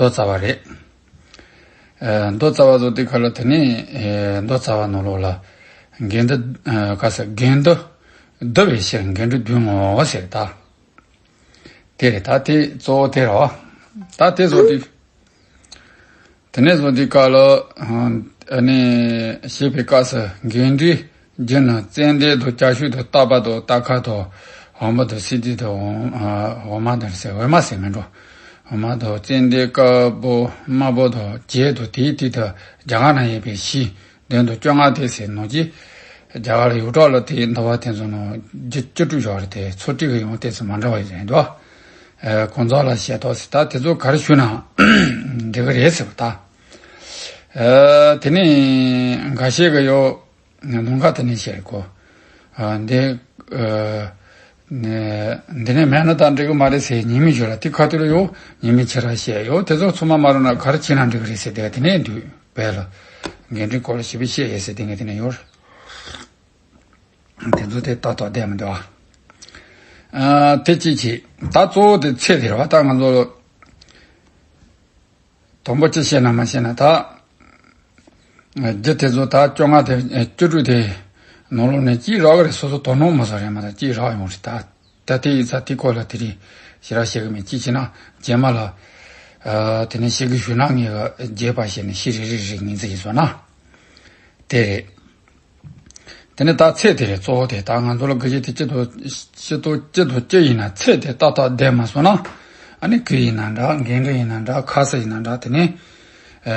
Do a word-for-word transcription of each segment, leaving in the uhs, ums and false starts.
མདོ་རྩ་བ་རེད། ཨ་མདོ་རྩ་བ་བཟོ་དུས་སྐབས་ལ་དེ་ནས་ཨེ་མདོ་རྩ་བ་ནང་ལོགས་ལ་འགལ་འདུ་ཨ་ག་ས་འགལ་འདུ་འདུ་བའི་ཕྱིར་འགལ་འབྲེལ་བསྡུ་ངོ་ཟེར་ད། དེ་རེད། ད་དེ་གཙོ་བོ་དེ་རེད་བ། ད་དེ་བཟོ་དུས། དེ་ནས་བཟོ་དུས་སྐབས་ལ་ཨ་ནི་ཞེས་པའི་སྐབས་སུ་འགལ་འབྲེལ་བསྡུ་ན་ཙན་དན་དང་ལྕགས་ཞུན་དང་སྟག་པ་དང་སྟག་ཁ་དང་འོ་མ་དང་སི་ཏི་དང་འོ་འོ་མ་དང་ཟེར། འོ་མ་ཟེར་མི་འགྲོ། འོ་མ་དང་ཙན་དན་དཀར་པོ་དམར་པོ་དང་བྱད་དང་དེའི་སྟེང་དུ་རྒྱ་གར་ན་ཡོད་པའི་གཞི་བདུན་དང་བཅོ་ལྔ་སྟེ་ཟེར་ནང་གི་རྒྱ་གར་ཡོངས་གྲགས་ལ་དེའི་འདུལ་བ་དེ་ཚོ་ནང་རྒྱུ་བཅུ་དྲུག་བཞག་རེད་དེ་ཚོ་ཏོག་ཙམ་ཡང་ཏོག་ཙམ་མ་འདྲ་བ་ཡོད་རེད་འདུག་ཨ་ཁོང་ཚོ་ལ་བཤད་ཐོག་ཟེར་ད་དེ་ཚོ་ག་རེ་ཞུས་ན་འགྲིག་གི་རེད་ཟེར་བ་ད། ཨ་དེ་ནས་འགའ་ཤས་ཀྱིས་ཡོ་ལུང་ཁ་དེ་ནས་བཤད་གོ་ཨ་འདི་ཨ་ནས་འདི་ནས་མེད་ན་ད་འགྲིག་གི་མ་རེད་ཟེར་ཉེས་དམིགས་ཞུ་ལ་དེ་ཁ་ཐུག་ལ་ཡོ་ཉེས་དམིགས་ཆེ་ར་བཤད་ཡོ་དེ་ཚོ་ཚང་མ་མ་རུང་ན་ག་རེ་བྱས་ན་འགྲིག་གི་རེད་ཟེར་དེ་དེ་ནས་འདུག་བས་ལ་འགལ་འབྲེལ་སྐོར་ལ་ཞིབ་པོ་བཤད་ཡོད་ཟེར་དེ་ངས་དེ་ནས་ཡོ། དེ་ཚོ་དེ་ཏག་ཏག་བསྡད་མི་འདུག་ཨ། ཨ་དེ་གཅིག་བྱས། ད་གཙོ་བོ་དེ་ཚེ་དེ་རེད་བ། ད་ང་ཚོ་དང་པོ་ཅི་བཤད་ན་མ་བཤད་ན་ད། རྒྱུ་དེ་ཚོ་ད་བཅོ་ལྔ་དེ་བཅུ་དྲུག་དེ་ནང་ལོགས་ནས་གཅིག་རག་གི་རེད། སོ་སོ་དོ་སྣང་མ་བཟོ་རེད་མ་གཏོགས་གཅིག་རག་ཡོང་རེད་ད། ད་དེ་ཡིན་ཙང་དེ་སྐོར་ལ་དེ་རིང་ཞེ་དྲག་བཤད་གི་མེད། གཅིག་བྱས་ན་རྗེས་མ་ལ་ཨ་དེ་ནས་བཤད་གི་ཞུ་ན་ངས་རྒྱས་པ་བཤད་ནས་ཤི་རེ་རེ་རེ་ངེས་ཚེ་ཡིན་སོང་ན། དེ་རེད། དེ་ནས་ད་ཚེ་དེ་རེད། གཙོ་བོ་དེ་ད་ང་ཚོ་ལ་དགེ་བཤེས་དེ་སྤྱི་དང་སྤྱི་དང་སྤྱི་དང་སྤྱི་ཡིན་ན་ཚེ་དེ་ཏག་ཏག་བསྡད་མ་སོང་ན། ཨ་ནི་གུ་ཡིན་ན་འདྲ། འགལ་འབྲེལ་ཡིན་ན་འདྲ། ཁ་ས་ཡིན་ན་འདྲ། དེ་ནས་ཨ་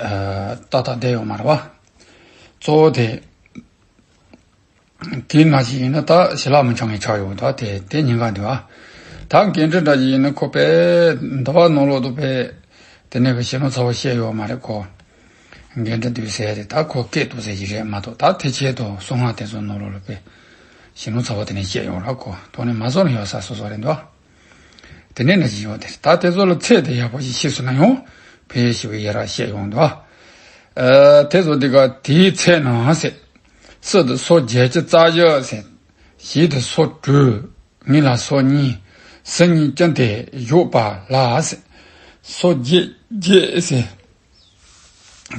ཨ་ཏག་ཏག་བསྡད་ཡོང་མ་རེད་བ། གཙོ་བོ་དེ་དེ་ན་ཞིག་ཡིན་ན་ད་ཞི་ལྷག་མི་འཆང་ངེས་ཆགས་ཡོང་ད། དེ་དེ་ཉེན་ཁ་འདུག་ཨ། ད་འགལ་འབྲེལ་འདྲ་ཞིག་ཡིན་ན་ཁོ་པས་འདུལ་བ་ནང་ལོགས་དུ་པས་དེ་ནས་གི་ཞི་ལྷག་ཚ་བོ་བཤད་ཡོད་མ་རེད་ཁོ། འགལ་འབྲེལ་འདུག་ཟེར་རེད། ད་ཁོ་སྐད་དུ་ཟེར་གྱི་རེད་མ་གཏོགས། ད་དེ་ཆེད་དུ་གསང་སྔགས་དེ་ཚོ་ནང་ལོགས་ལ་དཔེ་ཞི་ལྷག་ཚ་བོ་དེ་ནས་བཤད་ཡོང་ར་ཁོ་ཐོག་ནས་མ་བཟོ་ན་ཡོད་ས་སོ་སོ་རེད་འདུག་དེ་ནས་ན་ཞིག་ཡོང་དེ་ད་དེ་ཚོ་ལ་ཚེ་དེ་ཡག་པོ་ཞིག་ཤེས་སོང་ན་ཡང་ཕལ་ཞིག་ཡ་ར་བཤད་ཡོང་འདུག་ཨ་དེ་ཚོ་འདི་ག་དེའི་ཚེ་ན་ཟེར། སི་དེ་སོ་བརྒྱད་ཅུ་རྩ་བཞི་ཟེར། ཞི་དེ་སོ་དྲུག་ཉི་ལ་སོ་གཉིས། སི་གཉིས་ཀྱི་དེ་བཞུགས་པ་ལ་ཟེར། སོ་བརྒྱད་བརྒྱད་ཟེར།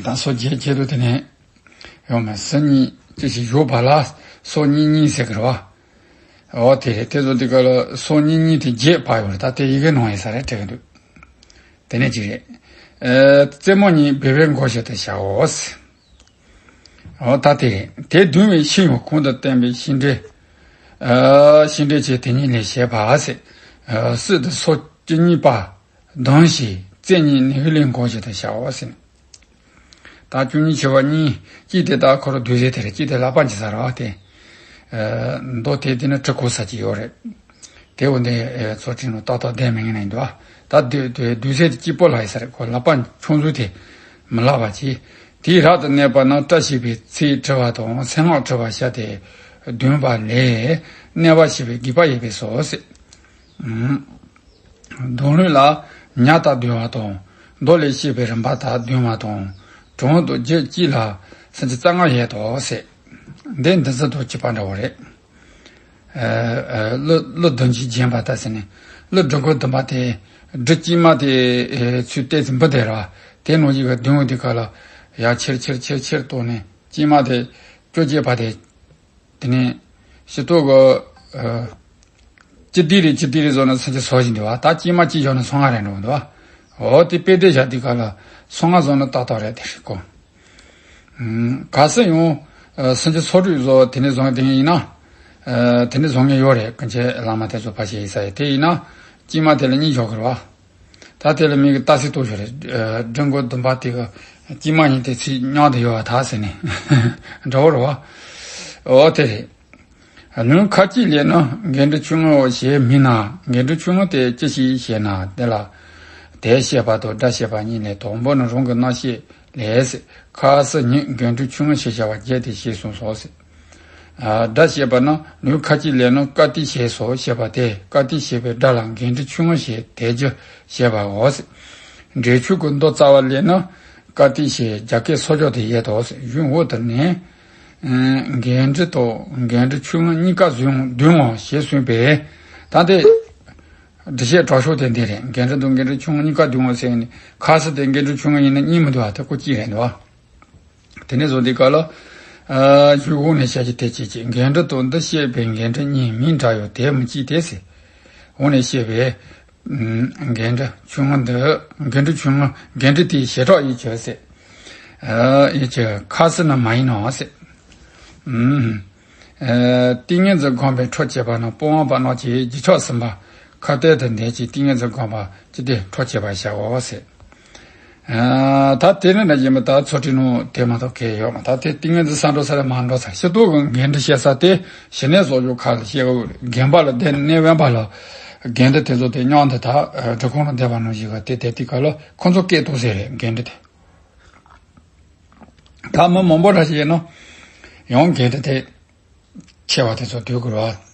ད་སོ་བརྒྱད་བརྒྱད་དུ་དེ་ནས་ཡོང་མ་སི་གཉིས་ཅི་ཞིག་བཞུགས་པ་ལ་སོ་གཉིས་གཉིས་ཟེར་གི་རེད་བ། འོ་དེ་རེད། དེ་ཚོ་དེ་ག་ལ་སོ་གཉིས་གཉིས་དེ་བརྒྱད་པ་ཡོད་རེད། ད་དེ་ཡི་གེ་ནང་ཡིན་ས་རེད་དྲན་གི་འདུག་དེ་ནས་ཅི་རེད། ཨ་རྩེ་མོ་གཉིས་སྦས་པའི་མགོ་ཞིག་ཏུ་བྱའོ་ཟེར། འོ་ད་དེ་རེད། དེ་བདུན་པའི་ཤིང་ཡང་གོང་དུ་བསྟན་པའི་ཤིང་འབྲས། ཨ་ཤིང་འབྲས་ཀྱི་དེ་ཉིད་ལས་བྱས་པ་ཟེར། ཨ་སི་དེ་སོ་བཅུ་གཉིས་པ་ལྡང་ཞིང་རྩེ་གཉིས་ནེའུ་ལེའི་མགོ་ཞིག་ཏུ་བྱའོ་ཟེར། ད་བཅུ་གཉིས་ཆེ་བ་གཉིས། གཅིག་དེ་ད་ཁོ་རང་བདུད་རྩི་དེ་རེད། གཅིག་དེ་ལག་པ་འཇིབ་ས་རེད་བ་དེ། ཨ་མདོ་དེ་དེ་ནི་གྲི་གུག་ས་ཅིག་ཡོད་རེད། དེ་འོ་འདི་ཨེ་ཚོ་ཁྲིམས་ལ་ཏག་ཏག་བསྡད་མི་ངན་ནས་འདུག་ད་བདུད་བདུད་བདུད་ཚེ་དེ་སྐྱིད་པོ་ལྷག་ཡོད་ས་རེད། ཁོ་ལག་པ་ཆུང་ཚུལ་དེ་མི་ལྷག་པ་གྱིས། དེའི་རབ་ཏུ་གནས་པ་རྣམས་བཀྲ་ཤིས་པའི་ཚིག་འཁྲི་བ་དང་མཚན་སྔགས་འཁྲི་བ་བྱ་སྟེ་བདུན་པ་ལས་གནས་པ་ཞི་བའི་དགེ་བ་ཡོད་པས་སོ་ཟེར། ཨུམ། གདོང་ལུས་ལ་ཉ་རྟ་འདུལ་བ་དང་། མདོ་ལས་བཤད་པའི་རིམ་པ་དག་འདོན་བ་དང་། གྲངས་དང་རྒྱུད་གཅིག་ལ་སུམ་ཅུ་རྩ་ལྔ་ཡོད་དོ་ཟེར། འདི་འདི་ཚོ་དང་གཅིག་པ་འདྲ་བོ་རེད། ཨ་ཨ་ཀླུ་ཀླུ་བདུན་གྱིས་བརྒྱན་པ་ལྟ་ཟེར་ནས། ཀླུ་སྒྲུབ་དགོན་བདུན་པ་དེ་སྒྲུབ་དཀྱིལ་མ་དེ་ཨེ་ཚུར་བལྟས་ཚེ་འབུར་དེ་ར། དེ་ནང་བཞིན་གྱི་བདུན་འོ་དེ་ག་ལ་ཡར་ཆེར་ཆེར་ཆེར་ཆེར་གཏོང་ནས་དཀྱིལ་མ་དེ་བཅོ་བརྒྱད་པ་དེ། དེ་ནས་ཕྱི་ཐོག་གི་ཨ་སྤྱི་དེ་རེ་སྤྱི་དེ་རེ་བཟོ་ན་སུམ་ཅུ་སོ་བཞི་འདུག་བ། ད་དཀྱིལ་མ་གཅིག་བཞག་ན་སོ་ལྔ་རེ་འགྲོ་འདུག་བ། འོ་དེ་དཔེ་དེ་བཞག་དུས་ག་ལ་སོ་ལྔ་བཟོ་ན་ཏག་ཏག་རེད་དེ་རེད་གོ། ཨུམ། གལ་སྲིད་ཡང་ཨ་སུམ་ཅུ་སོ་དྲུག་བཟོ་དེ་ནས་བཟོ་མཁན་དེ་ཡིན་ན། ཨ་དེ་ནས་བཟོ་མཁན་ཡོད་རེད། ཀུན་མཁྱེན་བླ་མ་དེ་ཚོ་ཕལ་ཆེར་ཡིན་ས་ཡོད། དེ་ཡིན་ན་དཀྱིལ་མ་དེ་ལ་གཉིས་བཞག་གི་རེད་བ། ད་དེ་ལ་མི་གི་ལྟ་ཚུལ་རྟོགས་ཤོག་རེད། ཨ་སྒྲུབ་དགོན་བདུན་པ་དེ་གི་དཀྱིལ་མ་གཉིས་དེ་ཚིག་མཉམ་དུ་ཡོད་པ་ད་ཟེར་ནས་འདྲ་བོ་རེད་བ། འོ་དེ་རེད། ལུང་ཁ་ཅིག་ལས་ནི་འགལ་འབྲེལ་ཆོས་ངོ་ཞེས་མིན་ན། འགལ་འབྲེལ་ཆོས་ངོ་དེ་ཅི་ཞིག་ཞེ་ན། དེ་ལ་དེ་བཤད་པ་དང་སྒྲ་བཤད་པ་གཉིས་ལས། དང་པོ་ནི་རང་གི་རྣམ་བཤད་ལས་ཟེར། ཁ་སི་ཉིད་འགལ་འབྲེལ་ཆོས་ངོ་ཞེས་བྱ་བ་བརྒྱད་དེ་ཞེས་གསུངས་སོ་ཟེར། ཨ་སྒྲ་བཤད་པ་ན་ལུང་ཁ་ཅིག་ལས་ནི་ཀ་ཏི་ཞེས་སོ་ཞེས་པ་སྟེ། ཀ་ཏི་ཞེས་པའི་སྒྲ་ལ་འགལ་འབྲེལ་ཆོས་ངོ་ཞེས་དེ་རྒྱུ་བཤད་པའོ་ཟེར། འགྲེལ་ཆོས་ཀྱི་མདོ་རྩ་བ་ལས་ནི་ཀ་ཏི་ཞེས་རྒྱ་སྐད་སོགས་ཀྱང་དེ་ཡོད་དོ་ཟེར། གཞུང་འོག་ཏུ་ནི་འགལ་འབྲེལ་དང་འགལ་འབྲེལ་ཆོས་ངོ་གཉིས་ཀ་བཟུང་འདུས་ངོ་ཞེས་གསུངས་པས། ད་དེ། འགྲེལ་བཤད་དྲག་ཤོས་དེ་འདི་རེད། འགལ་འབྲེལ་དང་འགལ་འབྲེལ་ཆུང་ངུ་གཉིས་ཀ་བསྡུས་ཡོང་ཟེར་ནས། ཁ་གསལ་དེ་འགལ་འབྲེལ་ཆུང་ངུ་ཡིན་ན་གཉིས་མི་འདུག་བ། དེ་ཀོ་གཅིག་རེད་འདུག་བ། དེ་ནས་བཟོ་དུས་སྐབས་ལ། ཨ་གཞུག་གུ་ནས་བཤད་ཀྱི་དེ་གཅིག་གཅིག་འགལ་འབྲེལ་དང་འདི་བཤད་པའི་འགལ་འབྲེལ་གཉིས་མིང་འདྲ་ཡོད་དེ་མི་གཅིག་སྟེ་ཟེར། འོག་ནས་བཤད་པའི་འགལ་འབྲེལ་ཆུང་ངུ་འདི། འགལ་འབྲེལ་ཆུང་ངུ། འགལ་འབྲེལ་དེའི་བྱེ་བྲག་ཡིན་གྱི་ཟེར། ཨ་ཡིན་གྱི། ཁ་གསལ་ན་མ་ཡིན་ནོ་ཟེར། ཨུམ། ཨ་ཏིང་ངེ་འཛིན་སྒོམ་པའི་འཕྲོ་བཅད་པ་རྣམས་སྤོང་བ་པ་རྣམས་ཀྱི་རྗེས་ཆགས་ཟིན་པ་ཁ་གཏད་དུ་འདེད་ཅིང་ཏིང་ངེ་འཛིན་སྒོམ་པ་ཅི་སྟེ་འཕྲོ་བཅད་པར་བྱའོ་ཟེར། ཨ་ད་དེ་ནི་ན་ཡིན་པ་ད་ཚོ་ཁྲིད་ནོ་དེ་མ་གཏོགས་གལ་ཡོད་མ། ད་དེ་ཏིང་ངེ་འཛིན་ས་འགྲོ་ས་ལ་མ་འགྲོ་ས་ཤི་ཏོག་གི་འགལ་འབྲེལ་བཤད་ས་དེ་ཞི་གནས་སོགས་ཡོད་ཁ་ལ་བཤད། དགོན་པ་ལ་བསྡད་གནས་དབེན་པ་ལ་འགལ་འབྲེལ་དེ་ཚོ་དེ་སྙོམས་དེ་ད་སྒྲུབ་ཁང་ལ་བསྡད་པ་ནང་བཞིན་གི་དེ་དེ་དུས་སྐབས་ལ་ཁོ་ཚོ་སྐད་གཏོང་ཟེར་རེད། འགལ་འབྲེལ་དེ། ད་མི་མང་པོ་འདྲ་ཞིག་ཡིན་ནོ། ཡང་འགལ་འབྲེལ་དེ་ཆེ་བ་དེ་ཚོ་སྡོད་དགོས་རེད་བ།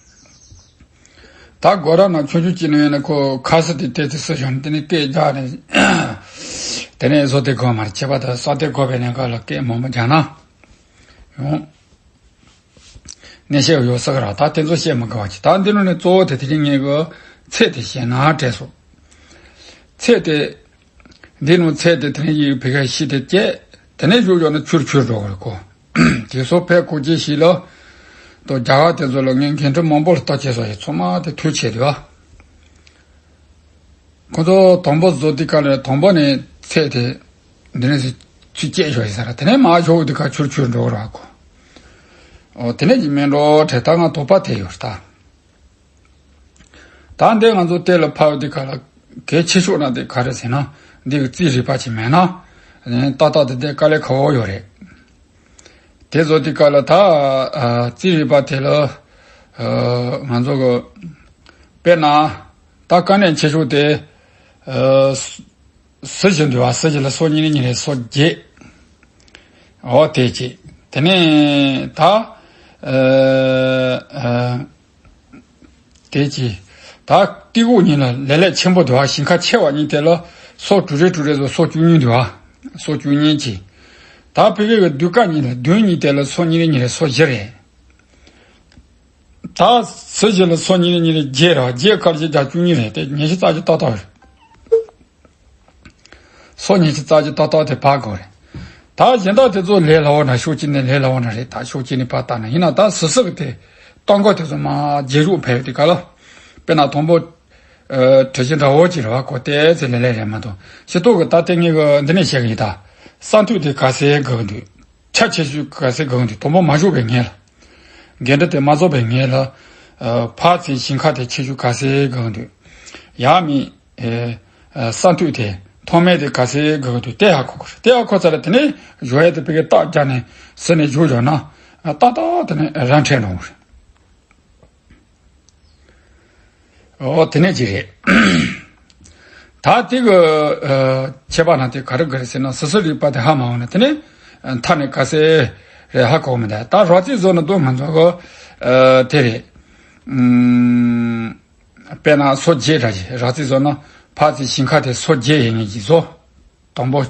ད་སྒོ་ར་ནང་ཆུང་ཆུང་གཅིག་ནང་ཡིན་ན་ཁོ་ཁ་གསལ་དེ་ཏོག་ཙམ་ཤོད་བྱུང་། དེ་ནས་སྐད་རྒྱག་ནས། དེ་ནས་བཟོ་དེ་དགོས་མ་རེད། ཁྱད་པར་དུ་ས་དེ་དགོས་པའི་གནས་སྐབས་ལ་སྐད་མང་པོ་རྒྱག་ན་ཡང་གནས་བཤད་ཡོད་ས་གི་རེད། ད་དེ་ཚོ་བཤད་མི་དགོས་པ་ཅིག་ད་འདི་ནང་ནས་གཙོ་བོ་དེ་དེ་རིང་ངས་གི་ཚད་དེ་བཤད་ན་དྲན་སོང་། ཚད་དེ། འདི་ནང་ཚད་དེ་དེ་རིང་ཡིག་ཕ་གིར་ཤེས་དེ་བཅད། དེ་ནས་བཞུགས་ཡོད་ན་ཆུར་ཆུར་འགྲོ་གི་རེད་གོ། དེ་ཚོ་ཕལ་གོ་རྒྱུ་ཞིག་ལ། དོ་རྒྱ་གར་དེ་ཚོ་ལ་ངས་འགལ་འབྲེལ་མང་པོ་ལ་ལྟ་བྱས་སོ་ཡི་ཚོ་མ་དེ་ཐོས་བྱས་དུས། ཁོ་ཚོ་དང་པོ་བཟོ་དུས་སྐབས་ལ་དང་པོ་ནས་ཚད་དེ་འདི་ནས་ཚུར་བཅད་ཞོག་ཡིན་ས་ར། དེ་ནས་མ་ཞོག་དུས་སྐབས་ཆུར་ཆུར་འགྲོ་གི་རེད་གོ། ཨོ་དེ་ནས་ཀྱི་མིན་འགྲོ་བྲེ་ད་ང་དོགས་པ་དེ་ཡོད་རེད་ད། ད་འདི་ང་ཚོ་དེ་ལ་ཕབ་དུས་སྐབས་ལ་གལ་ཆེ་ཤོས་ན་དེ་ག་རེ་ཟེར་ན། འདི་གི་རྩིས་རིག་པ་ཅིག་མེད་ན་ཏག་ཏག་དེ་དེ་དཀའ་ལས་ཁག་པོ་ཡོད་རེད། དེ་བཟོ་དུས་སྐབས་ལ་ད་ཨ་རྩིས་རིག་པ་དེ་ལ་ཨ་ང་ཚོ་གི་དཔེར་ན་ད་དཀའ་གནད་ཆེ་ཤོས་དེ་ཨ་གཟི་བརྗིད་འདུག་བ། གཟི་བརྗིད་ལ་སོ་གཉིས་ནས་གཉིས་རེ་སོ་བརྒྱད། འོ་དེ་ཅིག་དེ་ནས་ད་ཨ་ཨ། དེ་གྱིས། ད་སྟེགས་བུ་གཉིས་ལ་ལེ་ལེ་ཆེན་པོ་འདུག་བ། ཞིང་ཁ་ཆེ་བ་གཉིས་དེ་ལ་སོ་དྲུག་རེ་དྲུག་རེ་བཟོ་སོ་བཅུ་གཉིས་འདུག་བ། སོ་བཅུ་གཉིས་ཀྱིས། ད་ཕ་གི་གི་ཟློས་གར་གཉིས་ལ་བདུན་གཉིས་དེ་ལ་སོ་གཉིས་རེ་གཉིས་རེ་སོ་བཞི་རེད། ད་གཟི་བརྗིད་ལ་སོ་གཉིས་རེ་གཉིས་རེ་བརྒྱད་རེད་བ། བརྒྱད་དཀར་བཞི་བརྒྱ་བཅུ་གཉིས་རེད་དེ་ཉི་ཤུ་རྩ་བཞི་ཏག་ཏག་རེད། སོ་ཉི་ཤུ་རྩ་བཞི་ཏག་ཏག་དེ་ཕབ་དགོས་རེད། ད་གཞན་དག་དེ་ཚོ་ལས་སླ་བོ་འདྲ། ཕྱོགས་གཅིག་ནས་ལས་སླ་བོ་འདྲ་རེད། ད་ཕྱོགས་གཅིག་ནས་ཕར་བལྟས་ན། ཡིན་ན་ད་གཟི་བརྗིད་དེ་སྟོང་སྐོར་དེ་ཚོ་མར་རྗེས་ལུས་ཕབ་དུས་སྐབས་ལ། དཔེར་ན་དང་པོ་ཨ་གྲུ་བཞི་འདྲ་བོ་ཅིག་རེད་བ། གོ་ཏེ་ཚེ་ལེ་ལེ་རེད་མ་གཏོགས། སྤྱི་ཐོག་གི་ད་ལྟ་ངས་གི་འདི་ནས་བཤད་གི་ཡིན་ད། ས་མཐོ་དེ་ག་ཚད་དགོས་འདུག་ཆ་ཆེ་ཤོས་ག་ཚད་དགོས་འདུག་དང་པོ་མ་བཞུགས་པའི་སྔོན་ལ། འགལ་འདུ་དེ་མ་རྫོགས་པའི་སྔོན་ལ། ཨ་ཕར་ཚུར་ཞིང་ཁ་དེ་ཆེ་ཤོས་ག་ཚད་དགོས་འདུག་ཡང་མིན། ཨེ། ཨ་ས་མཐོ་དེ་མཐོ་དམན་དེ་ག་ཚད་དགོས་འདུག་དེ་ཧ་གོ་དགོས་རེད། དེ་ཧ་གོ་ཚར་ལ་དེ་ནས་བཞུགས་ཡས་དེ་ཕ་གི་རྟགས་བརྒྱབ་ནས་ཟུར་ནས་བཞུགས་བཞག་ན། ཨ་ཏག་ཏག་དེ་ནས་རང་འཕྲད་འགྲོ་གི་རེད། ཨོ་དེ་ནས་ཅི་རེད། ད་དེ་གི་ཨ་ཁྱད་པར་ན་དེ་ག་རེ་ག་རེ་ཟེར་ན། གཟི་བརྗིད་རིག་པ་དེ་ཧ་མ་གོ་ན་དེ་ནས་མཐའ་ནས་ག་ཚད་རེད་ཧ་གོ་མི་འདུག་ད་རོ་རྩིས་བཟོ་ན་དུ་ང་ཚོ་གི་ཨ་དེ་རེད། ཨུམ། དཔེར་ན་སོ་བརྒྱད་འདྲ་ཞིག་རོ་རྩིས་བཟོ་ན་ཕར་ཚུར་ཞིང་ཁ་དེ་སོ་བརྒྱད་ཡིན་ངེས་ཀྱི་བཟོ། དང་པོ།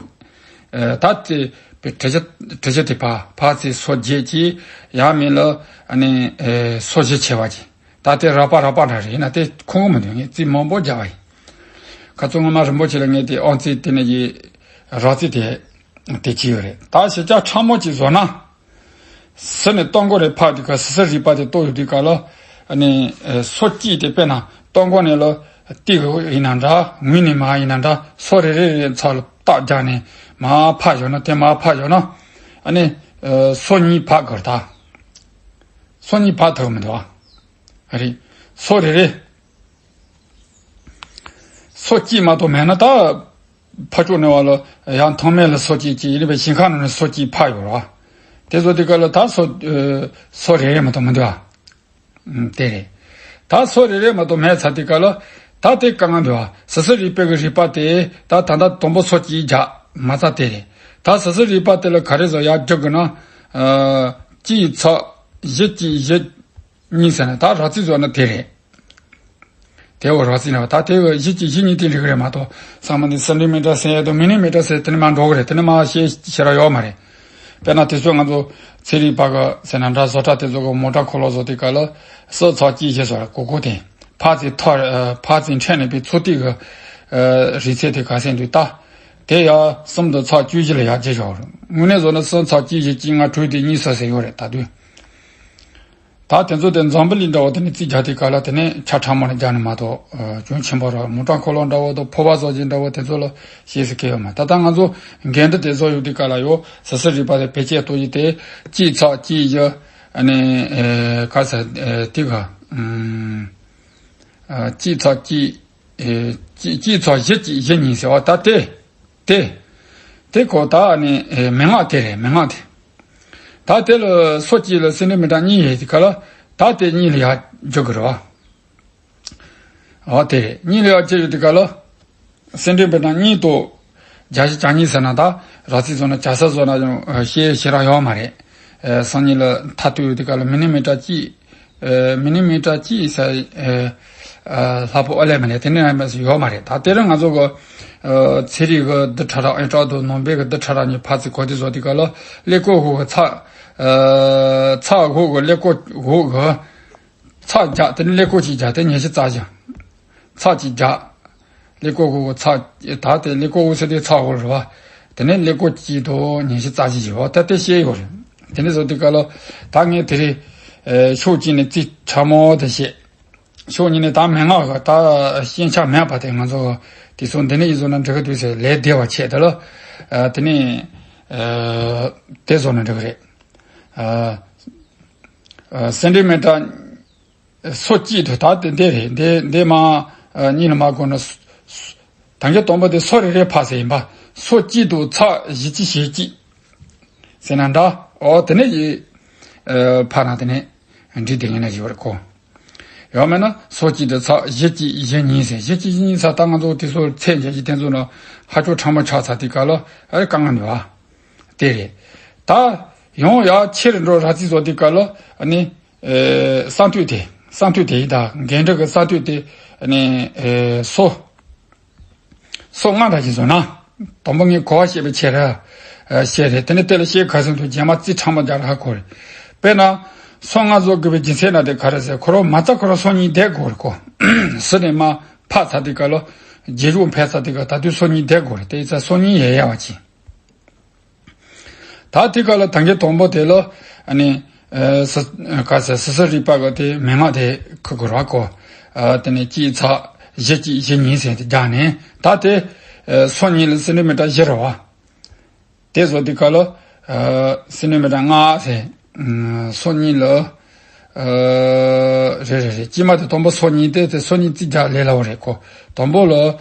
ཨ་ད་དེ་པའི་གྲུ་བཞི་གྲུ་བཞི་དེ་ཕར་ཕར་ཚུར་སོ་བརྒྱད་ཀྱིས་ཡང་མིན་ལ་ཨ་ནི་ཨེ་སོ་བཞི་ཆེ་བ་ཅིག་ད་དེ་རགས་པ་རགས་པ་འདྲ་རེད། ཡིན་ན་དེ་ཁོང་གི་མི་འདུག་ངས་རྩིས་མང་པོ་རྒྱབ་པ་ཡིན། ཁ་རྩང་སྔོན་མ་རིན་པོ་ཆེ་ལ་ངས་དེ་ཨང་རྩིས་དེ་ནས་ཀྱི་རོ་རྩིས་དེ་དེ་བྱས་ཡོད་རེད། ད་ཞེ་དྲག་ཕྲ་མོ་ཅིག་བཟོ་ན། ཟུར་ནས་སྟོང་སྐོར་རེ་ཕབ་དུས་སྐབས་གཟི་བརྗིད་རིག་པ་དེ་གཏོར་ཡོང་དུས་སྐབས་ལ། ཨ་ནི་ཨེ་སོ་གཅིག་དེ་དཔེར་ན་སྟོང་སྐོར་ནས་ལ་ཏིག་ཡིན་ན་འདྲ། ངོས་ནས་མར་ཡིན་ན་འདྲ། སོ་རེ་རེ་རེ་ཚུར་ལ་རྟགས་བརྒྱབ་ནས་མར་ཕབ་བཞག་ན། དེ་མར་ཕབ་བཞག་ན། ཨ་ནི་ཨེ་སོ་གཉིས་ཕབ་དགོས་རེད་ད། སོ་གཉིས་ཕབ་ཐུབ་མི་འདུག་ཨ། རེད། སོ་རེ་རེ། སོ་གཅིག་མ་གཏོགས་མེད་ན་ད། ཕར་ཕྱོགས་ནས་བ་ལ་ཡང་མཐོ་དམན་ལ་སོ་གཅིག་གཅིག་ཡིན་པའི་ཞིང་ཁ་ནང་ནས་སོ་གཅིག་ཕབ་ཡོད་རེད་བ། དེ་ཚོ་དེ་ག་ལ་ད་སོ་ཨ་སོ་རེ་རེ་མ་གཏོགས་མི་འདུག་ཨ། ཨུམ་དེ་རེད། ད་སོ་རེ་རེ་མ་གཏོགས་མེད་ཚར་དུས་སྐབས་ལ། ད་དེ་དཀའ་ངལ་འདུག་ཨ། གཟི་བརྗིད་རིག་པའི་གི་རིག་པ་དེ་ད་ད་ལྟ་དང་པོ་སོ་གཅིག་རྒྱག་མ་ཚར་དེ་རེད། ད་གཟི་བརྗིད་རིག་པ་དེ་ལ་ག་རེ་བཟོ་ཡག་སྒྲུབ་དགོས་ན། ཨ་གཅིག་ཚོ་བཞི་གཅིག་བཞི་གཉིས་ཟེར་ན་ད་རོ་རྩིས་བཟོ་ན་དེ་རེད། དེ་འོ་རོ་རྩིས་ན་ད་དེ་འོ་བཞི་གཅིག་བཞི་གཉིས་དེ་འགྲིག་གི་རེད་མ་གཏོགས། ཚང་མ་འདི་སེན་ཊི་མི་ཊར་ཟེར་ཡ་དང་མི་ལི་མི་ཊར་ཟེར་དེ་ནི་མ་འགྲོ་གི་རེད། དེ་ནི་མ་ཤེས་ཤེས་ར་ཡོད་མ་རེད། དཔེར་ན་དེ་ཚོ་ང་ཚོ་ཚན་རིག་པ་གི་ཟེར་ན་འདྲ། བཟོ་གྲྭ་དེ་ཚོ་གི་མོ་ཊ་འཁོར་ལོ་བཟོ་དུས་སྐབས་ལ་སོ་ཚོ་གཅིག་བཞི་བཟོ་ར་གོ་གོ་དེ། ཕར་ཚུར་ཐོར་ཨ་ཕར་ཚུར་འཕྲད་ནས་པའི་ཚོ་ཐིག་གི་ཨ་རིས་ཚད་དེ་ག་ཚད་འདུག་ད། དེ་ཡང་གསུམ་དང་ཚེག་བཅུ་བཞི་ལ་ཡར་བརྒྱབ་བཞག་རེད། དངོས་གནས་བཟོ་ན་གསུམ་ཚེག་གཅིག་བཞི་གཅིག་ལྔ་དྲུག་དེ་གཉིས་སོ་ཟེར་ཡོད་རེད་ད་དུས། ད་དེ་ཚོ་དེ་འཛམ་བུ་གླིང་འདྲ་བོ་དེ་ནས་རྩིས་རྒྱག་དུས་སྐབས་ལ་དེ་ནས་ཆ་ཕྲ་མོ་ནས་རྒྱག་ནས་མ་གཏོགས་ཨ་ཅུང་ཆེན་པོ་ར་མོ་ཊ་འཁོར་ལོ་འདྲ་བོ་དང་ཕོར་པ་བཟོ་བྱེད་འདྲ་བོ་དེ་ཚོ་ལ་ཤེས་སུ་སྐྱེ་ཡོད་མ། ད་ལྟ་ང་ཚོ་འགན་འཁྲི་དེ་བཟོ་ཡོད་དུས་སྐབས་ལ་ཡོད་ཟེར་ཟེར་རིག་པ་དེ་བེད་སྤྱད་གཏོང་ཡིག་དེ་གཅིག་ཚེག་གཅིག་བཞི་ཨ་ནི་ཨེ་ག་ཟེར་ཨེ་དེ་ག་ཨུམ་ཨ་གཅིག་ཚེག་གཅིག་ཨེ་གཅིག་གཅིག་ཚེག་བཞི་གཅིག་བཞི་གཉིས་ཟེར་བ་ད་དེ་དེ་དེ་གོ་ད་ཨ་ནི་ཨེ་མན་ངག་དེ་རེད། མན་ངག་དེ། ད་དེ་ལ་སོ་གཅིག་ལ་སེན་ཊི་མི་ཊར་གཉིས་ཡོད་དེ་ག་ལ། ད་དེ་གཉིས་ལ་ཡར་འཇོག་གི་རེད་བ། འོ་དེ་རེད། གཉིས་ལ་ཡར་བཅད་ཡོད་དེ་ག་ལ། སེན་ཊི་མི་ཊར་གཉིས་དང་བརྒྱ་བཞི་བརྒྱ་གཉིས་ཟེར་ན་ད་ར་ཚིག་བཟོ་ན་བརྒྱ་ས་བཟོ་ན་ཡང་ཤེས་ཤེས་ར་ཡོད་མ་རེད། སང་ཉིན་ལ་མཐར་གཏུགས་ཡོད་དེ་ག་ལ་མི་ནི་མི་ཊར་གཅིག་ཨེ་མི་ནི་མི་ཊར་གཅིག་ས་ཨེ་ཨ་ལྷག་པོ་ཨ་ལས་མ་ནས་དེ་ནས་ཡོད་མ་རེད། ད་དེ་རིང་ང་ཚོ་གི་ཨ་ཚན་རིག་གི་རྡུལ་ཕྲ་རགས་ཨེ་ཀྲག་དང་ནང་པའི་གི་རྡུལ་ཕྲ་རགས་གཉིས་ཕར་ཚུར་གོ་བདེ་བཟོ་དུས་སྐབས་ལ་ཀླད་ཀོར་ཧོ་གི་ཚེག་ཨ་ཚེག་ཧོ་གི་ཀླད་ཀོར་ཧོ་གི་ཚེག་བརྒྱ་དེ་ནས་ཀླད་ཀོར་གཅིག་བརྒྱ་དེ་ཉི་ཤུ་རྩ་བཞི། ཚེག་གཅིག་བརྒྱ། ཀླད་ཀོར་ཧོ་གི་ཚེག་ད་དེ་ཀླད་ཀོར་ཧོ་ཟེར་དུས་ཚེག་ཧོ་རེད་བ། དེ་ནས་ཀླད་ཀོར་གཅིག་དང་ཉི་ཤུ་རྩ་བཞི་བཞི་བ་ད་དེ་ཤེས་ཡོད་རེད། དེ་ནས་བཟོ་དུས་སྐབས་ལ་ད་ངས་དེ་རིང་ཨེ་ཕྱོགས་གཅིག་ནས་རྩིས་ཕྲ་མོ་དེ་བཤད། ཕྱོགས་གཉིས་ནས་ད་མན་ངག་གི་ད་ཤེས་བྱ་མེད་པ་དེ་ང་ཚོ་དེ་ཚོ་འདི་ནས་ཡིན་བཟོ་ན་འགྲིག་གི་འདུག་ཟེར་ལས་བདེ་བ་བྱས་དེ་ལ་ཨ་དེ་ནས་ཨ་དེ་བཟོ་ན་འགྲིག་གི་རེད། ཨ་ཨ་སེན་ཊི་མི་ཊར་སོ་གཅིག་དུ་ད་དེ་འདི་རེད། འདི་འདི་མ་ཨ་གཉིས་ལ་མ་གོ་ན་སོ་སོ་ད་གིན་དང་པོ་དེ་སོ་རེ་རེ་ཕར་ཟེར་ཡིན་པ། སོ་གཅིག་དང་ཚེག་བཞི་གཅིག་བཞི་གཅིག་ཟེར་ན་འདྲ། ཨོ་དེ་ནས་ཡི་ཨ་ཕར་ན་དེ་ནས་འབྲི་དེ་ངེས་ན་ཞིག་བར་གོ། ཡང་མིན་ན་སོ་གཅིག་དང་ཚེག་བཞི་གཅིག་བཞི་གཉིས་ཟེར། བཞི་གཅིག་བཞི་གཉིས་ཚེག་ད་ང་ཚོ་དེ་ཚོ་ཚད་འཇལ་གྱི་དེ་ཚོ་ན་ཧ་ཅང་ཕྲ་མོ་ཆགས་ཚར་དུས་སྐབས་ལ་ཨ་རེ་དཀའ་ངལ་འདུག་ཨ། དེ་རེད། ད་ཡང་ཡར་ཆེ་རུ་འགྲོ་ར་རྩིས་བཟོ་དུས་སྐབས་ལ་ཨ་ནི་ཨེ་གསང་ཐོས་དེ་གསང་ཐོས་དེ་ཡིན་ད་འགན་འཁྲི་གི་གསང་ཐོས་དེ་ཨ་ནི་ཨེ་སོ། སོ་ལྔ་འདྲ་ཞིག་བཟོ་ན། དང་པོ་ངས་གོ་བ་བཤད་པའི་ཆེད་རེད། ཨ་བཤད་རེད། དེ་ནས་དེ་ལ་བཤད་ག་ཚོད་འདུག་རྗེས་མ་རྩིས་ཕྲ་མོ་རྒྱག་ཧ་གོ་རེད། དཔེར་ན། སོ་ལྔ་བཟོ་དགོས་པའི་རྒྱུ་མཚན་ན་དེ་ག་རེ་ཟེར་ཁོ་རང་མ་རྩ་ཁོ་རང་སོ་གཉིས་བསྡད་དགོས་རེད་གོ། ཟི་ནས་མ་ཕར་ཚར་དུས་སྐབས་ལ་རྗེས་འཇུག་འཕེལ་ཚར་དུས་སྐབས་ད་དུས་སོ་གཉིས་བསྡད་དགོས་རེད། དེ་ཡིན་ཙང་སོ་གཉིས་ཡལ་ཡལ་བ་ཅིག་ད་དེ་ག་ལ་ད་གིན་དང་པོ་དེ་ལ་ཨ་ནི་ཨ་སི་ག་ཟེར་སི་སི་རིག་པ་གི་དེ་མན་ངག་དེ་ཁུ་གུ་ར་གོ། ཨ་དེ་ནས་གཅིག་ཚེག་བཞི་གཅིག་བཞི་གཉིས་ཟེར་དེ་རྒྱག་ནས་ད་དེ་ཨ་སོ་གཉིས་ལ་སེན་ཊི་མི་ཊར་བཞི་རེད་བ། དེ་བཟོ་དུས་སྐབས་ལ་ཨ་སེན་ཊི་མི་ཊར་ལྔ་ཟེར་ཨ་སོ་གཉིས་ལ། ཨ་རེད་རེད་རེད། དཀྱིལ་མ་དེ་དང་པོ་སོ་གཉིས་དེ་དེ་སོ་གཉིས་རྩིས་རྒྱག་ལས་སླ་བོ་རེད་གོ། དང་པོ་ལ་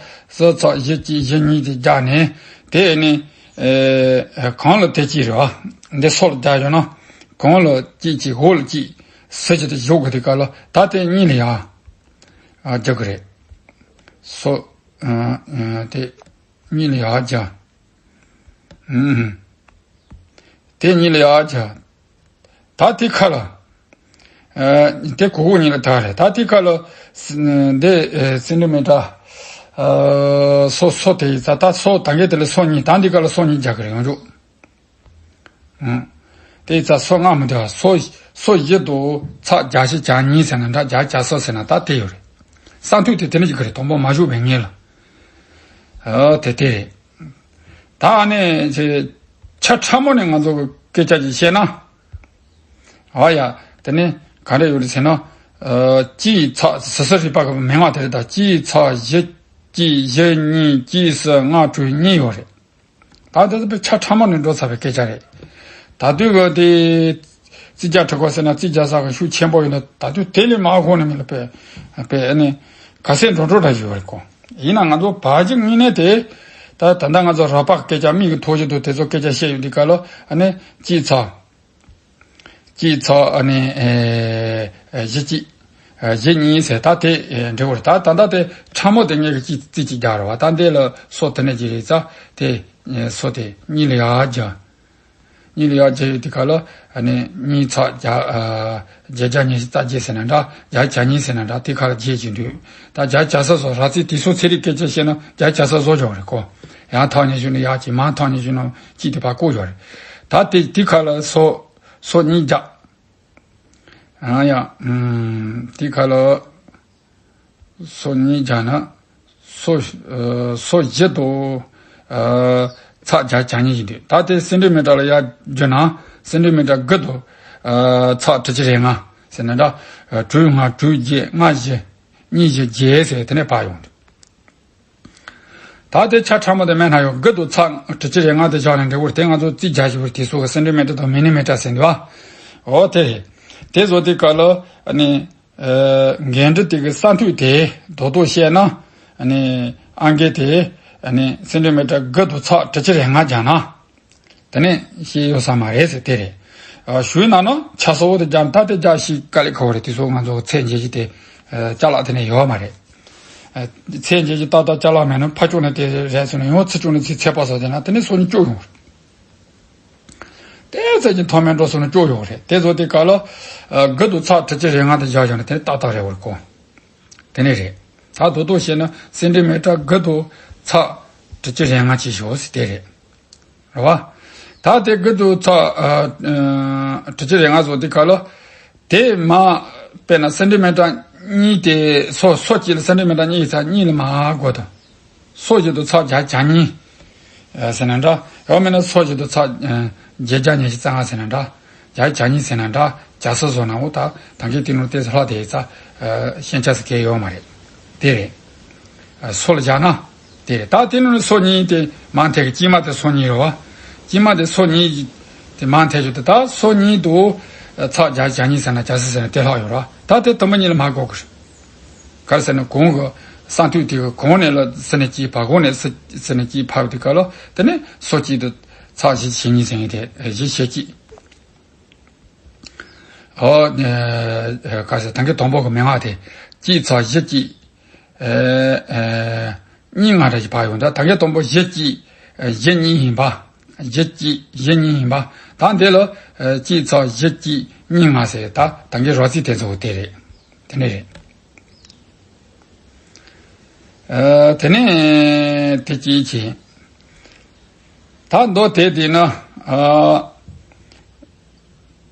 སོ་ཚེག་བཞི་གཅིག་བཞི་གཉིས་དེ་རྒྱག་ནས་དེ་ནི་ཨེ་གང་ལ་དེ་གཅིག་རེད་བ། འདི་སོ་ལ་རྒྱག་ཡོད་ན་གང་ལ་གཅིག་གཅིག་འོག་ལ་གཅིག་སོ་གཅིག་དེ་བཞག་གི་དེ་ག་ལ་ད་དེ་གཉིས་ལ་ཡ་ཨ་རྒྱག་གི་རེད། སོ་ཨ་ཨ་དེ་གཉིས་ལ་ཡ་རྒྱག་ཨུམ། དེ་གཉིས་ལ་ཡ་རྒྱག་ད་དེ་ཁ་ལ། ཨ་དེ་གོ་གོ་གཉིས་ལ་ད་རེད། ད་དེ་ཁ་ལ་སི་འདི་ཨེ་སེན་ཊི་མི་ཊར་ཨ་སོ་སོ་དེ་ཡི་ཙ་ད་སོ་ད་གིན་དེ་ལ་སོ་གཉིས་ད་འདི་ཁ་ལ་སོ་གཉིས་རྒྱག་གི་རེད་ཡོང་འཇུག་ཨང་། དེ་ཡི་ཙ་སོ་ལྔ་མི་འདུག་ཨ། སོ་སོ་བཞི་དུ་ཚེག་བརྒྱ་བཞི་བརྒྱ་གཉིས་ཟེར་ན་འདྲ་བརྒྱ་བརྒྱ་སོ་ཟེར་ན་ད་དེ་ཡོད་རེད། གསང་ཐོས་དེ་དེ་ནི་ཅིག་གི་རེད། དང་པོ་མ་བཞུགས་པའི་ངེས་ལ། ཨ་དེ་དེ་རེད། ད་ཨ་ནི་ཆེ་ཆ་ཕྲ་མོ་ནས་ང་ཚོ་གི་སྐད་ཆ་ཅིག་བཤད་ན། ཨ་ཡ། དེ་ནི་ག་འདྲ་ཡོད་རེད་ཟེར་ན། ཨ་གཅིག་ཚེག་སི་སི་རིག་པ་གི་མན་ངག་དེ་རེད་ད། གཅིག་ཚེག་བཞི་གཅིག་བཞི་གཉིས་གཅིག་སོ་ལྔ་དྲུག་གཉིས་ཡོད་རེད། ད་དེ་ཚོ་དཔེ་ཆ་ཕྲ་མོ་ནས་འགྲོ་ཚར་བའི་སྐད་ཆ་རེད། ད་དུས་གི་དེ་རྩིས་རྒྱག་ཁྲི་ཁོ་ཟེར་ན་རྩིས་རྒྱག་ས་གི་ཤུགས་ཆེན་པོ་ཡོད་ན་ད་དུས་དེ་ལས་མ་གོ་ནས་མི་ལ་དཔེ་དཔེ་ཨ་ནི་ག་ཚད་འགྲོ་འགྲོ་འདྲ་ཡོད་རེད་གོ། ཡིན་ན་ང་ཚོ་བར་གྱི་དངོས་གནས་དེ་ད་ད་ལྟ་ང་ཚོ་རགས་པ་སྐད་ཆ་མིག་གི་ཐོག་གཞི་དུ་དེ་ཚོ་སྐད་ཆ་བཤད་ཡོད་འདི་ག་ལ་ཨ་ནི་གཅིག་ཚེག་གཅིག་ཚེག་ཨ་ནི་ཨེ་ཨེ་བཞི་གཅིག་ཨེ་བཞི་གཉིས་ཟེར་ད་དེ་ཨེ་འབྲི་བར་ད་ད་ལྟ་དེ་ཕྲ་མོ་དེ་ངེད་ཀྱི་གཅིག་རྩིས་གཅིག་རྒྱག་རེད་བ། ད་འདི་ལ་སོ་དེ་ནས་ཅིག་རེད་ཙ་དེ་ཨེ་སོ་དེ་གཉིས་ལ་ཡར་རྒྱག་གཉིས་ལ་ཡར་རྒྱག་ཡོད་དེ་ག་ལ་ཨ་ནི་གཉིས་ཚེག་བརྒྱ་ཨ་བརྒྱད་བརྒྱ་ཉི་ཤུ་རྩ་བརྒྱད་ཟེར་ན་འདྲ། བརྒྱད་བརྒྱ་གཉིས་ཟེར་ན་འདྲ། དེ་ག་ལ་བརྒྱད་ཅིག་འདུག་ད་བརྒྱད་བརྒྱ་སོ་སོ་ར་རྩིས་དེ་སོ་ཚན་རིག་སྐད་ཆ་བཤད་ན་བརྒྱད་བརྒྱ་སོ་བཟོ་ཆོག་རེད་གོ། ཡང་ཐག་ཉེ་ཤོས་ནི་ཡར་གཅིག་མར་ཐག་ཉེ་ཤོས་ནི་གཅིག་དེ་ཕར་བཀོད་ཡོད་རེད། ད་དེ་དེ་ག་ལ་སོ་སོ་གཉིས་རྒྱག་ཨ་ཡ། ཨུམ། དེ་ག་ལ། སོ་གཉིས་བརྒྱབ་ན། སོ། ཨ། སོ་བཞི་དང་། ཨ། ཚེག་བརྒྱད་བརྒྱ་གཉིས་ཡིན་དུས། ད་དེ་སེན་ཏི་མི་ཊར་ལ་ཡར་བསྒྱུར་ན། སེན་ཏི་མི་ཊར་དགུ་དང་། ཨ། ཚེག་དྲུག་ཅུ་རེ་ལྔ་ཟེར་ན་འདྲ། ཨ། དྲུག་ལྔ་དྲུག་བརྒྱད་ལྔ་བཞི་གཉིས་བཞི་བརྒྱད་ཟེར་དེ་ནས་ཕར་ཡོང་དུས། ད་དེ་ཆ་ཕྲ་མོ་དེ་མེད་ན་ཡང་དགུ་དང་ཚེག་དྲུག་ཅུ་རེ་ལྔ་དེ་བཞག་ན་འགྲིག་གི་རེད། དེ་ང་ཚོ་རྩིས་རྒྱག་བཞིན་པ་རེད། དེ་ཚོ་གི་སེན་ཏི་མི་ཊར་དང་མི་ལི་མི་ཊར་ཟེར་འདུག་བ། འོ་དེ་རེད། དེ་བཟོ་དུས་སྐབས་ལ་ཨ་ནི། ཨ། འགན་འཁྲི་དེ་གི་ས་མཐོ་དེ་རྡོག་རྡོག་བཤད་ན། ཨ་ནི་ཨང་ཀི་དེ། ཨ་ནི་སེན་ཏི་མི་ཊར་དགུ་དང་ཚེག་དྲུག་ཅུ་རེ་ལྔ་བརྒྱབ་ན། དེ་ནས་ཤེས་ཡོད་ས་མ་རེད་ཟེར་དེ་རེད། ཨ། ཞུས་ན་ནི་ཆ་ཚང་བོ་དེ་བརྒྱབ། ད་དེ་རྒྱག་ཤེས་དཀའ་ལས་ཁག་པོ་རེད། དེ་ཚོ་ང་ཚོ་ཚད་འཇལ་གྱི་དེ། ཨ། ཅ་ལག་དེ་ནས་ཡོད་མ་རེད། ཨ། ཚད་འཇལ་གྱི་ཏག་ཏག་ཅ་ལག་མེད་ན་ཕར་ཕྱོགས་ནས་དེ་རེད་ཟེར་ནས་ཡང་ཚུར་ཕྱོགས་ནས་ཚིག་ཚད་པ་སོགས་བྱས་ན་དེ་ནས་སོ་གཉིས་སྐྱོ་ཡོང་རེད། དེ་ཚད་ཀྱི་མཐོ་དམན་འགྲོ་སོང་ནས་སྐྱོ་ཡོང་རེད། དེ་ཚོ་དེ་ག་ལ། ཨ། དགུ་དང་ཚེག་དྲུག་ཅུ་རེ་ལྔ་དེ་བཞག་བཞག་ན་དེ་ནས་ཏག་ཏག་རེད་བར་གོ། དེ་ནས་རེད། ད་རྡོག་རྡོག་བཤད་ན་སེན་ཏི་མི་ཊར་དགུ་དང་ཚེག་དྲུག་ཅུ་རེ་ལྔ་ཅིག་ཞོག་ཟེར་དེ་རེད། རེད་བ། ད་དེ་དགུ་དང་ཚེག་ཨ། ཨ། དྲུག་ཅུ་རེ་ལྔ་བཟོ་དུས་སྐབས་ལ། དེ་མར་དཔེར་ན་སེན་ཏི་མི་ཊར་གཉིས་དེ་སོ། སོ་གཅིག་ལ་སེན་ཏི་མི་ཊར་གཉིས་ཡིན་ཙང་གཉིས་ལ་མར་བགོ་དང་། སོ་བཞི་དང་ཚེག་བརྒྱད་བརྒྱ་གཉིས། ཨ། ཟེར་ན་འདྲ། ཡང་མིན་ན་སོ་བཞི་དང་ཚེག་ཨ། བརྒྱད་བརྒྱ་ཉི་ཤུ་རྩ་ལྔ་ཟེར་ན་འདྲ། བརྒྱད་བརྒྱ་གཉིས་ཟེར་ན་འདྲ། བརྒྱ་ཟེར་བཟོ་ན། འོ་ད་ད་གིན་དེ་ནང་ལྟས་ལྷག་དེ་ཡིན་ཙང་། ཨ། ཤན་ཆ་ཟེར་གྱི་ཡོད་མ་རེད། དེ་རེད། ཨ། སོ་ལ་བཞག་ན། དེ་རེད། ད་དེ་ནང་ནས་སོ་གཉིས་དེ་མར་འཐེན་གྱི། དཀྱིལ་མ་དེ་སོ་གཉིས་རེད་བ། དཀྱིལ་མ་དེ་སོ་གཉིས་དེ་མར་འཐེན་རྒྱུ་དེ། ད་སོ་གཉིས་དང་ཚེག་བརྒྱད་བརྒྱ་གཉིས་ཟེར་ན་བརྒྱ་ཟེར་ཟེར་ན་དེ་ལྷག་ཡོད་རེད་བ། ད་དེ་དུམ་བུ་གཉིས་ལ་མར་བགོ་དགོས་རེད། ག་རེ་ཟེར་ན་གོང་གི་ས་མཐོ་དེ་གི་གོང་ནས་ལ་ཟེར་ནས་གཅིག་ཕར། གོང་ནས་ཟེར་ཟེར་ནས་གཅིག་ཕར་བ་དེ་ག་ལ། དེ་ནས་སོ་གཅིག་དང་ཚེག་བཞི་བཅུ་ཞེ་གཉིས་ཟེར་མཁན་དེ། བཞི་ཞེ་གཅིག་འོ། ཨ། ག་རེ་ཟེར། ད་གིན་དང་པོ་གི་མན་ངག་དེ། གཅིག་ཚེག་བཞི་གཅིག་ཨ། ཨ། གཉིས་ལྔ་འདྲ་ཞིག་ཕར་ཡོང་། ད་ད་གིན་དང་པོ་བཞི་གཅིག་ཨ། བཞི་གཉིས་ཡིན་པ། བཞི་གཅིག་བཞི་གཉིས་ཡིན་པ། ད་འདི་ལ། ཨ། གཅིག་ཚེག་བཞི་གཅིག་གཉིས་ལྔ་ཟེར། ད་ད་གིན་རོ་རྩིས་དེ་ཚོ་དེ་རེད། དེ་ནས་རེད། ཨ། དེ་ནས་དེ་གཅིག་བྱས། ད་མདོ་དེ་དེ་ན། ཨ།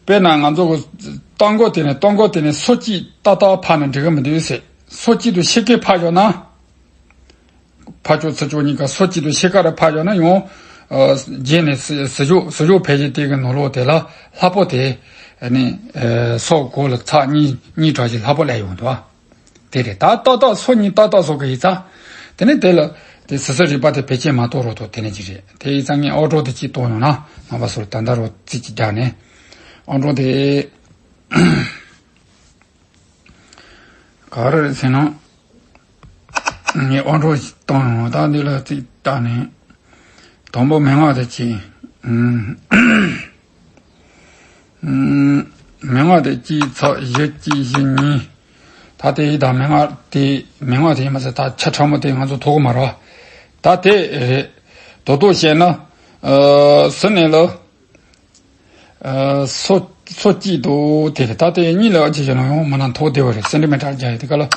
དཔེར་ན་ང་ཚོ་གི་སྟོང་མགོ་དེ་ནས། སྟོང་མགོ་དེ་ནས་སོ་གཅིག་ཏག་ཏག་ཕར་ན་འགྲིག་གི་མི་འདུག་ཟེར། སོ་གཅིག་དང་ཕྱེད་ཀ་ཕར་བཞག་ན། ཕར་ཕྱོགས་ཚུར་ཕྱོགས་གཉིས་ཀ་སོ་གཅིག་དང་ཕྱེད་ཀ་རེ་ཕར་བཞག་ན་ཡང་། ཨ། རྗེས་ནས་ཟུར་ཟུར་འཇོག་ཟུར་འཇོག་ཕལ་ཆེར་དེ་གི་ནང་ལོགས་དེ་ལ་ལྷག་པོ་དེ། ཨ་ནི། ཨ། སོ་གོ་ལ་ཚེག་གཉིས་གཉིས་གྲངས་ཤིག་ལྷག་པོ་སླེབས་ཡོང་འདུག་བ། དེ་རེད། ད་ཏག་ཏག་སོ་གཉིས་ཏག་ཏག་བཟོ་གི་ཡིན་ཙང་། དེ་ནས་དེ་ལ་དེ་ཟུར་ཟུར་རིག་པ་དེ་བེད་སྤྱད་མ་གཏོགས་རོགས་ཐོག་དེ་ནས་ཅི་རེད། དེ་ཡིན་ཙང་ངས་ཨོ་ཏོ་དེ་གཅིག་གཏོང་ཡོང་ན། རྣམ་པ་ཚོར་ད་ལྟ་རོ་རྩིས་གཅིག་རྒྱག་ནས། ཨོ་ཏོ་དེ་ག་རེ་རེད་ཟེར་ན། ངས་ཨོ་ཏོ་གཏོང་ཡོང་། ད་འདི་ལ་རྩིས་བལྟས་ནས། དང་པོ་མན་ངག་དེ་གཅིག་ཨུམ། ཨུམ། མན་ངག་དེ་གཅིག་ཚེག་བཞི་གཅིག་བཞི་གཉིས། ད་དེ་ཡི་ད་མན་ངག་དེ། མན་ངག་དེ་ཡིན་མ་ཟད་ད་ཆ་ཕྲ་མོ་དེ་ང་ཚོ་ཐོག་གི་མ་རེད་བ། ད་དེ་རེད། རྡོག་རྡོག་བཤད་ན། ཨ། ཟུར་ནས་ལ། ཨ། སོ་སོ་གཅིག་དང་དེ་རེད། ད་དེ་གཉིས་ལ་ཨ་ཅེ་བྱས་ན་ཡང་མ་ན་མཐོ་བདེ་བ་རེད། སེན་ཏི་མི་ཊར་རྒྱག་ཡ་དེ་ག་ལ།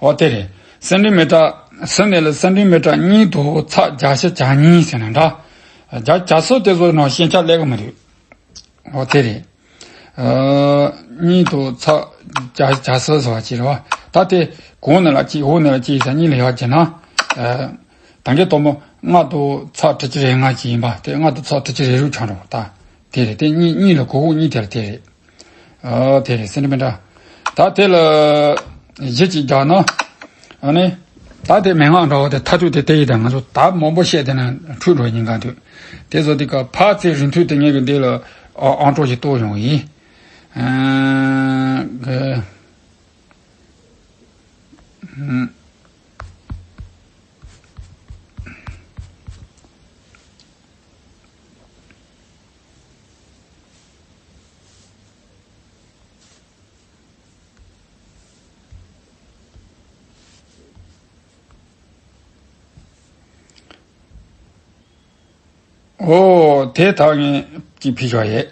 འོ་དེ་རེད། སེན་ཏི་མི་ཊར། ཟུར་ནས་ལ་སེན་ཏི་མི་ཊར་གཉིས་དང་ཚེག་བརྒྱད་ཅུ་གྱ་གཉིས་ཟེར་ན་འདྲ། བརྒྱད་ཅུ་གྱ་གསུམ་དེ་ཚོ་ནང་ཞན་ཆ་སླེབས་གི་མི་འདུག་འོ་དེ་རེད། ཨ། གཉིས་དང་ཚེག་བརྒྱད་ཅུ་གྱ་གསུམ་ཟེར་བ་ཅིག་རེད་བ། ད་དེ་གོང་ནས་ལ་གཅིག་འོག་ནས་ལ་གཅིག་ཡིན་ཙང་གཉིས་ལ་ཡར་བརྒྱབ་ན། ཨ། ད་གིན་དང་པོ་ལྔ་དང་ཚེག་དྲུག་ཅུ་རེ་ལྔ་ཅིག་ཡིན་པ། དེ་ལྔ་དང་ཚེག་དྲུག་ཅུ་རེ་དྲུག་ཆགས་འགྲོ། ད་དེ་རེད། དེ་གཉིས་གཉིས་ལ་གོ་གོ་གཉིས་དེ་ལ་དེ་རེད། ཨ། དེ་རེད། སེན་ཏི་མི་ཊར། ད་དེ་ལ་བཞི་གཅིག་རྒྱག་ན། ཨ་ནི། ད་དེ་མན་ངག་འདྲ་བོ་དེ་མཐར་ཐུག་དེ་དེ་ཡིན། ད་ང་ཚོ་ད་མང་པོ་བཤད་དེ་ན་འཁྲུལ་འགྲོ་ཉེན་ཁ་འདུག་དེ་ཚོ་དེ་ག་ཕར་ཚེ་རིང་ཐུང་དེ་ངེད་ཀྱི་འདི་ལ་ཨ་ཨང་གྲངས་ཤིག་གཏོང་ཡོང་ཡིན། ཨ། ག་ཨོ། དེ་ད་ངས་ཅིག་ཕུལ་ཆོག་ཡས།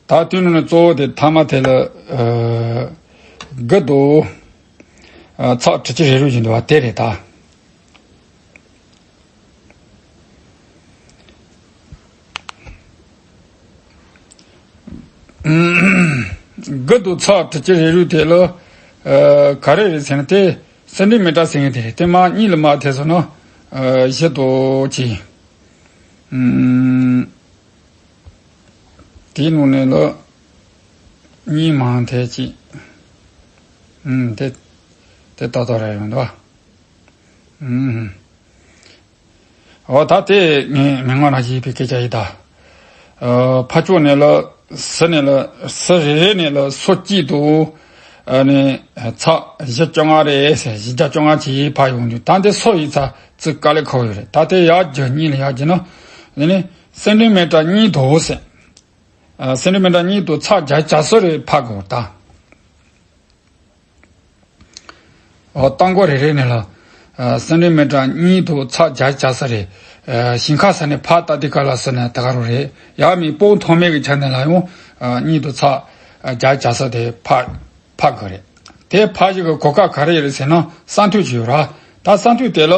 ད་དུས་ནང་གཙོ་བོ་དེ་ཐ་མ་དེ་ལ། ཨ། དགུ་དང་། ཨ། ཚེག་དྲུག་ཅུ་རེ་དྲུག་ཡིན་འདུག་བ། དེ་རེད་ད། ཨུམ། དགུ་དང་ཚེག་དྲུག་ཅུ་རེ་དྲུག་དེ་ལ་ཨ་ག་རེ་རེད་ཟེར་ན། དེ་སེན་ཊི་མི་ཊར་ཟེར་མཁན་དེ་རེད། དེ་མར་གཉིས་ལ་མར་ཐེབས་སོང་ན་ཨ་བཞི་དང་གཅིག་ཨུམ། དེའི་ནང་ནས་ལ་གཉིས་མར་ཐེབས་གཅིག་ཨུམ། དེ་དེ་ཏག་ཏག་རེད་ཡོང་འདུག་ཨུམ། འོ་ད་དེ་ངས་མི་ངོ་ན་ཞིག་པའི་སྐད་ཆ་ཡིན་ད། ཨ་ཕར་ཕྱོགས་ནས་ལ་ཟུར་ནས་ལ་ཟུར་རེ་རེ་ནས་ལ་སོ་གཅིག་དང་ཨ་ནི་ཚེག་བཞི་བཅོ་ལྔ་རེད་ཟེར། བཞི་བརྒྱ་བཅོ་ལྔ་ཅིག་ཕར་ཡོང་དུས། ད་འདི་སོ་ཡིན་ཙང་ཙི་དཀའ་ལས་ཁག་ཡོད་རེད། ད་དེ་ཡར་རྒྱུག་གཉིས་ལ་ཡར་རྒྱུག་ན་འདི་ནི་སེན་ཊི་མི་ཊར་གཉིས་དང་ཟེར། ཨ་སེན་ཊི་མི་ཊར་གཉིས་དང་ཚེག་བརྒྱད་ཅུ་གྱ་གསུམ་རེ་ཕར་དགོས་ད། འོ་སྟོང་སྐོར་རེ་རེ་ནས་ལ་ཨ་སེན་ཊི་མི་ཊར་གཉིས་དང་ཚེག་བརྒྱད་ཅུ་གྱ་གསུམ་རེ། ཨ་ཞིང་ཁ་ས་ནས་ཕར་ལྟ་དུས་སྐབས་ལ་ཟུར་ནས་ད་ག་རང་རེད། ཡང་མིན་སྤང་ཐང་མའི་གི་ཆ་ནས་ལ་ཡང་ཨ་གཉིས་དང་ཚེག་བརྒྱད་ཅུ་གྱ་གསུམ་དེ་ཕར་ཕར་དགོས་རེད། དེ་ཕར་ཞིག་གི་གོ་སྐབས་ག་རེ་ཡོད་རེད་ཟེར་ན་ས་མཐོ་ཅིག་ཡོད་ར། ད་ས་མཐོ་དེ་ལ།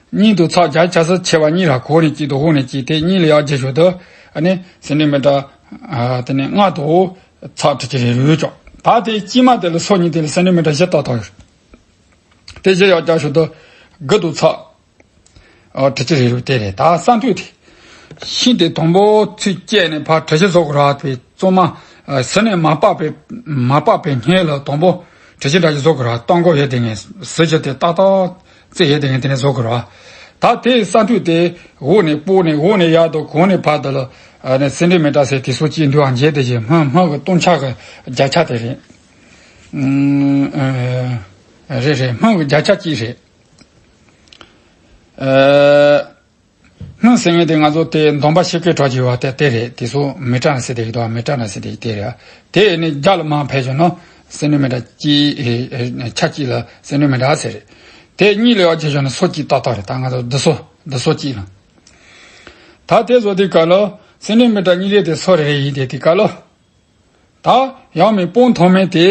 གཉིས་དང་ཚེག་བརྒྱད་ཅུ་གྱ་གསུམ་ཕྱེ་བ་གཉིས་ར། གོང་ནས་གཅིག་དང་འོག་ནས་གཅིག་དེ་གཉིས་ལ་ཡར་རྒྱུག་ཞོར་དུ་ཨ་ནི་སེན་ཊི་མི་ཊར་ཨ་དེ་ནས་ལྔ་དང་ཚེག་དྲུག་ཅུ་རེ་དྲུག་ཅོག་ད་དེ་དཀྱིལ་མ་དེ་ལ་སོ་གཉིས་དེ་ལ་སེན་ཊི་མི་ཊར་བཞི་ཏག་ཏག་ཡོད། དེ་བཞི་ཡར་རྒྱུག་ཞོར་དུ་དགུ་དང་ཚེག་ཨ་དྲུག་ཅུ་རེ་དྲུག་དེ་རེད། ད་ས་མཐོ་དེ། ཤིང་དེ་དང་པོ་ཚུར་བཅད་ནས་ཕར་གྲུ་བཞི་བཟོ་དགོས་ར། དེ་གཙང་མ་ཨ་ཟུར་ནས་མ་སྤགས་པའི་མ་སྤགས་པའི་སྔོན་ལ་དང་པོ་གྲུ་བཞི་འདྲ་ཞིག་བཟོ་དགོས་ར། སྟོང་སྐོར་ཡོད་དེ་ངས་ཟུར་བཞི་དེ་ཏག་ཏག་རྩེ་ཡོད་དེ་ངས་དེ་ནས་བཟོ་དགོས་ར། ད་དེ་ས་མཐོ་དེ་འོག་ནས་སྤོ་ནས་འོག་ནས་ཡར་དང་གོང་ནས་ཕར་དུ་ལ་ཨ་ནི་སེན་ཊི་མི་ཊར་ཟེར་དེ་སོ་གཅིག་འདུག་ཨ། འཇལ་དེ་བཞིན་སྨུག་སྨུག་གི་སྟོང་ཆ་གི་བརྒྱ་ཆ་དེ་རེད། ཨུམ་ཨ་རེད་རེད། སྨུག་གི་བརྒྱ་ཆ་གཅིག་རེད། ཨ། སྨུག་ཟེར་མཁན་དེ་ང་ཚོ་དེ་འདོམ་པ་ཤེལ་སྐས་གྲགས་ཀྱི་ཡོད་པ་དེ་དེ་རེད། དེ་ཚོ་མི་ཊར་ན་ཟེར་དེ་ཡོད་དོ། མི་ཊར་ན་ཟེར་དེ་དེ་རེད། དེ་ནི་བརྒྱ་ལ་མར་ཕེབས་བྱུང་ན་སེན་ཊི་མི་ཊར་གཅིག་ཨེ་ཨེ་ཆ་གཅིག་ལ་སེན་ཊི་མི་ཊར་ཟེར་རེད། དེ་གཉིས་ལ་ཡར་ཕེབས་བྱུང་ན་སོ་གཅིག་ཏག་ཏག་རེད། ད་ང་ཚོ་འདི་སོ་འདི་སོ་གཅིག་ལ། ད་དེ་བཟོ་དུས་སྐབས་ལ་སེན་ཊི་མི་ཊར་གཉིས་རེ་དེ་སོ་རེ་རེ་ཡིན་དེ་དེ་སྐབས་ལ། ད་ཡང་མིན་སྤང་ཐང་མའི་དེ་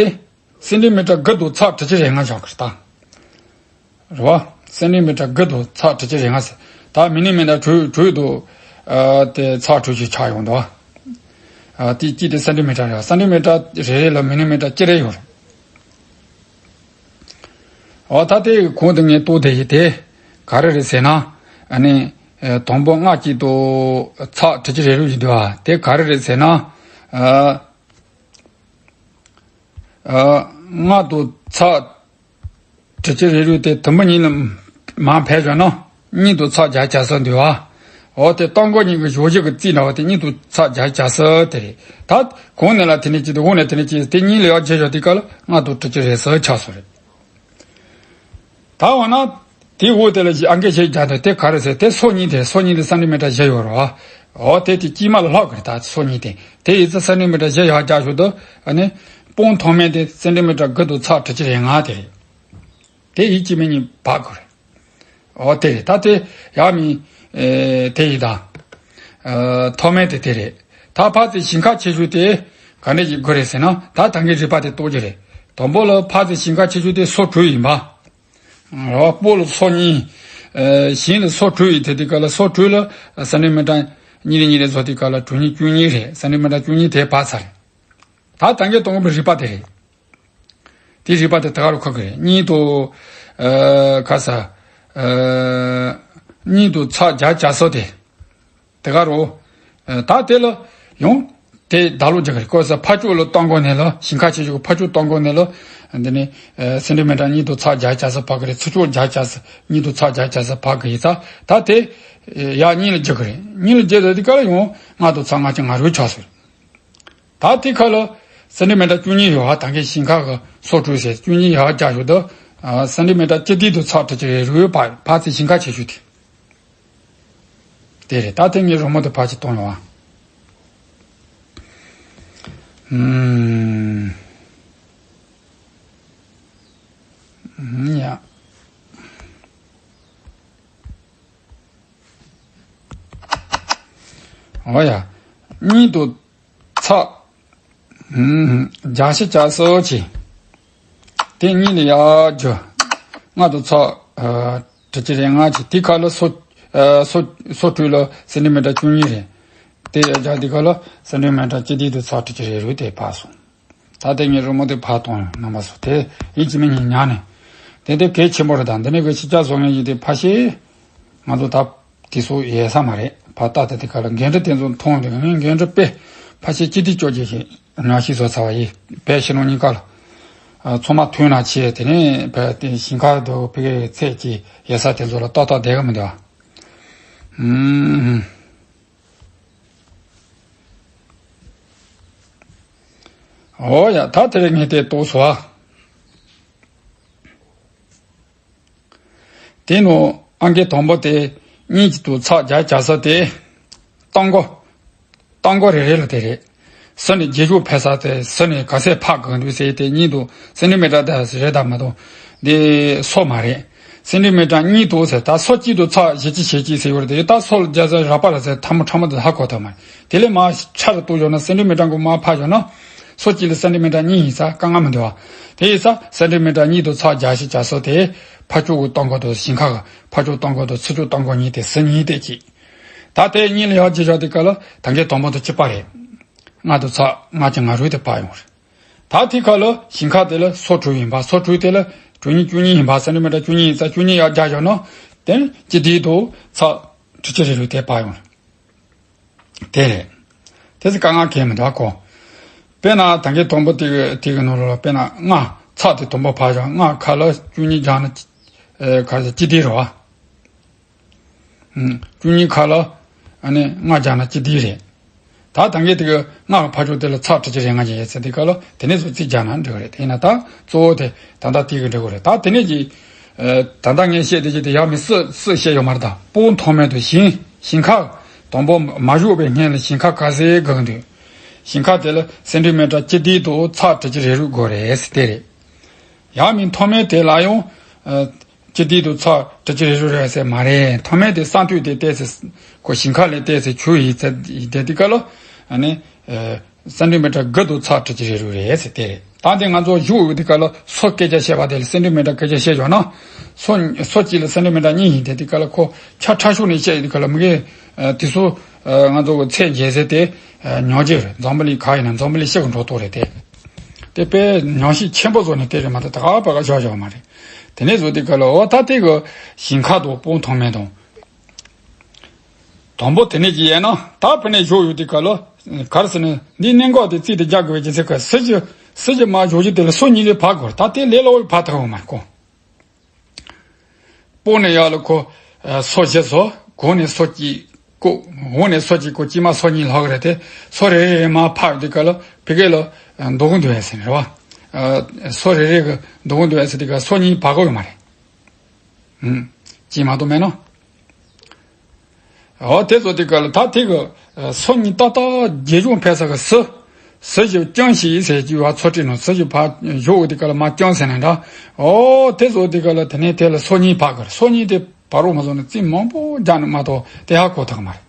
སེན་ཊི་མི་ཊར་དགུ་དང་ཚེག་དྲུག་ཅུ་རེ་ལྔ་བཞག་གི་རེད་ད། རེད་བ། སེན་ཊི་མི་ཊར་དགུ་དང་ཚེག་དྲུག་ཅུ་རེ་ལྔ་ཟེར། ད་མི་ལི་མི་ཊར་དྲུག་དྲུག་དང་ཨ་དེ་ཚེག་དྲུག་ཅུ་ཆགས་ཡོང་འདུག་ཨ་དེ་གཅིག་དེ་སེན་ཊི་མི་ཊར་རེད་བ། སེན་ཊི་མི་ཊར་རེ་རེ་ལ་མི་ལི་མི་ཊར་གཅིག་རེ་ཡོད་རེད། འོ་ད་དེ་གོང་དུ་ངས་བཏོན་དེ་ཡིན་དེ་ག་རེ་རེད་ཟེར་ན། ཨ་ནི་ཨ་དང་པོ་ལྔ་གཅིག་དང་ཚེག་དྲུག་ཅུ་རེ་དྲུག་ཡིན་འདུག་ཨ། དེ་ག་རེ་རེད་ཟེར་ན། ཨ། ཨ། ལྔ་དང་ཚེག་དྲུག་ཅུ་རེ་དྲུག་དེ་དུམ་བུ་གཉིས་ལ་མར་ཕེབས་བྱུང་ན་གཉིས་དང་ཚེག་བརྒྱད་ཅུ་གྱ་གསུམ་འདུག་ཨ། འོ་དེ་སྟོང་སྐོར་གཉིས་ཀྱི་གཞོགས་གཞི་གི་རྩིས་འདྲ་བ་དེ་གཉིས་དང་ཚེག་བརྒྱད་ཅུ་གྱ་གསུམ་དེ་རེད། ད་གོང་ནས་ལ་དེ་ནས་གཅིག་དང་འོག་ནས་དེ་ནས་གཅིག་དེ་གཉིས་ལ་ཡར་རྒྱུག་ཞོར་དུས་སྐབས་ལ་ལྔ་དང་དྲུག་ཅུ་རེ་གསུམ་ཆགས་སོང་རེད། ད་འོ་ན། དེའི་འོག་དེ་ལ་ཞིག་ཨང་ཀི་ཞིག་རྒྱག་འདུག་དེ་ག་རེ་ཟེར། དེ་སོ་གཉིས་དེ་སོ་གཉིས་དེ་སེན་ཊི་མི་ཊར་བཞི་ཡོད་རེད་བ། འོ་དེ་དེ་དཀྱིལ་མ་ལ་ལྷག་གི་རེད། ད་སོ་གཉིས་དེ་དེ་ཡིན་ཙང་སེན་ཊི་མི་ཊར་བཞི་ཡར་རྒྱག་ཞོར་དུ་ཨ་ནི་སྤང་ཐང་མའི་དེ་སེན་ཊི་མི་ཊར་དགུ་དང་ཚེག་དྲུག་ཅུ་རེ་ལྔ་དེ་རེད། དེ་ཡིན་གཅིག་མིན་གཉིས་བར་དགོས་རེད། འོ་དེ་རེད། ད་དེ་ཡང་མིན་ཨེ་དེ་ཡིན་ད། ཨ་ཐོག་མའི་དེ་དེ་རེད། ད་ཕར་ཚུར་ཞེང་ཁ་ཕྱེ་ཤོས་དེ་ག་འདྲ་ཞིག་དགོས་རེད་ཟེར་ན། ད་ད་གིན་རིགས་པ་དེ་རྟོགས་ཀྱི་རེད། དང་པོ་ལ་ཕར་ཚུར་ཞེང་ཁ་ཕྱེ་ཤོས་དེ་སོ་དྲུག་ཡིན་པ། རེད་བ། སྤོ་ལ་སོ་གཉིས། ཨ་ཞེང་ལ་སོ་དྲུག་ཡིན། དེ་དེ་ག་ལ་སོ་དྲུག་ལ་སེན་ཊི་མི་ཊར་གཉིས་རེ་གཉིས་རེ་བཟོ་དུས་སྐབས་ལ་དྲུག་གཉིས་བཅུ་གཉིས་རེད། སེན་ཊི་མི་ཊར་བཅུ་གཉིས་དེ་བར་ཚར་རེད། ད་ད་གིན་གཏོང་དགོས་པའི་རིགས་པ་དེ་རེད། དེ་རིགས་པ་དེ་ད་ག་རུ་ཁག་གི་རེད། གཉིས་དང་། ཨ་ག་ས། ཨ་གཉིས་དང་ཚེག་བརྒྱད་ཅུ་གྱ་གསུམ་དེ། དེ་ག་རུ། ཨ་ད་དེ་ལ་ཡང་དེ་བརྡ་ལོག་རྒྱག་གི་རེད། ཁོ་ས་ཕར་ཕྱོགས་ལ་གཏོང་དགོས་ནས་ལ་ཞེང་ཁ་ཕྱེ་ཤོས་ཕར་ཕྱོགས་གཏོང་དགོས་ནས་ལ། འདི་ནི་ཨ་སེན་ཊི་མི་ཊར་གཉིས་དང་ཚེག་བརྒྱད་ཅུ་གྱ་གསུམ་བར་གི་རེད། ཚུར་ཕྱོགས་བརྒྱད་ཅུ་གྱ་གསུམ། གཉིས་དང་ཚེག་བརྒྱད་ཅུ་གྱ་གསུམ་བར་གི་ཡིན་ཙང་ད་དེ་ཡར་གཉིས་ལ་རྒྱག་གི་རེད། གཉིས་ལ་རྒྱག་དུས་དེ་ག་ལ་ཡང་ལྔ་དང་ཚེག་ལྔ་བཅུ་ང་དྲུག་ཆགས་སོང་། ད་དེ་ཁ་ལ་སེན་ཊི་མི་ཊར་བཅུ་གཉིས་ཡོད་པ། ད་གིན་ཞེང་ཁ་གི་སོ་དྲུག་ཟེར་བཅུ་གཉིས་ཡར་རྒྱག་ཞོར་དུ་ཨ་སེན་ཊི་མི་ཊར་བཅུ་བདུན་དང་ཚེག་དྲུག་ཅུ་རེ་དྲུག་ཡོད་པ། ཕར་ཚུར་ཞེང་ཁ་ཕྱེ་ཤོས་དེ་དེ་རེད། ད་དེ་ངས་རི་མོ་དེ་ཕར་ཅིག་གཏོང་ཡོང་བ། ཨུམ། ཨུམ། ཡ། འོ་ཡ། གཉིས་དང་ཚེག་ཨུམ། བརྒྱད་ཅུ་གྱ་གསུམ་བྱས། དེ་གཉིས་ལ་ཡར་རྒྱུག་ལྔ་དང་ཚེག་ཨ་དྲུག་ཅུ་རེ་ལྔ་བྱས། དེ་ཁ་ལ་སོ་ཨ་སོ་སོ་དྲུག་ལ་སེན་ཊི་མི་ཊར་བཅུ་གཉིས་རེད། དེ་ཡར་རྒྱག་དུས་སྐབས་ལ་སེན་ཊི་མི་ཊར་གཅིག་སྟེང་དུ་ཚེག་དྲུག་ཅུ་རེ་དྲུག་དེ་ཕར་སོང་། ད་དེ་ངས་རི་མོ་དེ་ཕར་གཏོང་ཡོང་རྣམ་པ་ཚོ་དེ་ཡིན་གཅིག་མིན་གཉིས་ཉར་ནས། དེ་དེ་གལ་ཆེན་པོ་རེད། ད་འདི་ནས་གི་ཕྱི་རྒྱལ་བཟོ་མཁན་གྱི་དེ་ཕ་ཤེས། ང་ཚོ་ད་དེ་ཚོ་ཡལ་ས་མ་རེད། ཕར་ལྟ་དེ་དེ་ག་ལ་འགན་འཁྲི་དེ་ཚོ་མཐོང་དེ་ངས་འགན་འཁྲི་དཔེ་ཕ་ཤེས་སྤྱི་བདེ་བཅོ་བརྒྱད་ཞིག་ཉར་ཤིག་བཟོ་ཚར་བ་ཡིན། བོད་ཕྱི་ནང་གཉིས་ཀ་ལ། ཚང་མ་མཐུན་ན་བྱས་དེ་ནས་བོད་དེ་ཞིང་ཁ་དུ་ཕ་གིའི་ཚད་ཀྱི་ཡལ་ས་དེ་ཚོ་ལ་ཏག་ཏག་བསྡད་གི་མི་འདུག་ཨ། ཨུམ། ཨོ་ཡ། ད་དེ་རིང་ངས་དེ་ཏོག་ཙམ། དེ་ནང་ཨང་ཀི་དང་པོ་དེ་གཉིས་ཀྱི་དུ་ཚེག་བརྒྱ་བརྒྱ་ས་དེ། སྟོང་སྒོ། སྟོང་སྒོ་རེ་རེ་ལ་དེ་རེད། ཟུར་ནས་རྗེས་ཕྱོགས་ཕེབས་ས་དེ་ཟུར་ནས་ག་ཚད་ཕར་དགོས་འདུག་ཟེར་དེ་གཉིས་དུ་སེན་ཊི་མི་ཊར་དེ་རེད་དམ་མ་གཏོགས། འདི་སོ་མ་རེད། སེན་ཊི་མི་ཊར་གཉིས་དུ་ཟེར་ད་སོ་གཅིག་དུ་ཚེག་བཞི་གཅིག་བཞི་གཅིག་ཟེར་ཡོད་རེད་དེ་ད་སོ་ལ་བརྒྱ་ས་རག་པ་ལ་ཟེར་ཐལ་མོ་ཕྲ་མོ་དེ་ཧ་གོ་ཐུབ་མ་རེད། དེ་ལས་མར་ཆ་རུ་གཏུགས་ཡོང་ན་སེན་ཊི་མི་ཊར་གོ་མར་ཕར་ཡོང་ན། སོ་གཅིག་ལ་སེན་ཊི་མི་ཊར་གཉིས་ཡིན་ས་དཀའ་ངལ་མི་འདུག་བ། དེ་ཡིན་ས་སེན་ཊི་མི་ཊར་གཉིས་དུ་ཚེག་བརྒྱ་བཞི་བརྒྱ་ས་དེ་ཕར་ཕྱོགས་ཀྱི་སྟོང་སྒོ་དང་ཞིང་ཁ་གི་ཕར་ཕྱོགས་སྟོང་སྒོ་དང་ཚུར་ཕྱོགས་སྟོང་སྒོ་གཉིས་དེ་ཟུར་གཉིས་དེ་གཅིག་ད་དེ་གཉིས་ལ་ཡར་རྗེས་བཞག་དུས་སྐབས་ལ་ད་གིན་དང་པོ་དང་གཅིག་པ་རེད། ལྔ་དུ་ཚེག་ལྔ་གཅིག་ལྔ་དྲུག་དེ་ཕར་ཡོང་རེད། ད་དེ་ཁ་ལ་ཞིང་ཁ་དེ་ལ་སོ་དྲུག་ཡིན་པ། སོ་དྲུག་དེ་ལ་དྲུག་གཉིས་བཅུ་གཉིས་ཡིན་པ། སེན་ཊི་མི་ཊར་བཅུ་གཉིས་ཡིན་ཙང་བཅུ་གཉིས་ཡར་རྒྱག་བཞག་ན་དེ་ནི་སྤྱི་བདེ་དུ་ཚེག་དྲུག་ཅུ་རེ་དྲུག་དེ་ཕར་ཡོང་རེད། དེ་རེད། དེ་ཚོ་དཀའ་ངལ་གང་ཡང་མི་འདུག་གོ། དཔེར་ན་ད་གིན་དང་པོ་དེ་གི་དེ་གི་ནང་ལོགས་ལ་དཔེར་ན་ལྔ་ཚེག་དེ་དང་པོ་ཕར་བཞག་ལྔ་ཁ་ལ་བཅུ་གཉིས་བརྒྱབ་ན་ཨེ་ག་རེ་སྤྱི་བདེ་རེད་བ། ཨུམ། བཅུ་གཉིས་ཁ་ལ་ཨ་ནི་ལྔ་བརྒྱབ་ན་སྤྱི་བདེ་རེད། ད་ད་གིན་དེ་གི་ལྔ་གི་ཕར་ཕྱོགས་དེ་ལ་ཚེག་དྲུག་ཅུ་རེ་ལྔ་བརྒྱབ་ཡོད་ཚེ་དེ་ག་ལ་དེ་ནས་བཟོ་རྩིས་བརྒྱབ་ན་འགྲིག་གི་རེད། དེ་ཡིན་ན་ད་གཙོ་བོ་དེ་ད་ལྟ་དེ་གི་འགྲིག་གི་རེད། ད་དེ་ནས་ཀྱི་ཨེ་ད་ལྟ་ངས་བཤད་དེ་ཀྱི་དེ་ཡང་མི་སུ་སུ་བཤད་ཡོད་མ་རེད། ད་སྤུ་གུ་མཐོ་དམན་དུ་ཞིང་ཞིང་ཁ་དང་པོ་མ་བཞུགས་པའི་སྔོན་ལ་ཞིང་ཁ་ག་ཚད་དགོས་འདུག་ཞིང་ཁ་དེ་ལ་སེན་ཊི་མི་ཊར་སྤྱི་བདེ་དུ་ཚེག་དྲུག་ཅུ་རེ་དྲུག་དགོས་རེད་ཟེར་དེ་རེད། ཡང་མི་མཐོ་དམན་དེ་ལ་ཡང་ཨ་སྤྱི་བདེ་དུ་ཚེག་དྲུག་ཅུ་རེ་དྲུག་རེད་ཟེར་མ་རེད། མཐོ་དམན་དེ་ས་མཐོ་དེ་བལྟས་ཚེ་ཁོ་ཞིང་ཁ་ལས་བལྟས་ཚེ་ཆུ་ཡིན་ཚེ་དེ་དེ་ག་ལ་ཨ་ནི་ཨ་སེན་ཊི་མི་ཊར་དགུ་དུ་ཚེག་དྲུག་ཅུ་རེ་དྲུག་རེད་ཟེར་དེ་རེད། ད་དེ་ང་ཚོ་བཞུགས་ཡོད་དེ་ག་ལ་སོ་སྐད་ཆ་བཤད་པ་དེ་ལ་སེན་ཊི་མི་ཊར་སྐད་ཆ་བཤད་ཡོད་ན་སོ་སོ་གཅིག་ལ་སེན་ཊི་མི་ཊར་གཉིས་ཡིན་དེ་དེ་ག་ལ་ཁོ་ཆ་ཕྲ་ཤོས་ནས་བཤད་ཡོད་དེ་ག་ལ་མི་གི་ཨ་དེ་ཚོ་ཨ་ང་ཚོ་གི་ཚད་འཇལ་ཟེར་དེ་ཨ་ཉོག་བརྗོད་རེད། འཛམ་བུ་གླིང་ག་ཡིན་ན་འཛམ་བུ་གླིང་ཕྱི་གི་འགྲོ་ཐོག་རེད་དེ། དེ་དཔེ་ཉམས་ཞིབ་ཆེན་པོ་བཟོ་ནས་དེ་རེད་མ་གཏོགས་ད་ག་པ་ག་བཞག་བཞག་མ་རེད། དེ་ནས་བཟོ་དུས་སྐབས་ལ་འོ་ད་དེ་གི་ཞིང་ཁ་དང་སྤུ་གུ་མཐོ་དམན་དང་། དང་པོ་དེ་ནས་ཀྱི་ཡས་ན་ད་ཕ་ནས་བཞུགས་ཡོད་དུས་སྐབས་ལ་ག་རེ་ཟེར་ན་འདིའི་གནད་འགག་དེ་རྩིས་དེ་རྒྱག་དགོས་པའི་རྒྱུ་མཚན་ག་སུ་ཞིག་སུ་ཞིག་མ་བཞུགས་རྒྱུ་དེ་ལ་སོ་གཉིས་རེ་ཕར་དགོས། ད་དེ་ལས་སླ་བོ་ཕར་ཐག་འོང་མ་གོ། སྤུ་གུ་ནས་ཡར་ལ་ཁོ་ཨ་སོ་བཞི་བཟོ། གོང་ནས་སོ་གཅིག་བཀོད། འོག་ནས་སོ་གཅིག་བཀོད། དཀྱིལ་མ་སོ་གཉིས་ལྷག་རེད་དེ། སོ་རེ་རེ་མར་ཕབ་དུས་སྐབས་ལ་ཕ་གི་ལ་ཨ་མདོ་དགོང་དུ་ཡས་ཟིན་རེད་བ། ཨ་སོ་རེ་རེ་གི་མདོ་དགོང་དུ་ཡས་ཟིན་དུས་སྐབས་སོ་གཉིས་བར་གོ་ཡོད་མ་རེད། ཨུམ། དཀྱིལ་མ་དུ་མེད་ནོ། འོ་དེ་ཚོ་དེ་ག་ལ་ད་དེ་གི་ཨ་སོ་གཉིས་ཏག་ཏག་རྗེས་སྦྱོང་ཕེབས་ས་གི་སུ། སུ་ཞིག་རྐྱང་ཞིག་ཟེར་གྱི་བ་ཚོ་ཁྲིད་ནོ། སུ་ཞིག་ཕར་བཞུགས་དེ་ག་ལ་མར་རྐྱང་ཟེར་ནས་འདྲ། འོ་དེ་ཚོ་དེ་ག་ལ་དེ་ནས་དེ་ལ་སོ་གཉིས་ཕར་གི་རེད། སོ་གཉིས་དེ་བར་རོ་མ་སོང་ནས་རྩིས་མང་པོ་རྒྱག་ནས་མ་གཏོགས་དེ་ཧ་གོ་ཐག་མ་རེད།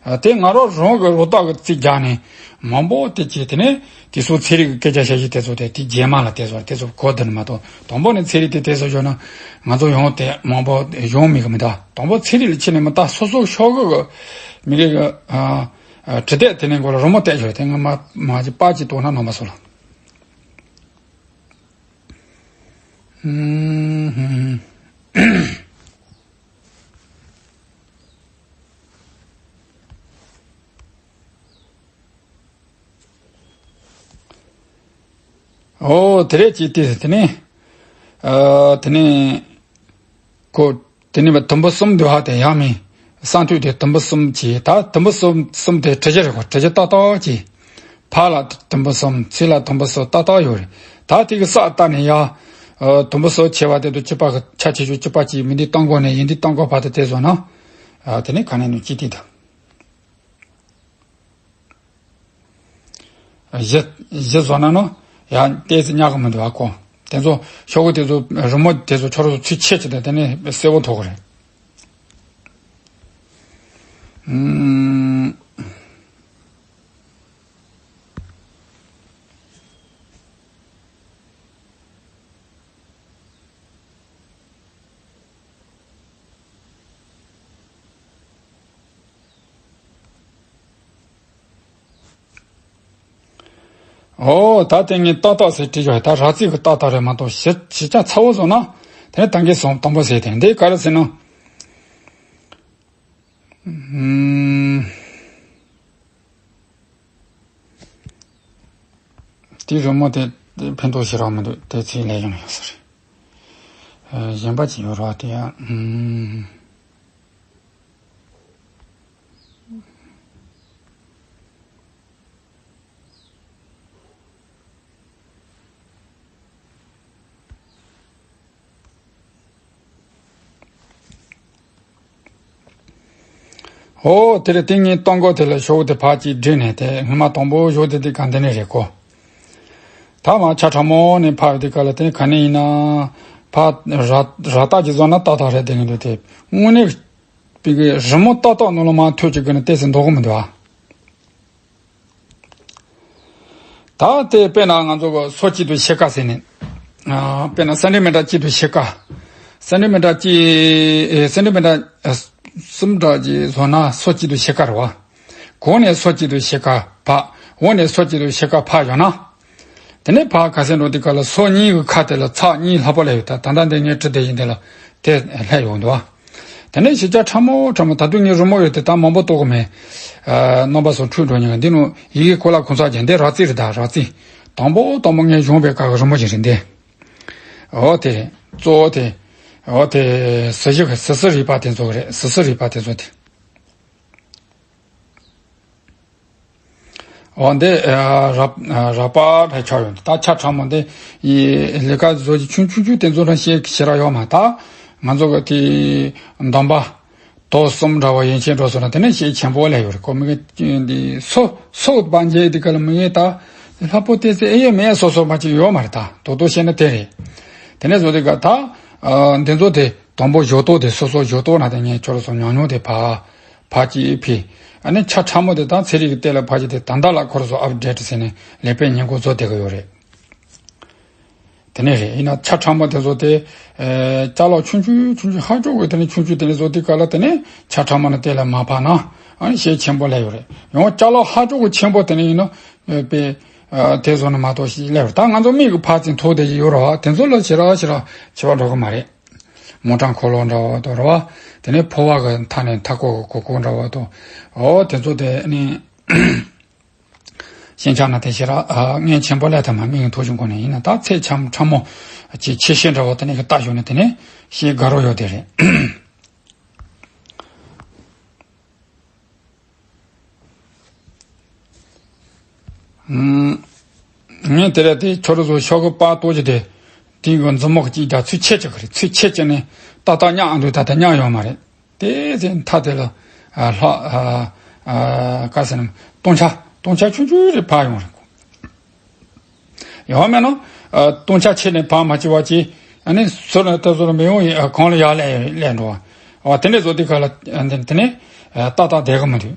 ཨ་དེ་ང་རང་རང་གི་རོ་ཏོག་གི་རྩིས་རྒྱག་ནས་མང་པོ་དེ་བྱས། དེ་ནས་དེ་ཚོ་ཚན་རིག་གི་སྐད་ཆ་བཤད་གཞི་དེ་ཚོ་དེ་དེ་རྗེས་མ་ལ་དེ་ཚོ་དེ་ཚོ་གོ་བསྡུར་ནས་མ་གཏོགས་དང་པོ་ནས་ཚན་རིག་དེ་དེ་ཚོ་ཤོད་ན་ང་ཚོ་ཡང་དེ་མང་པོ་ཡོང་མེད་གི་མི་འདུག་དང་པོ་ཚན་རིག་ལ་ཕྱིན་ནས་མི་ལྟ་སོ་སོ་ཤོག་གུ་གི་མི་རིགས་ཀྱི་ཨ་ཨ་འབྲི་དེབ་དེ་ནས་མགོ་ལ་རི་མོ་བལྟས་ཤོག་དེ་ང་མ་མ་ཅི་པར་ཅིག་གཏོང་ན་ནོར་མ་སོང་ལ། ཨུམ། ཨོ་དེ་རེད་ཅེས་དེ་དེ་ནས་ཨ་དེ་ནས་ཁོ་དེ་ནས་དུམ་བུ་གསུམ་འདུག་ཧ། དེ་ཡང་མིན་སང་ཐོག་དེ་དུམ་བུ་གསུམ་གྱིས་ད་དུམ་བུ་གསུམ་གསུམ་དེ་བྲི་རྒྱུ་རེད་གོ། བྲི་རྒྱུ་ཏག་ཏག་གྱིས་ཕར་ལ་དུམ་བུ་གསུམ་ཚུར་ལ་དུམ་བུ་གསུམ་ཏག་ཏག་ཡོད་རེད། ད་དེ་གི་ས་ལྟ་ནས་ཡ་ཨ་དུམ་བུ་གསུམ་ཆེ་བ་དེ་དུ་གཅིག་པ་གི་ཆ་ཆེ་ཤོས་གཅིག་པ་གྱིས་མི་འདི་སྟོང་སྒོ་ནས་ཡིན་འདི་སྟོང་སྒོ་བར་དུ་དེ་བཟོ་ན་ཨ་དེ་ནས་ག་ནས་ནུ་ཅི་དེ་འདུག་གཞི་གཞི་བཟོ་ན་ནོ་ཡང་ཏོག་ཙམ་ཉག་གི་མི་འདུག་ཨ་ཁོ། དེ་ཚོ་ཤོག་གུ་དེ་ཚོ་རི་མོ་དེ་ཚོ་ཁྱོད་རང་ཚོ་ཚུལ་ཆད་ཅིག་དང་དེ་ནས་གསལ་པོ་མཐོང་གི་རེད། ཨུམ། ཨོ་ད་དེ་ངས་ཏག་ཏག་ཟེར་བྲིས་བཞག་ད་ར་ཙི་གི་ཏག་ཏག་རེད་མ་གཏོགས་ཞི་ཞི་ཆ་ཚ་བོ་བཟོ་ན་དེ་ནས་ད་གིན་སོང་དང་པོ་ཟེར་དེ་འདི་ག་རེ་ཟེར་ན། ཨུམ། དེའི་རི་མོ་དེ་ཕན་ཐོགས་ཞེ་དྲག་མི་འདུག་དེ་ཚིག་ལས་ཡང་ཡོང་ས་རེད། གཞན་པ་ཅིག་ཡོད་རེད་བ་དེ་ཡང་། ཨོ་དེ་རེད། དེ་ངས་སྟོན་གོ་དེ་ལ་ཤོག་དེ་ཕར་ཅིག་བསྒྲིགས་ནས་དེ་སྔོན་མ་དང་པོ་ཤོག་དེ་དེ་ག་འདི་ནས་རེད་གོ། ད་མ་ཆ་ཕྲ་མོ་ནས་ཕར་དེ་ག་ལ་དེ་ག་ནས་ཡིན་ན། ཕར་ར་ར་རྟགས་ཀྱི་བཟོ་ན་ཏག་ཏག་རེད་དེ་ངས་འདུག་དེ་དངོས་གནས་པའི་གི་རི་མོ་ཏག་ཏག་ནང་ལ་མ་ཐོད་ཅིག་གི་ནས་ཏོག་ཙམ་འདོགས་གི་མི་འདུག་ཨ། ད་དེ་དཔེར་ན་ང་ཚོ་གི་སོ་གཅིག་ཏུ་ཕྱེད་ཀ་ཟེར་ནས། ཨ་དཔེར་ན་སེན་ཊི་མི་ཊར་གཅིག་ཏུ་ཕྱེད་ཀ། སེན་ཊི་མི་ཊར་གཅིག་ཨེ་སེན་ཊི་མི་ཊར་ཨ་གསུམ་འདྲ་གྱི་བཟོ་ན་སོ་གཅིག་ཏུ་ཕྱེད་ཀ་རེད་བ། གོང་ནས་སོ་གཅིག་ཏུ་ཕྱེད་ཀ་ཕར། འོག་ནས་སོ་གཅིག་ཏུ་ཕྱེད་ཀ་ཕར་བཞག་ན། དེ་ནས་ཕར་ག་ཚོད་འགྲོ་དུས་སྐབས་ལ་སོ་གཉིས་ཀྱི་ཁ་དེ་ལ་ཚེག་གཉིས་ལྷག་པོ་སླེབས་ཡོད། ད་ད་ལྟ་འདི་ངས་བྲིས་དེ་ཡིན་དེ་ལ་དེ་སླེབས་ཡོང་འདུག་བ། དེ་ནས་ཞིབ་ཆ་ཕྲ་མོ་ཕྲ་མོ་ད་དུང་ངས་རི་མོ་ཡོད་དེ་ད་མང་པོ་གཏོང་གི་མེད། ཨ་རྣམ་པ་ཚོ་འཁྲུལ་འགྲོ་ཉེན་འདི་ནང་ཡི་གེ་གོ་ལ་གོང་ཚགས་ཀྱང་འདི་ར་ཙི་རེད། ད་ར་ཙི་དང་པོ་དང་པོ་ངས་བྱུང་བའི་སྐབས་ཀྱི་རི་མོ་ཞིག་རེད་འདི། འོ་དེ་རེད། གཙོ་བོ་དེ། འོ་དེ་སི་ཞི་སི་སི་རིག་པ་དེ་ཚོ་རེད། སི་སི་རིག་པ་དེ་ཚོ་དེ། འོ་འདི་ཨ་ར་ཨ་ར་པ་རེད་ཆགས་ཡོང་། ད་ཆ་ཕྲ་མོ་འདི་ཡི་ལས་ཀ་བཟོ་རྒྱུ་ཆུང་ཆུང་ཆུང་དེ་ཚོ་རང་ཤེས་ཤེས་ར་ཡོད་མ། ད་ང་ཚོ་གི་དེ་འདོན་པ་དོ་གསུམ་འདྲ་བོ་ཡན་ཆད་འགྲོ་སོང་ན་དེ་ནས་ཤེས་ཆེན་པོ་ལས་ཡོད་རེད་ཁོ། མི་གི་འདི་སོ་སོ་བང་རྒྱལ་འདི་ག་ལ་མི་གི་ད་ལྷག་པོ་དེ་ཚེ་ཨེ་ཡོད་མེད་སོ་སོ་མ་ཅིག་ཡོད་མ་རེད། ད་དོ་དོ་བཤད་ན་དེ་རེད། དེ་ནས་བཟོ་དེ་ག་ད་ཨ་འདི་ཚོ་དེ་དང་པོ་བཞོ་ཏོ་དེ་སོ་སོ་བཞོ་ཏོ་ན་དེ་ངས་ཁྱོད་ར་སོ་ཉུང་ཉུང་དེ་ཕ། ཕ་གཅིག་ཕི། ཨ་ནི་ཆ་ཕྲ་མོ་དེ་དང་ཚན་རིག་གི་ཐད་ལ་ཕ་གཅིག་དེ་ད་ལྟ་ལ་ཁོ་ར་ཚོ་ཨབ་ཌེ་ཊི་ཟེར་ནས་ལས་དཔེ་སྙན་ཁོ་བཟོ་བསྡད་ཀྱི་ཡོད་རེད། དེ་ནས་རེད། ཡིན་ན་ཆ་ཕྲ་མོ་དེ་ཚོ་དེ་ཨེ་ཅ་ལག་ཆུང་ཆུང་ཆུང་ཆུང་ཧ་ཅང་གི་དེ་ནས་ཆུང་ཆུང་དེ་ནས་བཟོ་དུས་སྐབས་ལ་དེ་ནས་ཆ་ཕྲ་མོ་ནས་དེ་ལ་མ་ཕར་ན་ཨ་ནི་ཤེད་ཆེན་པོ་སླེབས་ཡོད་རེད། ཡང་ཅ་ལག་ཧ་ཅང་གི་ཆེན་པོ་དེ་ནས་ཡིན་ན་ཨེ་དཔེ་ཨ་དེ་བཟོ་ན་མ་གཏོགས་ཤེད་སླེབས་རེད། ད་ང་ཚོ་མིག་གི་ཕར་ཚུར་མཐོང་བསྡད་ཀྱི་ཡོད་རེད་བ། དེ་ཚོ་ལ་ཞེ་དྲག་ཞེ་དྲག་ཁྱད་པར་འགྲོ་གི་མ་རེད། མོ་ཊ་འཁོར་ལོ་འདྲ་བོ་དང་རེད་བ། དེ་ནས་ཕོ་བ་གི་མཐའ་ནས་མཐའ་འཁོར་གི་གོ་གོ་འདྲ་བོ་དང་། འོ་དེ་ཚོ་དེ་ནི་ཤེས་བྱ་ན་དེ་ཤེས་ར་ཨ་མངལ་ཆེན་པོ་ལས་ཐ་མ་མིག་མཐོང་ཆུང་གོ་ནས་ཡིན་ན་ད་ཚེག་ཕྲ་ཕྲ་མོ་ཅིག་ཆེ་ཤེལ་འདྲ་བོ་དེ་ནས་གི་ལྟ་ཞོག་ན་དེ་ནས་ཤེལ་དགའ་རོགས་ཡོད་དེ་རེད། ཨུམ། ངས་དེ་རེད་དེ་ཁྱོད་རང་ཚོ་ཤོག་གུ་པར་གཏོར་རྒྱུ་དེ། དེའི་གི་མཛུབ་མོ་གཅིག་རྒྱ་ཚུལ་ཆད་ཅིག་གི་རེད། ཚུལ་ཆད་ཅིག་ནས་ཏག་ཏག་མཉམ་ཨ་འདུག་ད་ལྟ་མཉམ་ཡོད་མ་རེད། དེ་ཚེ་མཐའ་དེ་ལ་ཨ་ལྷག་ཨ་ཨ་ག་ཟེར་ན་སྟོང་ཆ་སྟོང་ཆ་ཆུང་ཆུང་རེ་ཕར་ཡོང་རེད། ཡང་མིན་ན་ཨ་སྟོང་ཆ་ཆད་ནས་ཕར་མ་བྱེད་པ་ཅིག་ཨ་ནི་ཟུར་ལ་ལྟ་ཟུར་མི་ཡོང་ཡིན་ཨ་གང་ལ་ཡར་ལས་ལས་འགྲོ་བ། ཨ་དེ་འདྲས་བཟོ་དུས་ག་ལ་ཨ་དེ་དེ་ནས་ཨ་ཏག་ཏག་བསྡད་གི་མི་འདུག་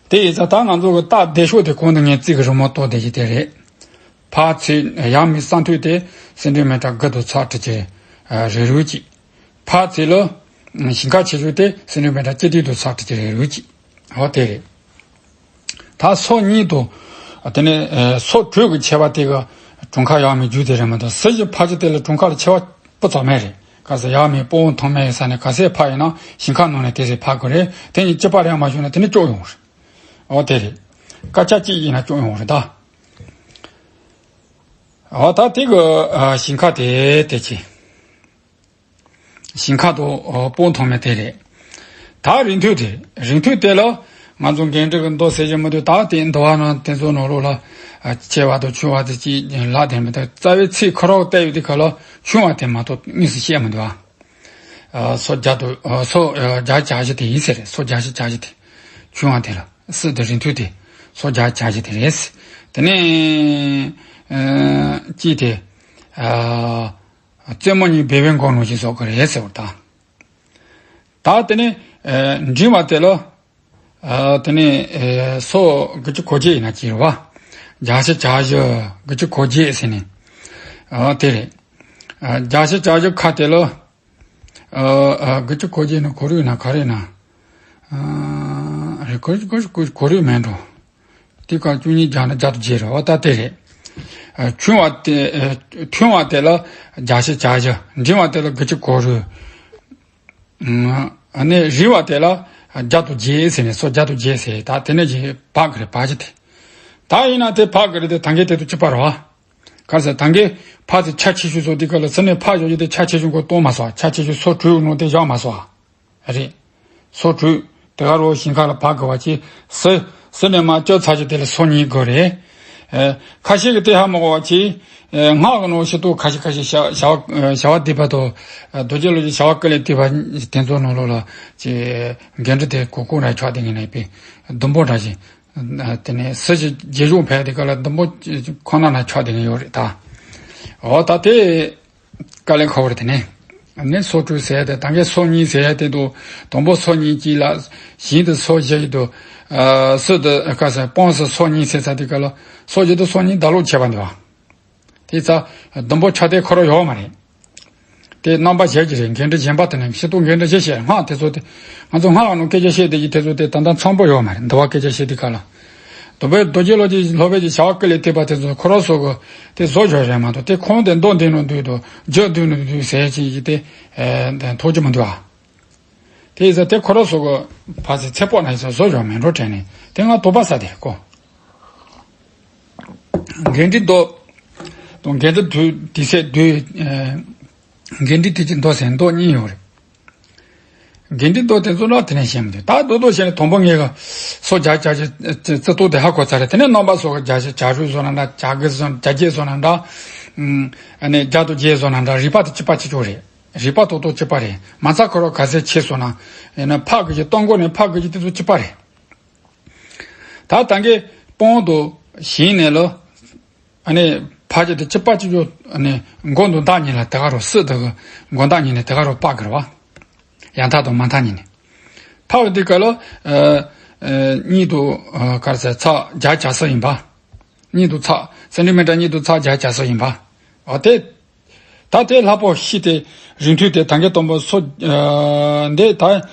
དེ་ཡིན་ཙང་ད་ང་ཚོ་གི་རྟགས་བསྡད་ཤོག་དེ་གོང་དུ་ངས་རྩིས་ཀྱི་རི་མོ་གཏོང་བསྡད་ཀྱི་དེ་རེད། ཕར་ཚུར་ཡར་མར་ས་མཐོ་དེ་སེན་ཊི་མི་ཊར་དགུ་དང་ཚེག་དྲུག་ཅུ་རེ་རེ་གཅིག་ཕར་ཚུར་ལ་ཞིང་ཁ་ཆེ་ཤོས་དེ་སེན་ཊི་མི་ཊར་གཅིག་སྟོང་དང་ཚེག་དྲུག་ཅུ་རེ་རེ་གཅིག་འོ་དེ་རེད། ད་སོ་གཉིས་དང་། དེ་ནས་ཨེ་སོ་དྲུག་གི་ཁྱད་པར་དེ་གི་གྲངས་ཀ་ཡར་མར་རྒྱུག་དེ་རེད་མ་གཏོགས་སི་ཞི་ཕ་གཅིག་དེ་ལ་གྲངས་ཀ་ལ་ཁྱད་པར་སྤུ་ཙམ་མེད་རེད། ག་ས་ཡར་མར་སྤོ་བོ་མཐོང་མེད་ས་ནས་ག་སའི་ཕར་ཡིན་ན་ཞིང་ཁ་ནང་ནས་དེ་སའི་ཕར་དགོས་རེད། དེ་གཉིས་གཅིག་པ་རེད་མ་བྱུང་ན་དེ་ནས་སྐྱོ་ཡོང་རེད། འོ་དེ་རེད། སྐད་ཆ་གཅིག་ཡིན་ན་སྐྱོ་ཡོང་རེད་ད། འོ་ད་དེ་གི་ཨ་ཞིང་ཁ་དེ་དེ་ཅི། ཞིང་ཁ་དང་སྤོ་བོ་མཐོང་མེད་དེ་རེད། ད་རིང་ཐུང་དེ་རིང་ཐུང་དེ་ལ་ང་ཚོ་འགན་འཁྲི་གི་མདོ་ཟེར་གྱི་མི་འདུག་ད་དེ་འདུལ་བ་ནང་དེ་ཚོ་ནང་ལོགས་ལ་ཨ་ཆེ་བ་དང་ཆུང་བ་དེ་ཅིག་ལབ་དེ་མི་འདུག་རྩ་བའི་ཚིག་ཁོ་རང་བལྟས་ཡོད་དུས་ག་ལ་ཆུང་བ་དེ་མ་གཏོགས་དངོས་སུ་བཤད་མི་འདུག་ཨ། སོ་བརྒྱ་དང་སོ་བརྒྱ་བརྒྱ་བཞི་དེ་ཡིན་ཟེར་རེད། སོ་བརྒྱ་བཞི་བརྒྱ་བཞི་དེ་ཆུང་བ་དེ་ལ་སི་དེ་རིང་ཐུང་དེ་སོ་བརྒྱ་བརྒྱ་བཞི་དེ་རེད། དེ་ནས་ཨ་ཅི་དེ་ཨ། རྩེད་མོ་གཉིས་སྦས་པའི་མགོ་ནང་བཞིན་བཟོ་གི་རེད་ཟེར་བ་དང་། ད་དེ་ནས་ཨ་འབྲིང་བ་དེ་ལ་ཨ་དེ་ནས་ཨ་སོ་དགུ་བཅུ་གོ་བརྒྱད་ཡིན་ན་ཅི་རེད་བ། བརྒྱ་བཞི་བརྒྱ་བཞི་དགུ་བཅུ་གོ་བརྒྱད་ཟེར་ནས་ཨ་དེ་རེད། ཨ་བརྒྱ་བཞི་བརྒྱ་བཞི་ཁ་དེ་ལ་ཨ་ཨ་དགུ་བཅུ་གོ་བརྒྱད་ནི་གོ་རིམ་ན་ག་རེ་ན་ཨ་རེད། གོ་གོ་གོ་གོ་རིམ་མེད་འགྲོ། དེ་ག་བཅུ་གཉིས་བརྒྱ་ན་བརྒྱ་དང་བརྒྱད་རེད། འོ་ད་དེ་རེད། ཨ། ཆུང་བ་དེ། ཨ། ཐུང་བ་དེ་ལ་བརྒྱད་ཅུ་གྱ་བཞི། འབྲིང་བ་དེ་ལ་དགུ་བཅུ་གོ་དྲུག་ཨ་ནི་རིང་བ་དེ་ལ་བརྒྱ་དང་བརྒྱད་ཟེར་ནས། སོ་བརྒྱ་དང་བརྒྱད་ཟེར། ད་དེ་ནས་ཀྱི་བག་གི་རེད། བག་ཅི་དེ། ད་ཡིན་ན་དེ་བག་གི་རེད་དེ། ད་གིན་དེ་དང་གཅིག་པ་རེད་བ། ག་རེ་ཟེར། ད་གིན་ཕ་ཚེ་ཆ་ཆེ་ཤོས་སོ་དེ་ག་ལ་སི་ནས་ཕ་བཞག་རྒྱུ་དེ་ཆ་ཆེ་ཤོས་ཀོ་གཏོང་མ་སོང་། ཆ་ཆེ་ཤོས་སོ་དྲུག་ནང་དེ་བཞག་མ་སོང་། རེད། སོ་དྲུག་དེ་ག་རོ་ཞིང་ཁ་ལ་བག་གི་བ་ཅི། སི་སི་ནས་མ་བཅོ་ཚར་རྒྱུ་དེ་ལ་སོ་གཉིས་དགོས་རེད། ཨ། ཁ་ཤས་ཀྱི་དེ་ཧ་མ་གོ་བ་ཅི། ཨ། སྔགས་ཀྱི་ནང་ཤི་ཏོ་ཁ་ཤས་ཁ་ཤས་བྱ་བྱ་བ་བྱ་བ་བསྡུས་པ་དང་། རྡོ་རྗེ་ལོ་ཀྱི་བྱ་བ་ཀུན་ལས་བཏུས་པ་དེ་ཚོ་ནང་ལོགས་ལ་ཅི། འགན་འཁྲི་དེ་གོ་གོ་ར་ཆགས་དེ་ངེས་ནས་པའི་ཟླུམ་པོ་འདྲ་ཞིག་དེ་ནས་སི་ཞིག་རྗེས་འཇུག་ཕལ་དེ་ག་ལ་ཟླུམ་པོ་ཁོ་ན་ན་ཆགས་དེ་ངེས་ཡོད་རེད་ད། འོ་ད་དེ། དཀའ་ལས་ཁག་པོ་རེད་དེ་ནས། ནས་སོ་དྲུག་ཟེར་ཡ་དེ། ད་གིན་སོ་གཉིས་ཟེར་ཡ་དེ་དང་། དང་པོ་སོ་གཉིས་གཅིག་ལ། གཞན་དུ་སོ་བཞི་ཡི་དུ། ཨ། སི་དུ་ག་ཟེར། སྤོང་སི་སོ་གཉིས་ཟེར་ས་དེ་ག་ལ། སོ་བཞི་དུ་སོ་གཉིས་ད་ལོག་བྱས་པ་འདུག་བ། དེ་ཚ་ཟླུམ་པོ་ཆགས་དེ་ཁོ་རང་ཡོད་མ་རེད། དེ་རྣམ་པ་གཞན་གྱི་རེད། འགན་འཁྲི་གཞན་པ་དེ་ནས་ཤི་ཏོ་འགན་འཁྲི་གཞན་བཤད། སྔགས་དེ་ཚོ་དེ། ང་ཚོ་སྔགས་ནང་སྐད་ཆ་བཤད་དེ་ཡི་དེ་ཚོ་དེ་ད་ལྟ་འཚམ་པོ་ཡོད་མ་རེད། འདི་བ་སྐད་ཆ་བཤད་དེ་ག་ལ། དུ་བའི་རྡོ་རྗེ་ལོ་ཀྱི་སློབ་དཔོན་གྱི་བྱ་བ་ཀུན་ལས་བཏུས་པ་དེ་ཚོ་ཁོ་རང་ཚོ་གི་དེ་བཟོ་བྱ་རེད་མ་གཏོགས། དེ་ཁོང་དེ་མདོ་འདི་ནང་བསྡུས་དང་། རྒྱུད་འདི་ནང་བསྡུས་ཟེར་ཅིག་གི་དེ། ཨ། ཐོགས་ཀྱི་མི་འདུག་ཨ། དེ་ཡིན་ཙང་དེ་ཁོ་རང་ཚོ་གི་ཕ་ཚེ་ཚེ་སྤོགས་ན་ཡིན་ཙང་བཟོ་བྱ་མེད་འགྲོ་དྲན་ནས། དེ་ང་དོགས་པ་ཟ་དེ་ཀོ། འགན་འཁྲི་མདོ་དང་། འགན་འཁྲི་དུས་དེ་ཚེ་དུས། ཨ། འགན་འཁྲི་དེ་ཅི་མདོ་ཟེར་མདོ་གཉིས་ཡོད་རེད། འགན་འཁྲི་མདོ་དེ་ཚོ་ལ་དེ་ནས་བཤད་མི་འདུག་ད་མདོ་མདོ་བཤད་ནས་དང་པོ་ངེས་ག་སོ་བརྒྱ་བརྒྱད་ཅུ་རྩི་ཏོ་དེ་ཧ་གོ་ཚར་རེད། དེ་ནས་རྣམ་པ་སོ་གི་བརྒྱད་ཅུ་གྱ་དྲུག་བཟོ་ན་འདྲ། གྱ་དགུ་བཟོ། གྱ་བརྒྱད་བཟོ་ན་འདྲ། ཨ་ནི་བརྒྱ་དང་བརྒྱད་བཟོ་ན་འདྲ། རིགས་པ་དེ་གཅིག་པ་གཅིག་ཆོག་རེད། རིགས་པ་ཏོག་ཏོག་གཅིག་པ་རེད། མ་རྩ་ཁོ་རང་ག་ཚད་ཆེ་སོང་ན། ཡིན་ན་ཕག་གི་ཅི། སྟོང་སྒོ་ནས་ཕག་གི་ཅི། དེ་ཚོ་གཅིག་པ་རེད། ད་ད་གིན་སྤོང་དང་ཞིང་ནས་ལོ། ཨ་ནི་ཕ་ཅི་དེ་གཅིག་པ་གཅིག་ཆོག་ཨ་ནི་མགོ་དང་མདའ་གཉིས་ལ་དེ་ག་རུ་སྲིད་དེ་གི་མགོ་མདའ་གཉིས་ནས་དེ་ག་རུ་པགས་གི་རེད་བ། ཡང་མཐའ་དང་མ་མཐའ་གཉིས་ནས། ཕག་དེ་ག་ལོ། ཨ། ཨ། གཉིས་དང་། ཨ། ག་རེ་ཟེར། ཚག་བརྒྱ་གྱ་གསུམ་ཡིན་པ། གཉིས་དང་ཚག་སེན་ཊི་མི་ཊར་གཉིས་དང་ཚག་བརྒྱ་གྱ་གསུམ་ཡིན་པ། འོ་དེ། ད་དེ་ལྷག་པོ་ཤི་དེ་རིང་ཐུང་དེ་ད་གིན་དང་པོ་སོ། ཨ། འདི་ད།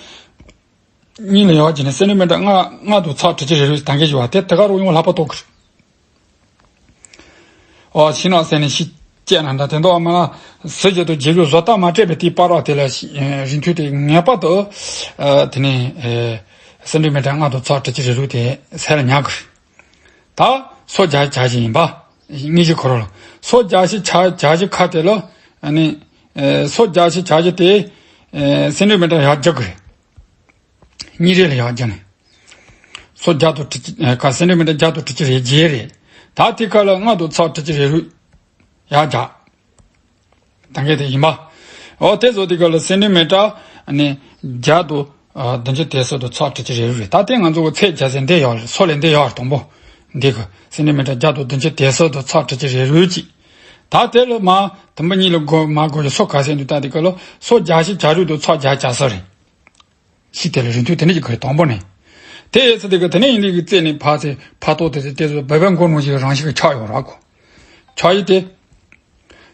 གཉིས་ལ་ཡོད་ཀྱི་ནི་སེན་ཊི་མི་ཊར་ལྔ། ལྔ་དང་ཚག་དྲུག་ཅུ་རེ་རེ་ད་གིན་ཞུ་བ་དེ་དེ་ག་རུ་ཡོང་ལྷག་པ་ཏོག་གི། ཨོ་ཤི་ན་ཟེར་ནས་ཤི་སྐྱེས་ན་འདྲ། དེ་འདྲ་མ་ན་ཟེར་རྒྱུ་དང་རྗེས་ལུས་བཟོ་ལྟ་མ་སྤྲད་པའི་དེའི་པར་བ་དེ་ལ་ཤི། ཨ། རིང་ཐུང་དེ་ངེས་པར་དུ། ཨ། དེ་ནས། ཨ། སེན་ཊི་མི་ཊར་ལྔ་དང་ཚག་དྲུག་ཅུ་རེ་རེ་དེ་ཟེར་ལ་ཉག་གི། ད་སོ་བརྒྱ་གྱ་བཞི་ཡིན་པ། དངོས་གཞི་ཁོ་རང་ལ་སོ་བརྒྱ་བཞི་གྱ་གྱ་བཞི་ཁ་དེ་ལ། ཨ་ནི། ཨ། སོ་བརྒྱ་བཞི་གྱ་བཞི་དེ། ཨ། སེན་ཊི་མི་ཊར་ཡར་རྒྱག་གི་རེད། གཉིས་རེ་ལ་ཡར་རྒྱག་ནས། སོ་བརྒྱ་དང་དྲུག་ཅུ། ཨ། ག་སེན་ཊི་མི་ཊར་བརྒྱ་དང་དྲུག་ཅུ་རེ་བརྒྱད་རེད། ད་དེ་ཁ་ལ་ལྔ་དང་ཚག་དྲུག་ཅུ་རེ་རེ་ཡར་རྒྱག་ད་གིན་དེ་ཡིན་པ། འོ་དེ་བཟོ་དེ་ག་ལ་སེན་ཊི་མི་ཊར་ནི་བརྒྱ་དང་། ཨ། བདུན་ཅུ་དོན་གསུམ་དང་ཚག་དྲུག་ཅུ་རེ་རེ་རེད། ད་དེ་ང་ཚོ་གི་ཚད་བརྒྱ་ཟེར་འདི་ཡོད་རེད། སོ་ལས་འདི་ཡོད་རེད། དང་པོ་འདི་གི་སེན་ཊི་མི་ཊར་བརྒྱ་དང་བདུན་ཅུ་དོན་གསུམ་དང་ཚག་དྲུག་ཅུ་རེ་རེ་གཅིག་ད་དེ་ལ་མ་དུམ་བུ་གཉིས་ལ་བགོ་མ་བགོ་ཡ་སོ་ག་ཟེར་འདུག་ད་དེ་ག་ལ་སོ་བརྒྱ་བཞི་གྱ་དྲུག་དང་ཚག་བརྒྱ་གྱ་གསུམ་རེད། ཤི་དེ་ལ་རིང་ཐུང་དེ་ནས་ཀྱི་ག་རེ་དང་པོ་ནས། དེ་ཡས་ཚེ་དེ་ག་དེ་ནས་ཡིན་དེ་གི་རྩེ་ནས་ཕར་ཚེ་ཕར་ཏོག་དེ་ཚེ་དེ་ཚོ་བོད་པའི་མགོ་ནང་བཞིན་རང་བཞིན་གྱི་ཆགས་ཡོད་ར་གོ། ཆགས་ཡི་དེ།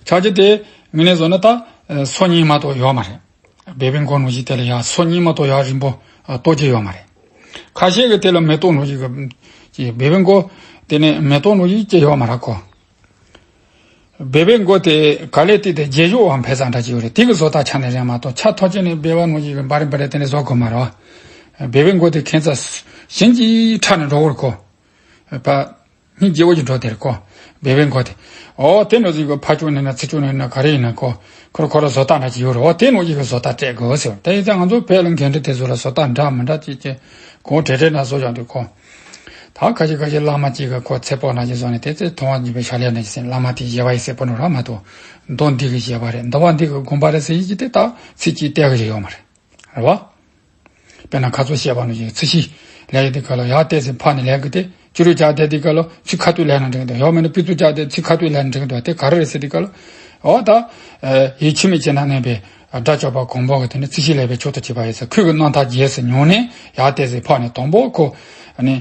ཆགས་ཀྱི་དེ། ངོས་ནས་བཟོ་ན་ད། ཨ། སོ་གཉིས་མ་གཏོགས་ཡོད་མ་རེད། བོད་པའི་མགོ་ནང་བཞིན་དེ་ལ་ཡ་སོ་གཉིས་མ་གཏོགས་ཡ་རིང་པོ། ཨ། གཏོགས་ཀྱི་ཡོད་མ་རེད། ཁ་ཤས་ཀྱི་དེ་ལ་མེ་ཏོག་ནང་བཞིན་གྱི། བོད་པའི་མགོ་དེ་ནས་མེ་ཏོག་ནང་བཞིན་སྐྱེ་ཡོད་མ་རེད་གོ། བོད་པའི་མགོ་དེ་ག་ལས་བལྟས་ཏེ་རྗེས་འཇུག་བ་འཕེལ་ས་འདྲ་ཅིག་ཡོད་རེད། དེ་གི་བཟོ་ལྟ་ཆ་ནས་རེད་མ་གཏོགས་ཆ་ཐོ་ཅན་ནས་སྦལ་པ་ནང་བཞིན་གྱི་འབའ་རེ་འབའ་རེ་དེ་ནས་བཟོ་དགོས་མ་རེད་བ། བོད་པའི་མགོ་དེ་ཁྱད་མཚར་ཞིང་གི་ཕྲ་ནས་འགྲོ་བར་གོ། པ། སྙིང་རྗེ་བོ་ཅིག་འགྲོ་དེར་གོ། བོད་པའི་མགོ་དེ། ཨོ་དེ་ནང་བཞིན་གྱི་ཕར་ཕྱོགས་ནས་ན་ཚུར་ཕྱོགས་ནས་ན་ག་རེ་ཡིན་ན་གོ། ཁོ་ར་ཁོ་ར་བཟོ་ལྟ་འདྲ་ཅིག་ཡོད་རེད། ཨོ་དེ་ནང་བཞིན་གྱི་བཟོ་ལྟ་སྤྲད་དགོས་ཟེར་བ། དེ་ཡིན་ཙང་ང་ཚོ་བོད་ལ་འགན་འཁྲི་དེ་ཚོ་ལ་བཟོ་ལྟ་འདྲ་མི་འདྲ་ཅིག་ཅིག་གོང་གྲས་གྲས་ན་བཟོ་བཞག་འདུག་གོ། ད་ཁ་ཤས་ཁ་ཤས་བླ་མ་གཅིག་གི་ཁོ་ཚེ་དཔག་ན་ཅིག་བཟོ་ནས་དེ་ཚེ་མཐོང་བ་ཉིད་པའི་ཤ་ལས་ན་ཅིག་ཟེར། བླ་མ་དེ་ཞེ་བ་ཡི་སྲས་པོ་ནོ་ར་མ་གཏོགས་མདོ་འདི་གི་ཞེ་བ་རེད། འདི་བ་འདི་གི་དགོངས་པ་རེད་ཟེར་ཡིན་གྱི་དེ་ད་ཚིག་གཅིག་བལྟས་གི་ཞིག་ཡོད་མ་རེད། རེད་བ། དཔེར་ན་ཁ་ཚོ་བཤད་པ་ནང་བཞིན་ཚིག་བཤད་ལས་ཡོད་དེ་ག་ལ་ཡར་བལྟས་ཚེ་ཕར་ནས་ལས་གི་དེ་ཅི་རུ་བྱ་དེ་དེ་ག་ལ་ཚིག་ཁ་ཐུག་ལས་ན་འགྲིག་འདུག་ཡང་མིན་ན་པི་ཚུ་བྱ་དེ་ཚིག་ཁ་ཐུག་ལས་ན་འགྲིག་འདུག་དེ་ག་རེ་རེད་ཟེར་དེ་ག་ལ། འོ་ད། ཡིད་ཆེས་མེད་ཅེ་ན་གནས་པའི་དགྲ་བཅོམ་པ་གང་པོ་གི་དེ་ནི་ཚིག་བཤད་ལས་པའི་མཆོག་ཏུ་གྱུར་པ་ཡིན་ཟེར། ཁོས་གི་རྣམ་ཐར་རྒྱས་སུ་མྱོང་ནས་ཡར་བལྟས་ཚེ་ཕར་ནས་དང་པོ་ཁོ་ནི།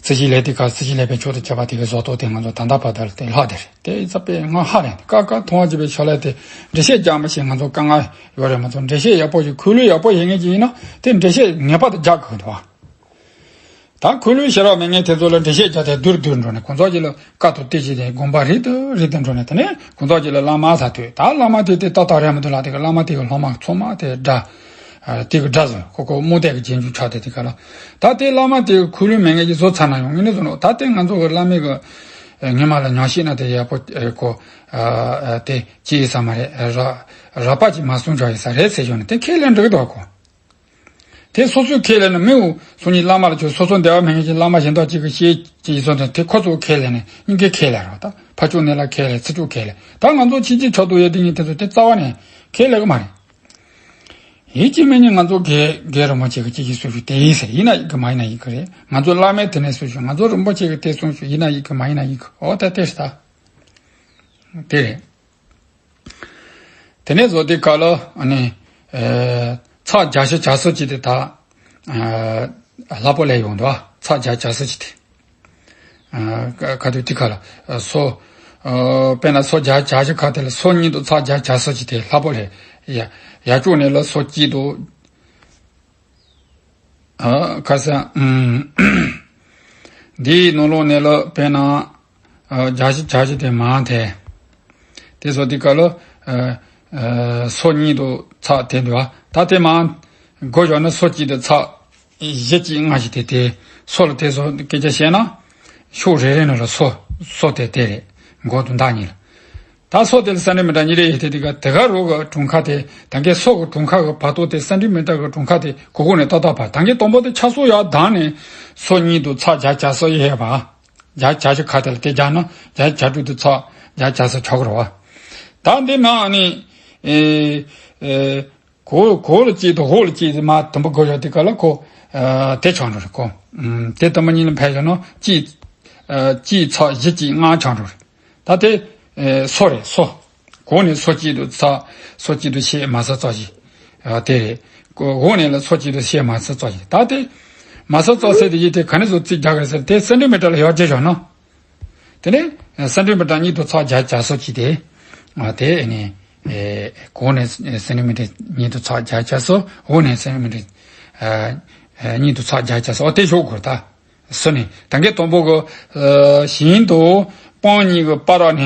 ཚིག་བཤད་ལས་དེ་ག་ཚིག་བཤད་ལས་པའི་མཆོག་ཏུ་གྱུར་པ་དེ་གི་བཟོ་ལྟ་དེ་ང་ཚོ་ད་ལྟ་བར་དུ་དེ་ལྷག་དེ་རེད། དེ་ཡིན་ཙང་དཔེ་ང་ཧ་ལས་ཀ་ཀ་མཐོང་བ་ཅིག་པའི་ཤོ་ལས་དེ་འགྲེལ་བཤད་རྒྱག་མི་ཤེས། ང་ཚོ་དཀའ་ངལ་ཡོད་རེད་མ་གཏོགས། འགྲེལ་བཤད་ཡག་པོ་ཞིག་ཁུ་ལུ་ཡག་པོ་ཡིན་ངེས་ཀྱི་ཡིན་ན་དེ་འགྲེལ་བཤད་ངེས་པར་དུ་རྒྱག་དགོས་འདུག་བ། ད་འཁོར་ལོའི་ཕྱི་རོལ་མི་ངན་དེ་ཚོ་ལ་འགྲེལ་བཤད་རྒྱག་དེ་བསྡུར་བསྡུར་འགྲོ་ནས་ཁོང་ཚོ་གཅིག་ལ་དཀའ་ཐུབ་སྟེ་བྱས་ཏེ་དགོངས་པ་རིལ་དུ་རིལ་དུ་འགྲོ་ནས། དེ་ནས་ཁོང་ཚོ་གཅིག་ལ་བླ་མ་ལ་ཐོས། ད་བླ་མ་དེ་དེ་ཏག་ཏག་རེད་མི་འདུག་ལ། དེ་ག་བླ་མ་དེ་གི་སློབ་མ་ཚོ་མ་དེ་འདྲ། དེ་གི་འདྲ་བཟོ་ཁོ་ཁོ་རྨོངས་དད་ཀྱི་རྗེས་འཇུག་ཆགས་ཏེ། དེ་ག་ལ་ད་དེ་བླ་མ་དེ་གི་འཁོར་ལོའི་མི་ངན་གྱིས་བཟོ་ཚར་ན་ཡང་ངས་ནི་བཟོ་ནོ། ད་དེ་ང་ཚོ་གི་བླ་མའི་གི་ངས་མ་ལ་ཉམས་ཞིབ་ན་དེ་ཡག་པོ་ཁོ་དེ་ཅི་ཡིན་ས་མ་རེད། ར་ར་པ་ཅིག་མ་གསུང་ཆོག་ཡིན་ས་རེད་ཟེར་ཞོར་ནས་དེ་ཁས་ལེན་འགྲིག་འདུག་ཁོ། དེ་སོ་སོས་ཁས་ལེན་ན་མི་འུ་སོ་གཉིས་བླ་མ་ལ་ཆོས་སོ་སོ་འདེ་བ་མི་ངན་གྱི་བླ་མ་གཞན་དག་ཅིག་གི་ཤེས་ཀྱི་སོ་དེ་དེ་ཁོ་ཚོ་ཁས་ལེན་ནས་སྙིང་གའི་ཁས་ལེན་རོགས། ད་ཕ་ཕྱོགས་ནས་ལ་ཁས་ལེན་ཚིག་ཕྱོགས་ཁས་ལེན། ད་ང་ཚོ་ཕྱི་རྒྱལ་ཕྱོགས་དུ་ཡོད་དེ་ཉིད་དེ་ཚོ་དེ་རྩ་བ་ནས་ཁས་ལེན་གི་མ་རེད། ཡིད་ཀྱི་མི་ཉིད་ང་ཚོ་དགེ་དགེ་རུ་མ་ཆེ་གི་ཅི་ཞིག་སུ་ཞིག་དེ་ཡིན་ཟེར། ཡིན་ན་ཡིན་གི་མ་ཡིན་ན་ཡིན་གི་རེད། ང་ཚོ་བླ་མའི་དེ་ནས་སུ་ཞིག་ང་ཚོ་རིན་པོ་ཆེ་གི་དེ་གསུང་ཞིག་ཡིན་ན་ཡིན་གི་མ་ཡིན་ན་ཡིན་གི། འོ་ད་དེ་ཞིག་ད་དེ་རེད། དེ་ནས་བཟོ་དེ་ག་ལ་ཨ་ནི་ཚགས་རྒྱ་ཤ་བྱ་སོ་ཅི་དེ་ད་ལྷག་པོ་ལས་ཡོང་འདུག་ཚགས་རྒྱ་བྱ་སོ་ཅི་དེ་ག་དུས་དེ་ག་ལ་སོ་དཔེར་ན་སོ་རྒྱ་བྱ་ཤ་ཁ་དེ་ལ་སོ་གཉིས་དུ་ཚགས་རྒྱ་བྱ་སོ་ཅི་དེ་ལྷག་པོ་ལས་ཡ་ཡ་ཅོག་ནས་ལ་སོ་གཅིག་དུ། ཨ་ཁ་སང་ཨུམ། འདིའི་ནང་ལོགས་ནས་ལ་དཔེར་ན་ཨ་བརྒྱ་བཞི་བརྒྱ་བཞི་དེ་མང་དེ། དེ་སོ་དེ་ག་ལ་ཨ་ཨ་སོ་གཉིས་དུ་ཚགས་དེ་འདུག་ཨ། ད་དེ་མང་སྒོ་བཞག་ན་སོ་གཅིག་དུ་ཚགས་བཞི་གཅིག་ལྔ་བཞི་དེ་དེ་སོ་ལ་དེ་སོ་སྐད་ཆ་བཤད་ན་ཤོག་རེ་རེ་ནང་ལ་སོ་སོ་དེ་དེ་རེད། མགོ་དང་མདའ་གཉིས་ལ། ད་སོ་དེ་ལ་སེན་ཊི་མི་ཊར་གཉིས་རེ་ཡོད་དེ། དེ་ག་དེ་ག་རུ་གི་གྲུང་ཁ་དེ་ད་གའི་སོ་གི་གྲུང་ཁ་གི་བར་དོ་དེ་སེན་ཊི་མི་ཊར་གི་གྲུང་ཁ་དེ་གོ་གོ་ནས་ཏག་ཏག་བར། ད་གའི་དང་པོ་དེ་ཆ་སོ་ཡར་ལྡང་ནས་སོ་གཉིས་དུ་ཚགས་བརྒྱ་བརྒྱ་སོ་ཡོད་པ། བརྒྱ་བརྒྱ་ཞིག་ཁ་དེ་ལ་དེ་བརྒྱ་ན་བརྒྱ་བརྒྱ་དྲུག་དུ་ཚགས་བརྒྱ་བརྒྱ་སོ་ཆགས་ཀྱི་རེད་བ། ད་འདི་ནང་ནི་ཨེ་ཨེ། གོ་གོ་ལ་གཅིག་དང་འོག་ལ་གཅིག་དེ་མ་དུམ་བུ་གོ་ཡོད་དེ་ག་ལ་གོ། ཨ་དེ་ཆགས་འགྲོ་རེད་གོ། ཨུམ་དེ་དུམ་བུ་གཉིས་ལ་འཕེལ་བྱུང་ན་གཅིག་ཨ་གཅིག་ཚགས་བཞི་གཅིག་ལྔ་ཆགས་འགྲོ་རེད། ད་དེ་ཨེ་སོ་རེད་སོ། གོ་ནས་སོ་གཅིག་དུ་ཚགས་སོ་གཅིག་དུ་ཤད་མ་ས་ཙག་བཞི། ཨ་དེ་རེད། གོ་འོག་ནས་ལ་སོ་གཅིག་དུ་ཤད་མ་ས་ཙག་བཞི། ད་དེ་མ་ས་ཙག་ཟེར་དེ་ཡིན་དེ་ག་ནས་བཟོ་རྩིས་རྒྱག་གི་རེད་ཟེར་དེ་སེན་ཊི་མི་ཊར་ལ་ཡར་རྒྱས་བཞག་ན། དེ་ནས་སེན་ཊི་མི་ཊར་གཉིས་དུ་ཚགས་བརྒྱ་བརྒྱ་སོ་གཅིག་དེ། ཨ་དེ་ནས་ཨེ་གོང་ནས་སེན་ཊི་མི་ཊར་གཉིས་དུ་ཚགས་བརྒྱ་བརྒྱ་སོ། འོག་ནས་སེན་ཊི་མི་ཊར་ཨ་ཨ་གཉིས་དུ་ཚགས་བརྒྱ་བརྒྱ་སོ། ཨོ་དེ་ཞོག་དགོས་ད། སོ་ནས་ད་གའི་དང་པོ་གི་ཨ་ཞིང་དུ་སྤང་གཉིས་ཀྱི་བར་ནས་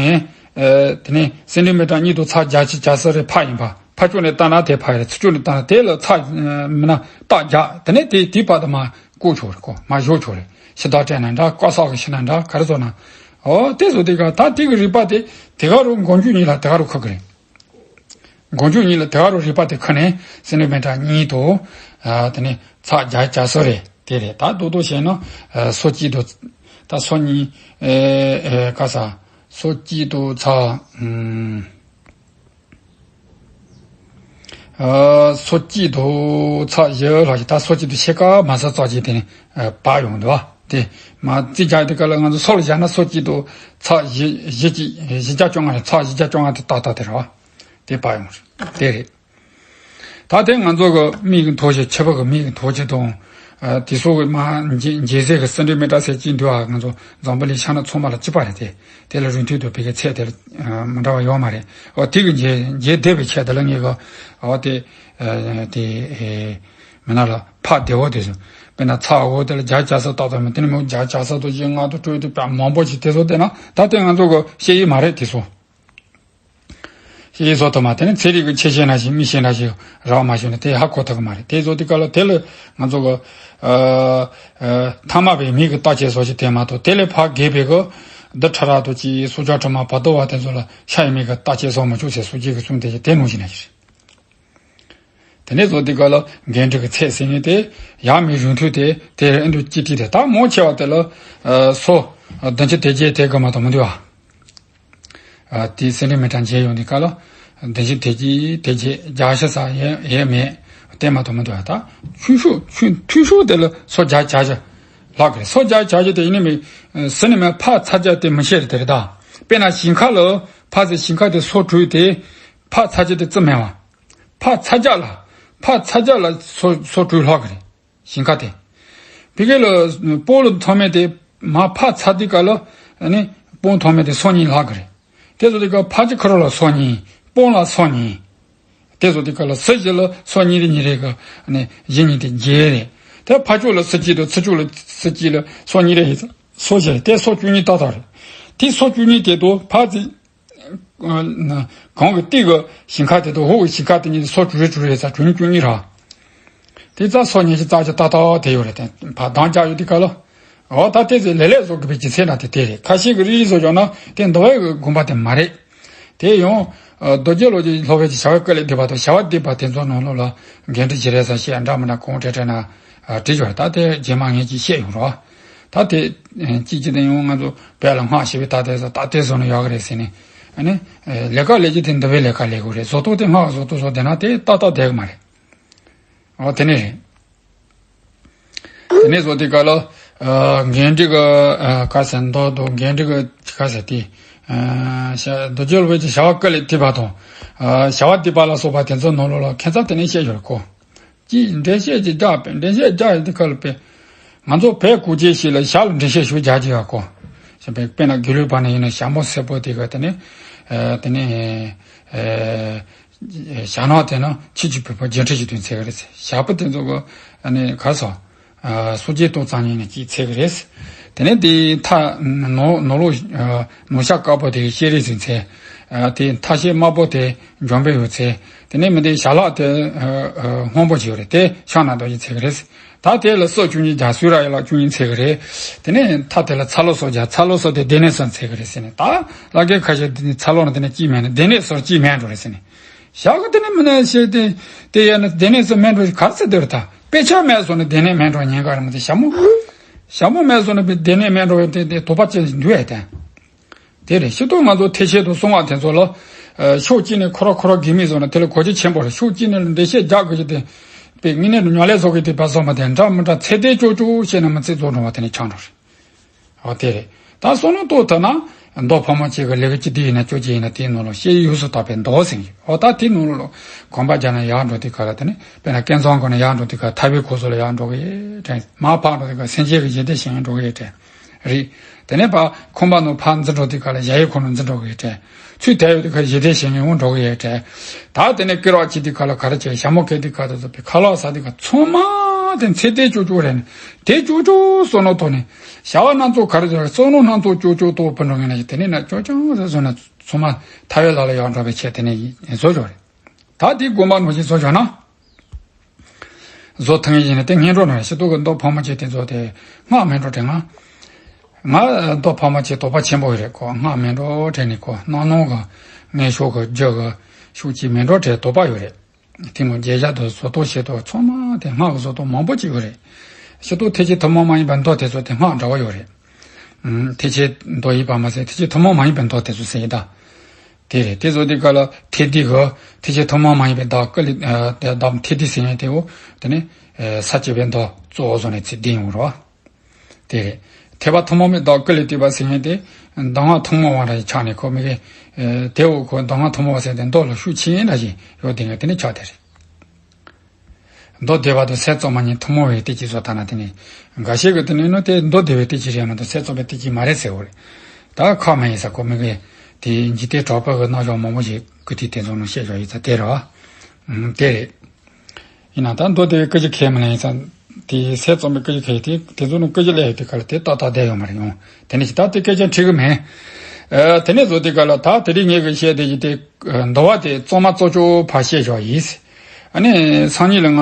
ཨ་དེ་ནས་སེན་ཊི་མི་ཊར་གཉིས་དུ་ཚགས་བརྒྱ་བརྒྱ་སོ་རེ་ཕར་ཡིན་པ། ཕར་ཕྱོགས་ནས་བལྟས་ན་དེ་ཕར་རེད། ཚུར་ཕྱོགས་ནས་བལྟས་ན་དེ་ལ་ཚགས་མིན་ན་རྟགས་བརྒྱ། དེ་ནས་དེ་དེའི་བར་དུ་མ་བཀོག་ཆོག་རེད་གོ། མ་བཞོ་ཆོག་རེད། ཕྱི་ཐག་སྤྲད་ན་འདྲ་བཀའ་སོགས་ཀྱི་ཤི་ན་འདྲ་ག་རེ་བཟོ་ན། ཨོ་དེ་བཟོ་དེ་ག་ད་དེ་གི་རིག་པ་དེ་དེ་ག་རུ་མགོ་མཇུག་གཉིས་ལ་དེ་ག་རུ་ཁུག་གི་རེད། མགོ་མཇུག་གཉིས་ལ་དེ་ག་རུ་རིག་པ་དེ་ཁུག་ནས་སེན་ཊི་མི་ཊར་གཉིས་དུ་ཨ་དེ་ནས་ཚགས་བརྒྱ་བརྒྱ་སོ་རེད། དེ་རེད། ད་རྡོག་རྡོག་བཤད་ན་ཨ་སོ་གཅིག་དུ་ད་སོ་གཉིས་ཨེ་ཨེ་ག་ས་སོ་གཅིག་དུ་ཚགས་ཨུམ། ཨ་སོ་གཅིག་དུ་ཚགས་བཞི་ལྷག་ཅིག་ད་སོ་གཅིག་དུ་ཕྱེད་ཀ་མ་ས་ཙག་ཅིག་དེ་ནས་ཨ་བར་ཡོང་འདུག་བ། དེ་མ་རྩིས་རྒྱག་དེ་ག་ལ་ང་ཚོ་སོ་ལ་བཞག་ན་སོ་གཅིག་དུ་ཚགས་བཞི་བཞི་གཅིག་བཞི་བརྒྱ་བཅོ་ལྔ་རེད། ཚགས་བཞི་བརྒྱ་བཅོ་ལྔ་དེ་ཏག་ཏག་དེ་རེད་བ། དེ་བར་ཡོང་རེད། དེ་རེད། ད་དེ་ང་ཚོ་གི་མིག་གི་མཐོ་ཆེ་ཕྱི་པོ་གི་མིག་གི་མཐོ་ཆེ་དང་། ཨ་དེ་སོགས་ཀྱི་མ་འཇལ་འཇལ་ཟས་ཀྱི་སེན་ཊི་མི་ཊར་ཟེར་གྱི་འདུག་ཨ། ང་ཚོ་འཛམ་བུ་གླིང་ཤ་ན་ཚང་མ་ལ་གཅིག་པ་རེད་དེ། དེ་ལ་རིང་ཐུང་དུ་བེད་ཀའི་ཚད་དེ་ལ་ཨ་མི་འདྲ་བ་ཡོད་མ་རེད། འོ་དེ་གི་འཇལ་འཇལ་བདེ་བའི་ཆེད་དེ་ལ་ངེད་ཀྱི་འོ་དེ་ཨ་དེ་ཨེ་མི་ན་ལ་ཕག་བདེ་བོ་དེ་ཚོ། དཔེར་ན་ཚགས་འོ་དེ་ལ་བརྒྱ་བརྒྱ་ས་ཏག་ཏག་མི་དེ་ནི་མོ་བརྒྱ་བརྒྱ་ས་དུ་བཞི་ལྔ་དུ་དྲུག་དུ་བརྒྱ་མང་པོ་ཞིག་དེ་ཚོ་བལྟས་ན་ད་དེ་ང་ཚོ་གི་ཤེས་ཡི་མ་རེད་དེ་ཚོ། ཤེས་བཟོ་ཐུབ་མ་དེ་ནི་ཚན་རིག་གི་ཆེ་ཤེས་ན་ཞིག་མི་ཤེས་ན་ཞིག་རག་མ་ཤེས་ན་དེ་ཧ་གོ་ཐུབ་ཀྱི་མ་རེད། དེ་བཟོ་དུས་སྐབས་ལ་དེ་ལ་ང་ཚོ་གི་ཨ་ཨ་ཐ་མལ་པའི་མིག་གི་བརྟག་དཔྱད་བཟོ་ཞིག་དེ་མ་གཏོགས་དེ་ལས་ཕར་རྒས་པའི་གི་འདི་ཁྲ་ར་དུ་ཅི་སུ་ཇ་ཁྲ་མ་བར་དོ་བ་དེ་ཚོ་ལ་ཤ་ཡི་མིག་གི་བརྟག་དཔྱད་བཟོ་མི་ཆོག་ཟེར་སུ་ཇི་གི་གསུང་དེ་དེ་ནང་བཞིན་ན་ཞིག་རེད། དེ་ནས་བཟོ་དུས་སྐབས་ལ་འགན་འཁྲི་གི་ཚད་ཟིན་ནས་དེ་ཡང་མི་རུང་ཐུག་དེ་དེ་ཨ་འདུ་ཅི་ཏི་དེ་ད་མང་ཆེ་བ་དེ་ལ་ཨ་སོ་བདུན་ཅུ་དེ་རྗེས་དེ་གི་མ་གཏོགས་མི་འདུག་ཨ། ཨ་དེའི་སེན་ཊི་མི་ཊར་འཇལ་ཡོང་དུས་སྐབས་ལ་བདུན་ཅུ་དེ་རྗེས་དེ་རྗེས་བརྒྱ་ཆ་ས་ཡས་ཡས་མེད་དེ་མ་གཏོགས་མི་འདུག་ཨ། ད་ཆུང་ཤོས་ཆུང་འཐུས་ཤོས་དེ་ལ་སོ་བརྒྱ་བརྒྱ་ཆ་ལྷག་གི་རེད། སོ་བརྒྱ་བརྒྱ་ཆ་དེ་ཡིན་ནི་མི་ཟིན་ནི་མེད་ཕར་ཚ་རྒྱ་དེ་མི་ཤེས་རེད་དེ་རེད་ད། དཔེར་ན་ཞིང་ཁ་ལ་ཕར་ཚེ་ཞིང་ཁ་དེ་སོ་དྲུད་དེ་ཕར་ཚ་རྒྱ་དེ་རྩི་མེད་བ། ཕར་ཚ་རྒྱ་ལ་ཕར་ཚ་རྒྱ་ལ་སོ་སོ་དྲུད་ལྷག་གི་རེད། ཞིང་ཁ་དེ། ཕ་གི་ལ་སྤོ་ལོ་ཐོག་མེད་དེ་མ་ཕར་ཚ་དུས་སྐབས་ལ་ནི་སྤོ་ཐོག་མེད་དེ་སོ་གཉིས་ལྷག་གི་རེད། དེ་ཚོ་དེ་ག་ཕར་ཅི་ཁ་རོ་ལ་སོ་གཉིས་སྤོ་ལ་སོ་གཉིས། དེ་ཚོ་དེ་ག་ལ་སུ་ཞིག་ལ་སོ་གཉིས་རེ་གཉིས་རེ་ག་ནི་བཞི་གཉིས་དེ་བརྒྱད་རེད། དེ་ཕར་ཕྱོགས་ལ་སོ་གཅིག་དང་ཚུར་ཕྱོགས་ལ་སོ་གཅིག་ལ་སོ་གཉིས་རེ་ཡིན་ཙང་སོ་བཞི་རེད། དེ་སོ་བཅུ་གཉིས་ཏག་ཏག་རེད། དེ་སོ་བཅུ་གཉིས་དེ་དང་ཕར་ཚུར་གང་གི་སྟེང་གི་ཞིང་ཁ་དེ་དང་འོག་གི་ཞིང་ཁ་དེ་གཉིས་སོ་དྲུག་རེ་དྲུག་རེ་ཙམ་བཅུ་གཉིས་བཅུ་གཉིས་རེད། དེ་ཙམ་སོ་ཉི་ཤུ་རྩ་གཅིག་ཏག་ཏག་དེ་ཡོད་རེད། དེ་ཕར་གདངས་རྒྱག་ཡོད་དེ་ག་ལ། འོ་ད་དེ་ཚོ་ལེ་ལེ་བཟོ་དགོས་པའི་རྒྱུ་མཚན་ན་དེ་དེ་རེད། ཁ་ཤས་ཀྱིས་རིལ་རིལ་བཟོ་བཞག་ན་དེ་འདུལ་བའི་དགོངས་པ་དེ་མ་རེད། དེ་ཡང་རྡོ་རྗེ་སློབ་དཔོན་གྱི་བྱ་བ་བཀོད་ལས་བཏུས་པ་དང་བྱ་བ་བཏུས་པ་དེ་ཚོ་ནང་ལོགས་ལ་འགལ་འབྲེལ་ཇི་རེ་ཟེར་བཤད་འདྲ་མི་འདྲ་གང་དྲག་དྲག་ན་བྲིས་བཞག་ད་དེ་རྗེས་མ་ངས་ཅིག་བཤད་ཡོང་རོགས། ད་དེ་ཅིག་ཅིག་དེ་ཡང་ང་ཚོ་བོད་ལ་སྔགས་ཞེས་པའི་ད་དེ་ཚོ་ད་དེ་བཟོ་ན་ཡག་གི་རེད་ཟེར་ནས་ཨ་ནི་ལས་ཀ་ལས་རྒྱུ་དེ་འདུལ་བའི་ལས་ཀ་ལས་དགོས་རེད། བཟོ་ལྟོ་དེ་སྔགས་བཟོ་ལྟོ་བཟོ་བསྡད་ན་དེ་ཏག་ཏག་བསྡད་གི་མ་རེད། འོ་དེ་ནས་རེད། དེ་ནས་བཟོ་དུས་སྐབས་ལ་འགལ་འབྲེལ་གྱི་ག་ཟེར་མདོ་དང་འགལ་འབྲེལ་གྱི་ག་ཟེར་དེ། རྡོ་རྗེ་སློབ་དཔོན་གྱི་བྱ་བ་བཀོད་ལས་བཏུས་པ་དང་། བྱ་བ་བཏུས་པ་ལ་སོགས་པ་དེ་ཚོ་ནང་ལོགས་ལ་ཁྱད་མཚར་དེ་ནས་བཤད་ཡོད་རེད་ཁོ། ཅིག་འགྲེལ་བཤད་ཅིག་རྒྱག་པས་འགྲེལ་བཤད་རྒྱག་ཡོད་དུས་སྐབས་ལ་དཔེ། ང་ཚོ་བོད་གོ་རྒྱུ་ཞིག་ལ་ཞྭ་ལ་འགྲེལ་བཤད་ཞུ་རྒྱག་གི་ཡོད་ཁོ། ཞེས་པའི་དཔེར་ན་དགེ་ལུགས་པ་ནས་ཡིན་ན་ཞྭ་མོ་སེར་པོ་དེ་ག་དེ་ནས། དེ་ནས། བྱ་ནག་དེ་ནི་ཁྱི་གཅིག་བུད་པ་བརྒྱད་ཁྲི་ཞིག་དོན་ཚད་ཀྱི་རེད། ཞག་པོ་དེ་ཚོ་གི་ཨ་ནི་ག་རེ་ཟེར། སོ་སྐྱེ་ཏོག་ཙམ་ཉིད་ནས་སྐྱེས་ཚད་ཀྱི་རེད། དེ་ནས་དེའི་མཐའ་ནོར་ནོར་ལུག་ནོར་ཤ་དཀར་པོ་དེ་ཤེས་རིག་ཟིན་ཚད། དེའི་མཐའ་ཤེལ་དམར་པོ་དེ་འཇོམས་པའི་ཡོད་ཚད། དེ་ནས་མི་དེའི་ཞལ་ལག་དེ་སྔོན་པོ་ཞིག་ཡོད་རེད། དེ་ཕྱག་ན་རྡོ་རྗེ་ཚད་ཀྱི་རེད། ད་དེ་ལ་སོ་བཅུ་གཉིས་རྒྱ་སུ་ར་ཡ་ལ་བཅུ་གཉིས་ཚད་ཀྱི་རེད། དེ་ནས་མཐའ་དེ་ལ་ཚ་ལོ་སོ་རྒྱ་ཚ་ལོ་སོ་དེ་དེ་ནས་སོ་ཚད་ཀྱི་རེད་ཟེར་ནས་ད་ལ་རྒན་ཁ་ཤས་དེ་ནས་ཚ་ལོ་ན་དེ་ནས་སྐྱེས་མེད་ན་དེ་ནས་སོར་སྐྱེས་མེད་འགྲོ་རེད་ཟེར་ནས། ཞག་གི་དེ་ནས་མི་ནས་ཤེས་ཏེ་དེ་ཡས་ན་དེ་ནས་སུ་མེད་འགྲོ་གར་ཚེ་དེར་ད་དཔེ་ཆ་མེད་སོང་ན་དེ་ནས་མེད་འགྲོ་ཉེན་ཁ་རེད་མ་དེ་ཞྭ་མོ། ཞྭ་མོ་མེད་སོང་ན་དེ་ནས་མེད་འགྲོ་དེ་དེ་དོགས་པ་ཅན་ཞིག་འདུག་ཨེ་དེ། དེ་རེད། ཤི་ཏོ་ང་ཚོ་ཐེག་ཆེན་དུ་སོང་བ་དེ་ཚོ་ལ་ཕྱོགས་གཅིག་ནས་ཁོ་ར་ཁོ་ར་དགེ་མི་བཟོ་ན་དེ་ལ་གོ་རྒྱུ་ཆེན་པོ་རེད། ཕྱོགས་གཅིག་ནས་འགྲེལ་བཤད་རྒྱག་དགོས་ཀྱི་དེ་དཔེ་དངོས་གནས་དུ་ཉམས་ལེན་བཟོ་དགོས་དེ་བ་སོང་བ་དེ་འདྲ་མི་འདྲ་ཚད་ལྡན་ཅོག་ཅོག་བཤད་ན་མི་ཚེ་རྫོགས་འགྲོ་བ་དེ་ནས་ཆགས་འགྲོ་རེད། འོ་དེ་རེད། ད་བསམ་བློ་གཏོང་ཐུབ་ན་མདོ་ཕལ་མོ་ཆེ་གི་ལས་ཀ་ཅི་འདི་ཡིན་ན་ཅོ་ཅི་ཡིན་ན་དེའི་ནང་ལ་བཤད་ཡུལ་སུ་དག་པའི་མདོ་ཟེར་གྱི། འོ་ད་དེའི་ནང་ལ་གོམ་པ་རྒྱག་ན་ཡར་འགྲོ་དུས་ག་ལ་དེ་ནས་དཔེར་ན་ཀུན་བཟང་སྒོ་ནས་ཡར་འགྲོ་དུས་ག་ཐར་པའི་གོ་ས་ལ་ཡར་འགྲོ་གི་ཡོད་དྲན། མར་ཕར་འགྲོ་དུས་ག་སེམས་ཅན་གྱི་ཞི་བདེ་ཞིང་འགྲོ་གི་ཡོད་དྲན། རེད། དེ་ནས་ཕར་ཁང་པ་ནང་ཕར་འཛུལ་འགྲོ་དུས་ག་ལ་གཞལ་ཡས་ཁང་ནང་འཛུལ་འགྲོ་གི་ཡོད་དྲན། ཚུར་དེད་ཡོང་དུས་ག་ཞི་བདེ་ཞིང་ངེས་འོང་འགྲོ་གི་ཡོད་དྲན། ད་དེ་ནས་སྐེ་རགས་ཅི་དུས་ག་ལ་ག་རེ་བྱས་ཞྭ་མོ་སྐེ་དུས་ག་ད་ཚོ་པའི་ཁ་ལག་ཟ་དུས་ག་ཚང་མ་དེ་ཚད་ལྡན་ཅོག་ཅོག་རེད་ནས་དེ་ཅོག་ཅོག་བསམ་བློ་གཏོང་ནས་བྱ་བ་སྣ་ཚོགས་ག་རེ་བྱས་བསམ་བློ་སྣ་ཚོགས་ཅོག་ཅོག་གཏོང་བུད་འགྲོ་ངེས་ན་དེ་ནས་ན་ཅོག་ཅོག་ཟེར་བཟོ་ན་ཚང་མ་ཐར་པའི་ལམ་ལ་ཡར་འགྲོ་བའི་ཆེད་དེ་ནས་བཟོ་ཆོག་རེད། ད་དེ་དགོངས་པ་ནང་བཞིན་བཟོ་བྱུང་ན། བཟོ་ཐུབ་ངེས་ཡིན་ན་དེ་སྔོན་འགྲོ་ནང་ཤི་ཏོ་གི་མདོ་ཕལ་མོ་ཆེ་དེ་ཚོ་དེ་སྔགས་མིན་འགྲོ་དྲན་ང་། ང་མདོ་ཕལ་མོ་ཆེ་དོགས་པ་ཆེན་པོ་ཡོད་རེད་ཁོ། སྔགས་མིན་འགྲོ་དྲན་ནས་ཁོ་སྣང་སྣང་གི་ངན་ཕྱོགས་གི་རྒྱུ་གི་ཤུགས་ཀྱིས་མིན་འགྲོ་དྲན་དོགས་པ་ཡོད་རེད། དེ་མོ་རྒྱལ་ཞག་དང་བཟོ་ལྟོ་ཤེས་ལྟོ་ཚང་མ་དེ་སྔགས་ཀྱི་བཟོ་ལྟོ་མང་པོ་ཅིག་ཡོད་རེད། ཤི་ཏོ་ཐེག་ཆེན་ཐུན་མོང་མ་ཡིན་པའི་མདོ་དེ་ཚོ་དེ་སྔགས་འདྲ་བོ་ཡོད་རེད། ཐེག་ཆེན་མདོ་ཡིན་པ་མ་ཟད་ཐེག་ཆེན་ཐུན་མོང་མ་ཡིན་པའི་མདོ་དེ་ཚོ་ཟེར་ཡིན་ད། དེ་རེད། དེ་ཚོ་དེ་ག་ལ་ཐེག་དེ་གི་ཐེག་ཆེན་ཐུན་མོང་མ་ཡིན་པའི་བདག་ཀུན་ལས་བདག་ཐེག་དེ་ཟེར་ཡིན་དེ་འོ་དེ་ནི་ས་བཅད་པའི་མདོ་གཙོ་བོ་བཟོ་ནས་ཚིག་བདུན་ཡོང་རོགས། དེ་རེད། ཐེག་པ་ཐུན་མོང་མའི་བདག་ཀུན་ལས་བཏུས་པ་ཟེར་མཁན་དེ། གདམས་ངག་ཐུན་མོང་བ་འདྲ་ཞིག་ཆགས་ནས་ཁོ་མི་གི། དེ་འོག་ཁོ་གདམས་ངག་ཐུན་མོང་བ་ཟེར་ཏེ་མདོ་ལ་ཤུགས་ཆེན་འདྲ་ཞིག་ཡོད་དེ་ངས་དེ་ནི་ཆགས་དེ་རེད། མདོ་སྡེ་པ་དང་སྲས་བཙོ་མ་གཉིས་ཐུན་མོང་བའི་བསྟན་བཅོས་བཟོ་ལྟ་ན་དེ་ནི། འགའ་ཤས་ཀྱིས་དེ་ནི་ནོ་དེ་མདོ་སྡེ་པའི་བསྟན་བཅོས་རེད་མ་གཏོགས་སྲས་བཙོ་པའི་བསྟན་བཅོས་མ་རེད་ཟེར་བ་རེད། ད་ཁག་མ་ཡིན་ས་ཁོ་མི་གི། དེ་འཇིག་རྟེན་གྲགས་པ་གི་རྣམ་གཞག་མང་པོ་ཞིག་ཀུ་ཐིག་དེ་ཚོ་ནང་བཤད་བཞག་ཡོད་ས་དེ་རེད་བ། དེ་རེད། ཡིན་ན་ད་མདོ་སྡེ་པའི་སྐད་ཆ་ཁས་མི་ལེན་ཙང་། དེའི་སྲས་བཙོ་མའི་སྐད་ཆ་ཁས་དེ་དེ་ཚོ་ནང་སྐད་ཆ་སླེབས་ཡོད་དེ་ག་ལ་དེ་ཏག་ཏག་བསྡད་ཡོད་མ་རེད་ཡོང་། དེ་ནས་ད་དེ་སྐད་ཆ་འཁྲིད་གི་མེད། ཨ། དེ་ནས་བཟོ་དེ་ག་ལ་ད་དེ་རིང་ངས་གི་བཤད་དེ་ཡིན་དེ། འདུལ་བ་དེ་གཙང་མ་གཙོ་ཆེ་ཕར་བཤད་བཞག་ཡིན། ཨ་ནི་སང་ཉིན་ལ་ང་།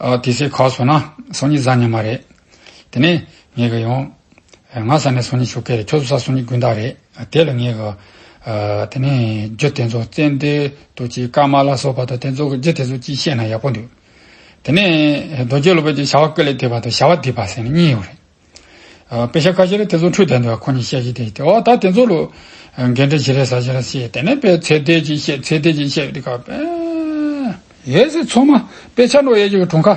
ཨ། དེ་སྲས་ག་སོང་ན་སང་ཉིན་གཟའ་ཉི་མ་རེད། དེ་ནས་ངས་གི་ཡོང་། ང་ས་ནས་སང་ཉིན་ཆོ་ག་རེད། ཁྱོད་ཚོ་ས་སང་ཉིན་དགོང་དག་རེད། དེ་ལ་ངས་གི། ཨ། དེ་ནས་རྒྱུ་དེ་ཚོ་ཙན་དན་དུ་ཅི་ཀ་མ་ལ་སོགས་པ་དང་དེ་ཚོ་གི་རྒྱུ་དེ་ཚོ་ཅིག་བཤད་ན་ཡག་པོ་འདུག་དེ་ནས་རྡོ་རྗེ་སློབ་དཔོན་གྱི་བྱ་བ་ཀུན་ལས་བཏུས་པ་དང་བྱ་བ་བཏུས་པ་ཟེར་ནས་གཉིས་ཡོད་རེད། ཨ། དཔེ་ཆ་ཁ་ཤས་ལ་དེ་ཚོ་འཁྲུལ་བསྡད་འདུག་ཁོ་གཉིས་བཤད་ཀྱི་དེ་དེ་འོ་ད་དེ་ཚོ་ལོ། འགལ་འབྲེལ་ཇི་རེད་ཟེར་ཇི་རེད་ཟེར་དེ་ནས་དཔེ་ཚད་ལྡན་ཅིག་བཤད་ཚད་ལྡན་ཅིག་བཤད་དེ་ག་དཔེ། ཡོད་ཚད་ཚང་མ་དཔེ་ཆ་འགྲོ་ཡས་ཀྱི་གྲོང་ཁ།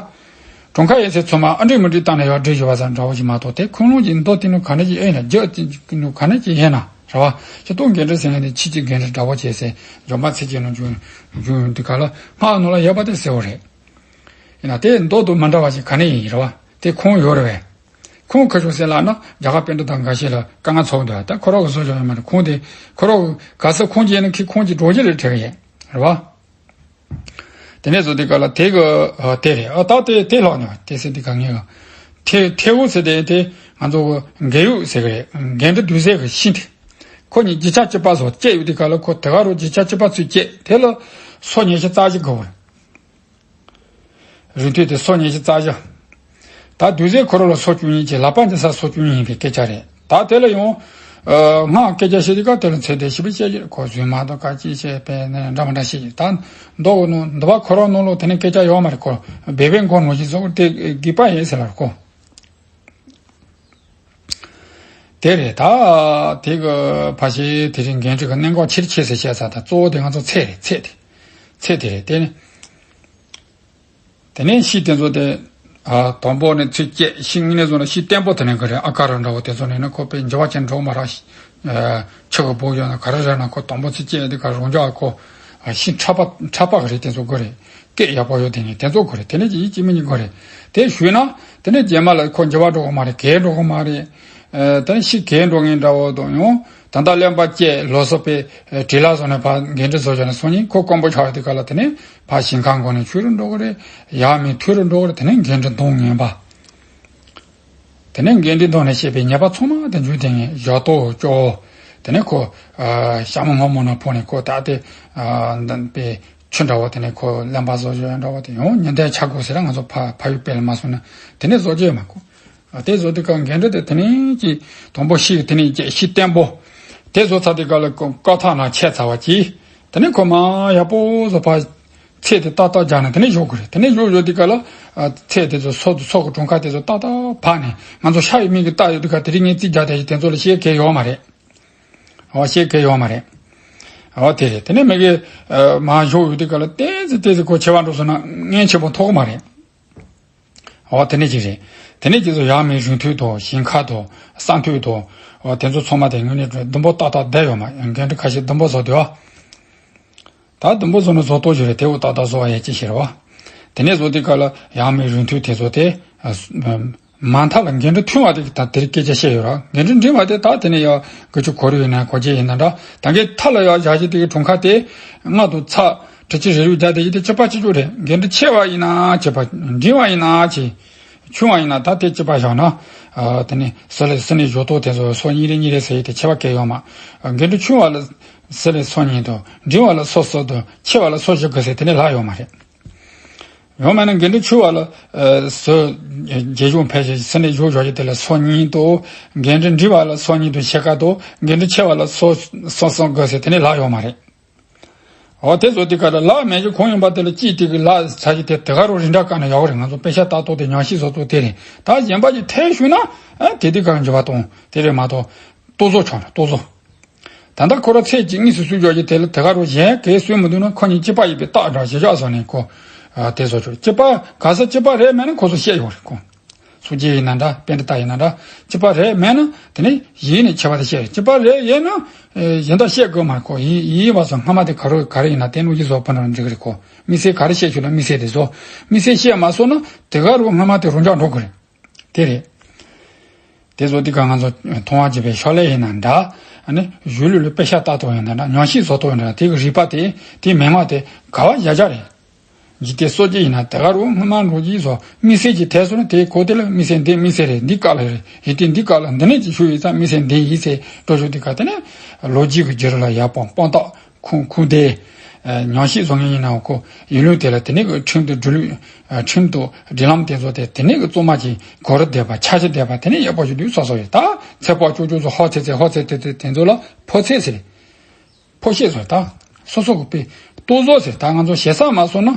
གྲོང་ཁ་ཡོད་ཚད་ཚང་མ་ཨ་འགྲིག་མི་འགྲིག་བཏང་ནས་ཡར་སྒྲིག་བཞག་པ་ཙམ་འདྲ་བོ་ཞིག་མ་གཏོགས་དེ་ཁུངས་ལུང་གི་མདོ་དེ་ནི་ག་འདྲ་ཅིག་ཨེ་ན་རྒྱུ་དེ་ནི་ག་འདྲ་ཅིག་ཡིན་ན་རེད་བ། ཤི་ཏོ་འགལ་འབྲེལ་ཟེར་མཁན་དེ་ཕྱི་གཅིག་འགལ་འབྲེལ་འདྲ་བོ་བྱས་ཟེར་འཇོམས་པ་ཚིག་གཅིག་ནང་བྱུང་བྱུང་དེ་ག་ལ་སྔགས་ནང་ལ་ཡོད་པ་དེ་གསལ་བོ་རེད། ཡིན་ན་དེ་མདོ་དང་མི་འདྲ་བ་ཞིག་ག་ནས་ཡིན་རེད་བ། དེ་ཁུངས་ཡོད་རེད་བས། ཁུངས་ཁ་ཤོ་ཟེར་ལབ་ན་རྒྱ་གར་པཎྜི་ཏ་འགའ་ཤས་ལ་དཀའ་ངལ་ཚོར་འདུག་ད་ཁོ་རང་གི་བཟོ་བཞག་ཡོད་མ་རེད། ཁུངས་དེ་ཁོ་རང་གི་ག་ས་ཁུངས་ཀྱི་ཡིན་ན་ཁི་ཁུངས་ཀྱི་སྒྲོག་གཞི་རེད་དྲན་གི་ཡིན་རེད་བ། དེ་ནས་བཟོ་དུས་སྐབས་ལ་དེ་གི་ཨ་དེ་རེད། ཨ་ད་དེ་དེ་ལྷག་ནས་དེ་ཟེར་དུས་སྐབས་ངས་ཐེ་ཐེ་བོ་ཟེར་དེ་དེ་ང་ཚོ་གི་འགལ་ཡུག་ཟེར་གི་རེད། འགལ་འདུ་འདུས་ཚད་ཀྱི་ཤིང་དེ། ཁོ་གཉིས་རྒྱུ་ཆ་གཅིག་པ་བཟོ་བཅད་ཡོད་དུས་སྐབས་ལ་ཁོ་དེ་ག་རུ་རྒྱུ་ཆ་གཅིག་པ་ཚུར་བཅད་དེ་ལ་སོ་ཉི་ཤུ་རྩ་བཞི་དགོས་པ་རེད། རིང་ཐུང་དེ་སོ་ཉི་ཤུ་རྩ་བཞི། ད་འདུས་ཚད་ཁོ་རང་ལ་སོ་བཅུ་གཉིས་ཀྱི་ལག་པ་འདི་ས་སོ་བཅུ་གཉིས་ཡིན་པའི་སྐད་ཆ་རེད། ད་དེ་ལ་ཡང་། ཨ། སྔགས་སྐད་ཆ་བཤད་དུས་སྐབས་དེ་ལ་ཚད་ལྡན་ཞིབ་པའི་དཔྱད་ཀྱི་ཁོ་རྫུན་མ་དང་ག་ཅི་བཤད་པའི་ནས་འདྲ་མི་འདྲ་བཤད་ཀྱི་ད་མདོ་གི་ནང་འདུལ་བ་ཁོ་རང་ནང་ལོགས་དེ་ནས་སྐད་ཆ་ཡོད་མ་རེད། ཁོ་སྦས་པའི་མགོ་ནང་བཞིན་བཟོ་དེ་དགོས་པ་ཡིན་ཟེར་ལ་ཁོ། དེ་རེད། ད་དེ་གི་ཕལ་ཆེར་དེ་རིང་འགན་འཁྲི་གི་གནད་འགག་ཆེར་ཆེ་ཟེར་བཤད་ས་དང་གཙོ་བོ་དེ་ང་ཚོ་ཚད་རེད། ཚད་དེ་ཚད་དེ་རེད། དེ་ནི། དེ་ནས་ཤིང་དེ་ཚོ་དེ། ཨ། དང་པོ་ནས་ཚུར་བཅད། ཤིང་ངོས་ནས་བཟུང་ན་ཤིང་བརྟན་པོ་དེ་ནས་གི་རེད། ཨ་ཀ་ར་འདྲ་བོ་དེ་ཚོ་ནས་ནི་ཁོ་དཔེ་འགྱུར་བ་ཅན་འགྲོ་མ་རག་ཤི། ཨ། ཆུ་གི་སྦུག་ཡོད་ན་ག་རེ་རེད་ན་ཁོ་དང་པོ་ཚུར་བཅད་དེ་ག་རུང་འཇོག་ཁོ། ཨ། ཤིང་ཕྲ་པ་ཕྲ་པ་གི་རེད། དེ་ཚོ་གི་རེད། སྐད་ཡག་པོ་ཡོད། དེ་ནས་དེ་ཚོ་གི་རེད། དེ་ནས་ཅི་ཡིན་ཅི་མིན་གི་རེད། དེ་ཞུས་ན་དེ་ནས་རྗེས་མ་ལ་ཁོ་འགྱུར་བ་འགྲོ་གི་མ་རེད། གས་འགྲོ་གི་མ་རེད། ཨ། དེ་ནས་ཤིང་གས་འགྲོ་མཁན་འདྲ་བོ་དང་ཡང་། ད་ལྟ་གླེན་པ་བཅད་ལོ་སོགས་པའི་བྲིས་ལ་སོགས་ནས་ཕར་འགན་འཁྲི་བཟོ་བྱས་ནས་སང་ཉིན་ཁོ་དཀོན་པོ་ཆགས་ཡོད་དུས་སྐབས་ལ་དེ་ནས་ཕར་ཞིང་ཁ་མགོ་ནས་ཆུ་རུ་འགྲོ་གི་རེད། ཡར་མི་ཐུ་རུ་འགྲོ་གི་རེད། དེ་ནས་འགན་འཁྲི་འདོན་ངན་པ། དེ་ནས་འགན་འཁྲི་འདོན་ནས་བཤད་པའི་ཉེས་པ་ཚང་མ་དེ་འཇུག་དེ་ངས་ཞོ་ཏོ་ཅོ། དེ་ནས་ཁོ། ཨ། ཞྭ་མོ་སྔོན་མོ་ནང་ཕོག་ནས་ཁོ་ད་དེ། ཨ། འདི་པའི་ཆུ་འདྲ་བོ་དེ་ནས་ཁོ་གླེན་པ་བཟོ་བྱས་འདྲ་བོ་དེ་ཡང་ཉི་ཟླའི་ཆ་དགོས་ཟེར། ང་ཚོ་ཕ་ཕ་ཡུལ་དཔེ་ལ་མ་སོང་ན་དེ་ནས་བཟོ་རྒྱུ་ཡོད་མ་ཁོ། ཨ། དེ་བཟོ་དུས་སྐབས་འགན་འཁྲི་དེ་དེ་ནས་ཀྱི་དང་པོ་ཤིང་དེ་ནས་བཅད། ཤིང་བརྟན་པོ་དེ་བཟོ་ཚར་དུས་སྐབས་ལ་ཀོ་ཀོ་ཐག་ནང་ཆད་ཚར་བ་གྱིས། དེ་ནས་ཁོ་མ་ཡག་པོ་བཟོ་ཕར་ཚད་དེ་ཏག་ཏག་སྦྱར་ནས་དེ་ནས་བཞོ་དགོས་རེད། དེ་ནས་བཞོ་བཞོ་དུས་སྐབས་ལ། ཨ། ཚད་དེ་ཚོ་སོ་སོ་གི་གྲོང་ཁ་དེ་ཚོ་ཏག་ཏག་ཕར་ནས་ང་ཚོ་ཤ་ཡི་མིག་གིས་བལྟ་ཡོད་དུས་སྐབས་དེ་རིང་ངས་རྩིས་རྒྱག་དེ་དེ་ཚོ་ལ་བཤད་མཁན་ཡོད་མ་རེད། འོ། བཤད་མཁན་ཡོད་མ་རེད། འོ། དེ་རེད། དེ་ནས་མི་གིས། ཨ། མར་བཞོ་ཡོད་དུས་སྐབས་ལ་ཏོག་ཙམ་ཏོག་ཙམ་ཁོ་ཆེ་བ་འགྲོ་སོང་ན་ངན་ཆེ་པོ་ཐོགས་མ་རེད། འོ། དེ་ནས་ཅིག་རེད། དེ་ནས་ཅིག་ཚོ་ཡང་མི་རིང་ཐུང་དང་ཞིང་ཁ་དང་ས་མཐོ་དང་། འོ། དེ་ཚོ་ཚང་མ་དེ་དངོས་གནས་ཟླུམ་པོ་ཏག་ཏག་བསྡད་ཡོད་མ། འགན་འཁྲི་ཁ་ཤས་ཟླུམ་པོ་བཟོ་དུས། ཨ། ད་ཟླུམ་པོ་བཟོ་ན་བཟོ་ཏོ་ཞིག་རེད། དེ་འུ་ཏག་ཏག་བཟོ་བ་ཡ་ཅི་ཤེས་རེད་བ། དེ་ནས་བཟོ་དུས་སྐབས་ལ་ཡང་མི་རིང་ཐུང་དེ་ཚོ་དེ། ཨ། མ་མཐའ་ལ་འགན་འཁྲི་ཐུང་བ་དེ་ད་དེར་སྐད་ཆ་བཤད་ཡོད་ར། འགན་འཁྲི་འབྲིང་བ་དེ་ད་དེ་ནས་ཡ་དགུ་བཅུ་གོ་དྲུག་ཡིན་ན་གོ་བརྒྱད་ཡིན་ན་འདྲ། ད་གིན་མཐའ་ལ་ཡ་བཞག་བཞག་དེ་གི་གྲོང་ཁ་དེ་ལྔ་དང་ཚེག་དྲུག་ཅུ་རེ་དྲུག་བརྒྱབ་དེ་ཡིན་དེ་གཅིག་པ་གཅིག་རྐྱང་རེད། འགན་འཁྲི་ཆེ་བ་ཡིན་ན་གཅིག་པ། འབྲིང་བ་ཡིན་ན་གཅིག་ཆུང་བ་ཡིན་ན་ད་དེ་གཅིག་པ་བཞག་ན། ཨ། དེ་ནས་སོ་ལེ་སི་ནས་བཞོ་ཏོ་དེ་ཚོ་སོ་གཉིས་རེ་གཉིས་རེ་ཟེར་ཡས་དེ་ཁྱད་པར་གང་ཡང་ཡོད་མ། ཨ། འགན་འཁྲི་ཆུང་བ་ལ་སོ་ལེ་སོ་གཉིས་དང་། འབྲིང་བ་ལ་སོ་གསུམ་དང་། ཆེ་བ་ལ་སོ་བཞི་དགོས་ཟེར་དེ་ནས་ལྷག་ཡོད་མ་རེད། ཡང་མིན་ན་འགན་འཁྲི་ཆུང་བ་ལ། ཨ། སོ་བརྒྱད་ཅུ་ཕལ་ཆེར་སོ་ནས་བཞོ་བཞོ་ཡས་དེ་ལ་སོ་གཉིས་དང་། འགན་འཁྲི་འབྲིང་བ་ལ་སོ་གཉིས་དང་ཕྱེད་ཀ་དང་། འགན་འཁྲི་ཆེ་བ་ལ་སོ་སོ་གསུམ་དགོས་ཟེར་དེ་ནས་ལྷག་ཡོད་མ་རེད། འོ། དེ་ཚོ་དེ་ག་ལ་ལག་མེད་ཀྱི་གང་ཡིན་པ་དེ་ལ་གཅིག་དེ་གི་ལག་ཚ་གི་དེ་དེ་ག་རུ་རི་འདྲ་བཀག་ན་ཡག་རེད། ང་ཚོ་དཔེ་ཆ་ལྟ་རྟོག་དེ་ཉམས་ཞིབ་བཟོ་རྟོག་དེ་རེད། ད་གཞན་པ་ཅིག་ཐལ་ཞུས་ན། ཨ། དེ་དེ་ག་འགྱུར་བ་གཏོང་དེ་རེད་མ་གཏོགས། ལྟོ་བཟོ་ཆོག་རེད། ལྟོ་བཟོ། ད་ལྟ་ཁོ་ར་ཚད་ཅིག་དངོས་སུ་སུས་འཇོག་གི་དེ་ལ་དེ་ག་རུ་གཞན་གས་སུས་མི་འདུག་ན་ཁོ་གཉིས་གཅིག་པ་ཡིན་པའི་རྟགས་འདྲ་གཞི་བཞག་བཟོ་ནས་ཁོ། ཨ། དེ་བཟོ་ཆོག་གཅིག་པ་ག་ས་གཅིག་པ་རེད་མེད་ན་ཁོ་ཚོ་བཤད་ཡོད་རེད་ཁོ། སུ་གཅིག་ཡིན་ན་འདྲ། པཎྜི་ཏ་ཡིན་ན་འདྲ། གཅིག་པ་རེད་མེད་ན་དེ་ནས་ཡིན་ནས་ཁྱད་པར་དེ་བཤད་རེད། གཅིག་པ་རེད་ཡིན་ན། ཨེ། གཞན་དག་བཤད་དགོས་མ་ཁོ། ཡིན་ཡིན་བ་སོང་སྔ་མ་དེ་ག་རུ་ག་རེ་ཡིན་ན་དེ་ནུ་ཡིད་བཟོ་ཕུ་ནང་འཇུག་རེད་ཁོ། དམིགས་བསལ་ག་རེ་བཤད་ཆོག་ལ་དམིགས་བསལ་དེ་བཟོ། དམིགས་བསལ་བཤད་མ་སོང་ན་དེ་ག་རུ་སྔ་མ་དེ་རུ་འཇགས་འགྲོ་དགོས་རེད། དེ་རེད། དེ་ཚོ་འདི་ག་ང་ཚོ་མཐོང་བ་བྱེད་པའི་ཕྱག་ལས་ཡིན་ན་འདྲ། ཨ་ནི་གཞུང་ལུགས་ལ་དཔེ་ཆ་ལྟ་རྟོག་ཡིན་ན་འདྲ། ཉམས་ཞིབ་བཟོ་རྟོག་ཡིན་ན་འདྲ། དེ་གི་རིག་པ་དེ་དེ་མན་ངག་དེ་ག་བ་བཞག་བཞག་རེད། འཇིག་རྟེན་སྲོལ་འབྱེད་ཡིན་ན་དེ་ག་རུ་སྔོན་མ་འགྲོ་གྱི་བཟོ། དམིགས་བསལ་གྱི་དེ་སོང་ན་དེ་གོ་དེ་ལ་དམིགས་བསལ་འདི་དམིགས་བསལ་རེད། འདི་ག་ལ་རེད། ཡིན་དེ་འདི་ག་ལ་འདི་ནས་ཅི་ཞུ་ཡོད་ཙང་དམིགས་བསལ་འདི་ཡིན་ཟེར་འགྲོ་ཞུ་དེ་ག་དེ་ནས་ལོ་རྒྱུས་ཀྱི་རྒྱུད་རིམ་ལ་ཡག་པོ་དཔང་རྟགས། ཁུངས་ཁུངས་དེ། ཨ། ཉམས་ཞིབ་བཟོ་མཁན་ཡིན་ནའང་ཁོ་ཡིན་ལུགས་དེ་ལ་དེ་ནས་ཀྱི་ཁྲིམས་དང་སྒྲིག་ལུགས། ཨ། ཁྲིམས་དང་སྒྲིག་ལམ་དེ་ཚོ་དེ་དེ་ནས་ཀྱི་གཙང་མ་ཅིག་གོ་རིམ་ལྡན་པ་ཆ་ཤས་ལྡན་པ་དེ་ནས་ཡག་པོ་ཞིག་འདུག་སོ་སོ་ཡོད། ད་ཚེ་དཔག་བཅུ་གཅིག་ཚོ་ཧོ་ཚེ་ཚེ་ཧོ་ཚེ་དེ་དེ་དེ་ཚོ་ལ་ཕོ་ཚད་ཟེར། ཕོ་ཤེད་ཟེར། ད་སོ་སོ་གི་དཔེ་ལྟོ་བཟོ་ཟེར། ད་ང་ཚོ་ཞེ་ས་མ་སོང་ན་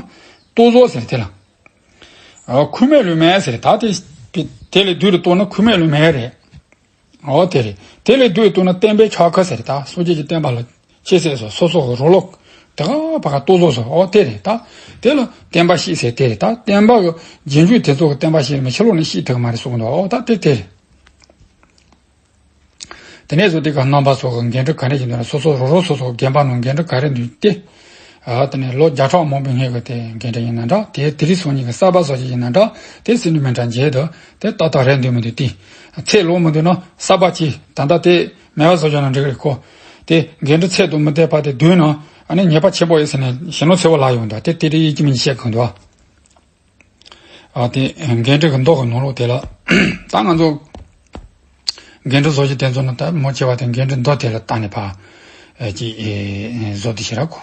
ལྟོ་བཟོ་ཟེར་དེ་ལ། ཨ། ཁུག་མེད་ལུག་མེད་ཟེར། ད་དེ་དེ་ལས་བསྡུས་ཏེ་བཏང་ན་ཁུག་མེད་ལུག་མེད་རེད། འོ་དེ་རེད། དེ་ལས་བསྡུས་བཏང་ན་བསྟན་པའི་ཕྱག་ཁ་ཟེར། ད་སངས་རྒྱས་ཀྱི་བསྟན་པ་ལ་ཆེ་ཟེར་སོ་སོ་སོ་གི་རོ་ལོ་དེ་ག་བ་ག་ལྟོ་བཟོ་སོ། འོ་དེ་རེད། ད་དེ་ལ་བསྟན་པ་བཤིག་ཟེར་དེ་རེད། ད་བསྟན་པ་གི་རྗེས་འཇུག་དེ་ཚོ་གི་བསྟན་པ་བཤིག་མི་ཕྱི་ལོགས་ནས་བཤིག་ཐུབ་ཀྱི་མ་རེད་གསུངས་འདུག་འོ་ད་དེ་དེ་རེད། དེ་ནས་བཟོ་དེ་ག་རྣམ་པ་ཚོ་གི་འགན་འཁྲི་ག་རེ་ཡིན་འདུག་ན། སོ་སོ་རོ་རོ་སོ་སོ་རྒན་པ་ནང་འགན་འཁྲི་ག་རེ་འདུག་སྟེ། ཨ། དེ་ནས་ལོ་བརྒྱ་ཕྲག་མང་པོའི་སྔོན་གྱི་དེ་འགན་འཁྲི་ཡིན་ན་འདྲ། དེ་དེ་རིང་སང་ཉིན་གྱི་གསར་པ་བཟོ་རྒྱུ་ཡིན་ན་འདྲ། དེ་སེམས་ནས་མི་འདྲ་འཇལ་འདུག་དེ་ཏག་ཏག་རེད་འདུག་མི་འདུག་དེ་ཚད་ལོངས་མི་འདུག་ན་གསར་པ་གཅིག་ད་ལྟ་དེ་མེད་པ་བཟོ་རྒྱུ་ན་འགྲིག་གི་རེད་ཁོ། དེ་འགན་འཁྲི་ཚད་དང་མི་ལྡན་པ་དེ་བསྡུས་ན། ཨ་ནི་ཉེས་པ་ཆེན་པོ་ཡོད་ཟེར་ནས་ཞེ་ནོ་ཚེ་བོ་ལ་ཡོང་འདུག་དེ་དེ་རིགས་ཡིད་ཀྱི་མི་བཤད་གང་འདུག་ཨ་དེ་འགན་འཁྲི་གི་མདོ་གི་ནང་ལོགས་དེ་ལ་ད་ང་ཚོ་འགན་འཁྲི་བཟོ་རྒྱུ་དེ་ཚོ་ནི་ད་མོ་ཆེ་བ་དེ་འགན་འཁྲི་མདོ་དེ་ལ་བལྟས་ནས་ཕར་ཅིག་བཟོ་དེ་ཞེ་ར་གོ་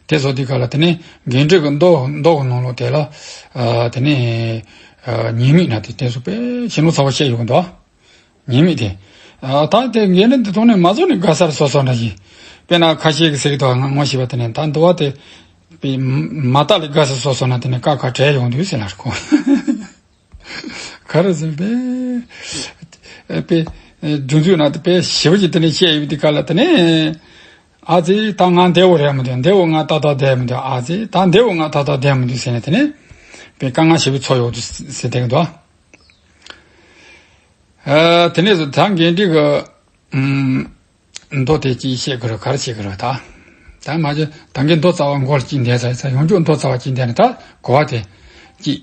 དེ་བཟོ་དུས་སྐབས་ལ་དེ་ནས་འགན་འཁྲི་གི་མདོ་མདོ་གི་ནང་ལོགས་དེ་ལ་ཨ་དེ་ནས་ཨ་ཉེས་དམིགས་ན་དེ་དེ་ཚོ་དཔེ་ཞེ་ནོ་ཚ་བོ་བཤད་ཡོང་གི་འདུག་ཉེས་དམིགས་དེ། ཨ་ད་དེ་འགན་འཁྲི་འདི་ཐོག་ནས་མ་བཟོ་ནས་དགའ་སར་སོ་སོ་འདྲ་ཞིག་དཔེར་ན་ཁ་ཤས་ཀྱི་ཟེར་གི་འདུག་ང་ངོ་ཤེས་པ་དེ་ནས་ད་འདི་བ་དེ་དཔེ་མ་བརྟགས་ལས་དགའ་སར་སོ་སོ་ན་དེ་ནས་ཀ་ཁ་བྲལ་ཡོང་དུས་ཟེར་ལ་ར་གོ་ག་རེ་ཟེར་པས། པས་སྒྲུང་རྒྱུད་ན་དཔེ་ཞེ་པོ་ཅིག་དེ་ནས་བཤད་ཡོད་དུས་སྐབས་ལ་དེ་ནས། ཨ་ཙི་ད་ང་འདས་བོ་རེད་མི་འདུག་འདས་བོ་ང་ཏག་ཏག་བསྡད་མི་འདུག་ཨ་ཙི་ད་འདས་བོ་ང་ཏག་ཏག་བསྡད་མི་འདུག་ཟེར་ནས་དེ་ནས། པས་དཀའ་ངལ་ཞེ་པོ་ཚོར་ཡོད་དུས་ཟེར་དེ་གི་འདུག་ཨ་དེ་ནས་ད་འགན་འཁྲི་གི་ཨུམ། མདོ་དེ་ཅིག་བཤད་དགོས་རེད་ག་རེ་བཤད་དགོས་རེད་ད། ད་མ་གཞི་ད་གིན་མདོ་རྩ་བ་མགོ་ལ་ཅིག་འདས་ཚར་ཡིན་ས་ཡོང་རྒྱུ་མདོ་རྩ་བ་ཅིག་འདས་ནས་ད་གོ་བ་དེ་ཅིག་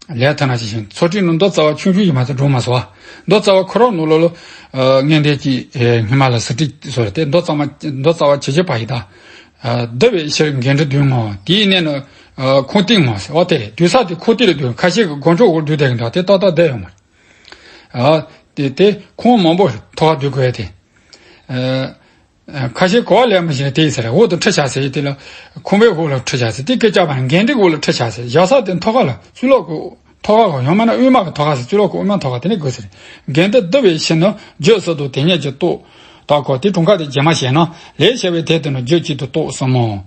ལས་ཐ་ན་ཅིག་བཞིན་ཚོ་ཁྲིད་ནང་མདོ་རྩ་བ་ཆུང་ཆུང་ཡིན་མ་ཚད་འགྲོ་མ་སོང་བ། མདོ་རྩ་བ་ཁོ་རང་ནང་ལོགས་ལ་ཨ་ངན་འདས་ཀྱི་ཨེ་སྔོན་མ་ལ་ཟུར་ཁྲིད་བཟོ་རེད་དེ་མདོ་རྩ་མ་མདོ་རྩ་བ་ཇེ་ཆེ་བ་ཡིན་ད། ཨ་བསྡུ་བའི་ཕྱིར་འགན་འཁྲི་བདུན་ངོ་དེའི་གནས་ནི་ཨ་ཁུངས་གཏིང་ངོ་ཟེར་བ་དེ་རེད་དུས་ས་དེ་ཁུངས་གཏིང་ལ་བསྡུ་ཁ་ཤས་ཀྱི་དགོན་ཕྱོགས་འོག་བསྡུ་བསྡད་ཀྱི་འདུག་དེ་ཏག་ཏག་བསྡད་ཡོང་མ་རེད། ཨ་དེ་དེ་ཁུངས་མང་པོ་ཐོག་བསྡུ་དགོས་ཏེ། ཨ་ཁ་ཤས་གོ་བ་ལེན་མི་ཤེས་དེ་ཡིན་ས་རེད། འོག་ཏུ་ཁྲི་བྱ་ཟེར་ཡིན་དེ་ལ་ཁུངས་པའི་འོག་ལ་ཁྲི་བྱ་ཟེར་དེ་སྐད་ཆ་བ་འགན་འཁྲི་འོག་ལ་ཁྲི་བྱ་ཟེར་བཞག་ས་དེ་མཐོ་ཁ་ལ་གཙུག་ལག་གི་མཐོ་ཁ་གོ་ཡང་མིན་ན་དབུས་དམག་གི་མཐོ་ཁ་ཟེར་གཙུག་ལག་གི་དབུས་དམག་མཐོ་ཁ་དེ་ནས་དགོས་ཟེར། འགན་འཁྲི་བསྡུ་བའི་ཕྱིར་ནི་རྒྱུ་ཟུར་དུ་དེ་ཉིད་ཀྱི་རྟོག་ད་གོ་དེ་གྲངས་ཀ་དེ་རྗེས་མ་བཤད་ན་ལས་བྱ་བའི་དེ་དེ་ནི་རྒྱུ་གཅིག་ཏུ་རྟོག་གསུམ་མོ།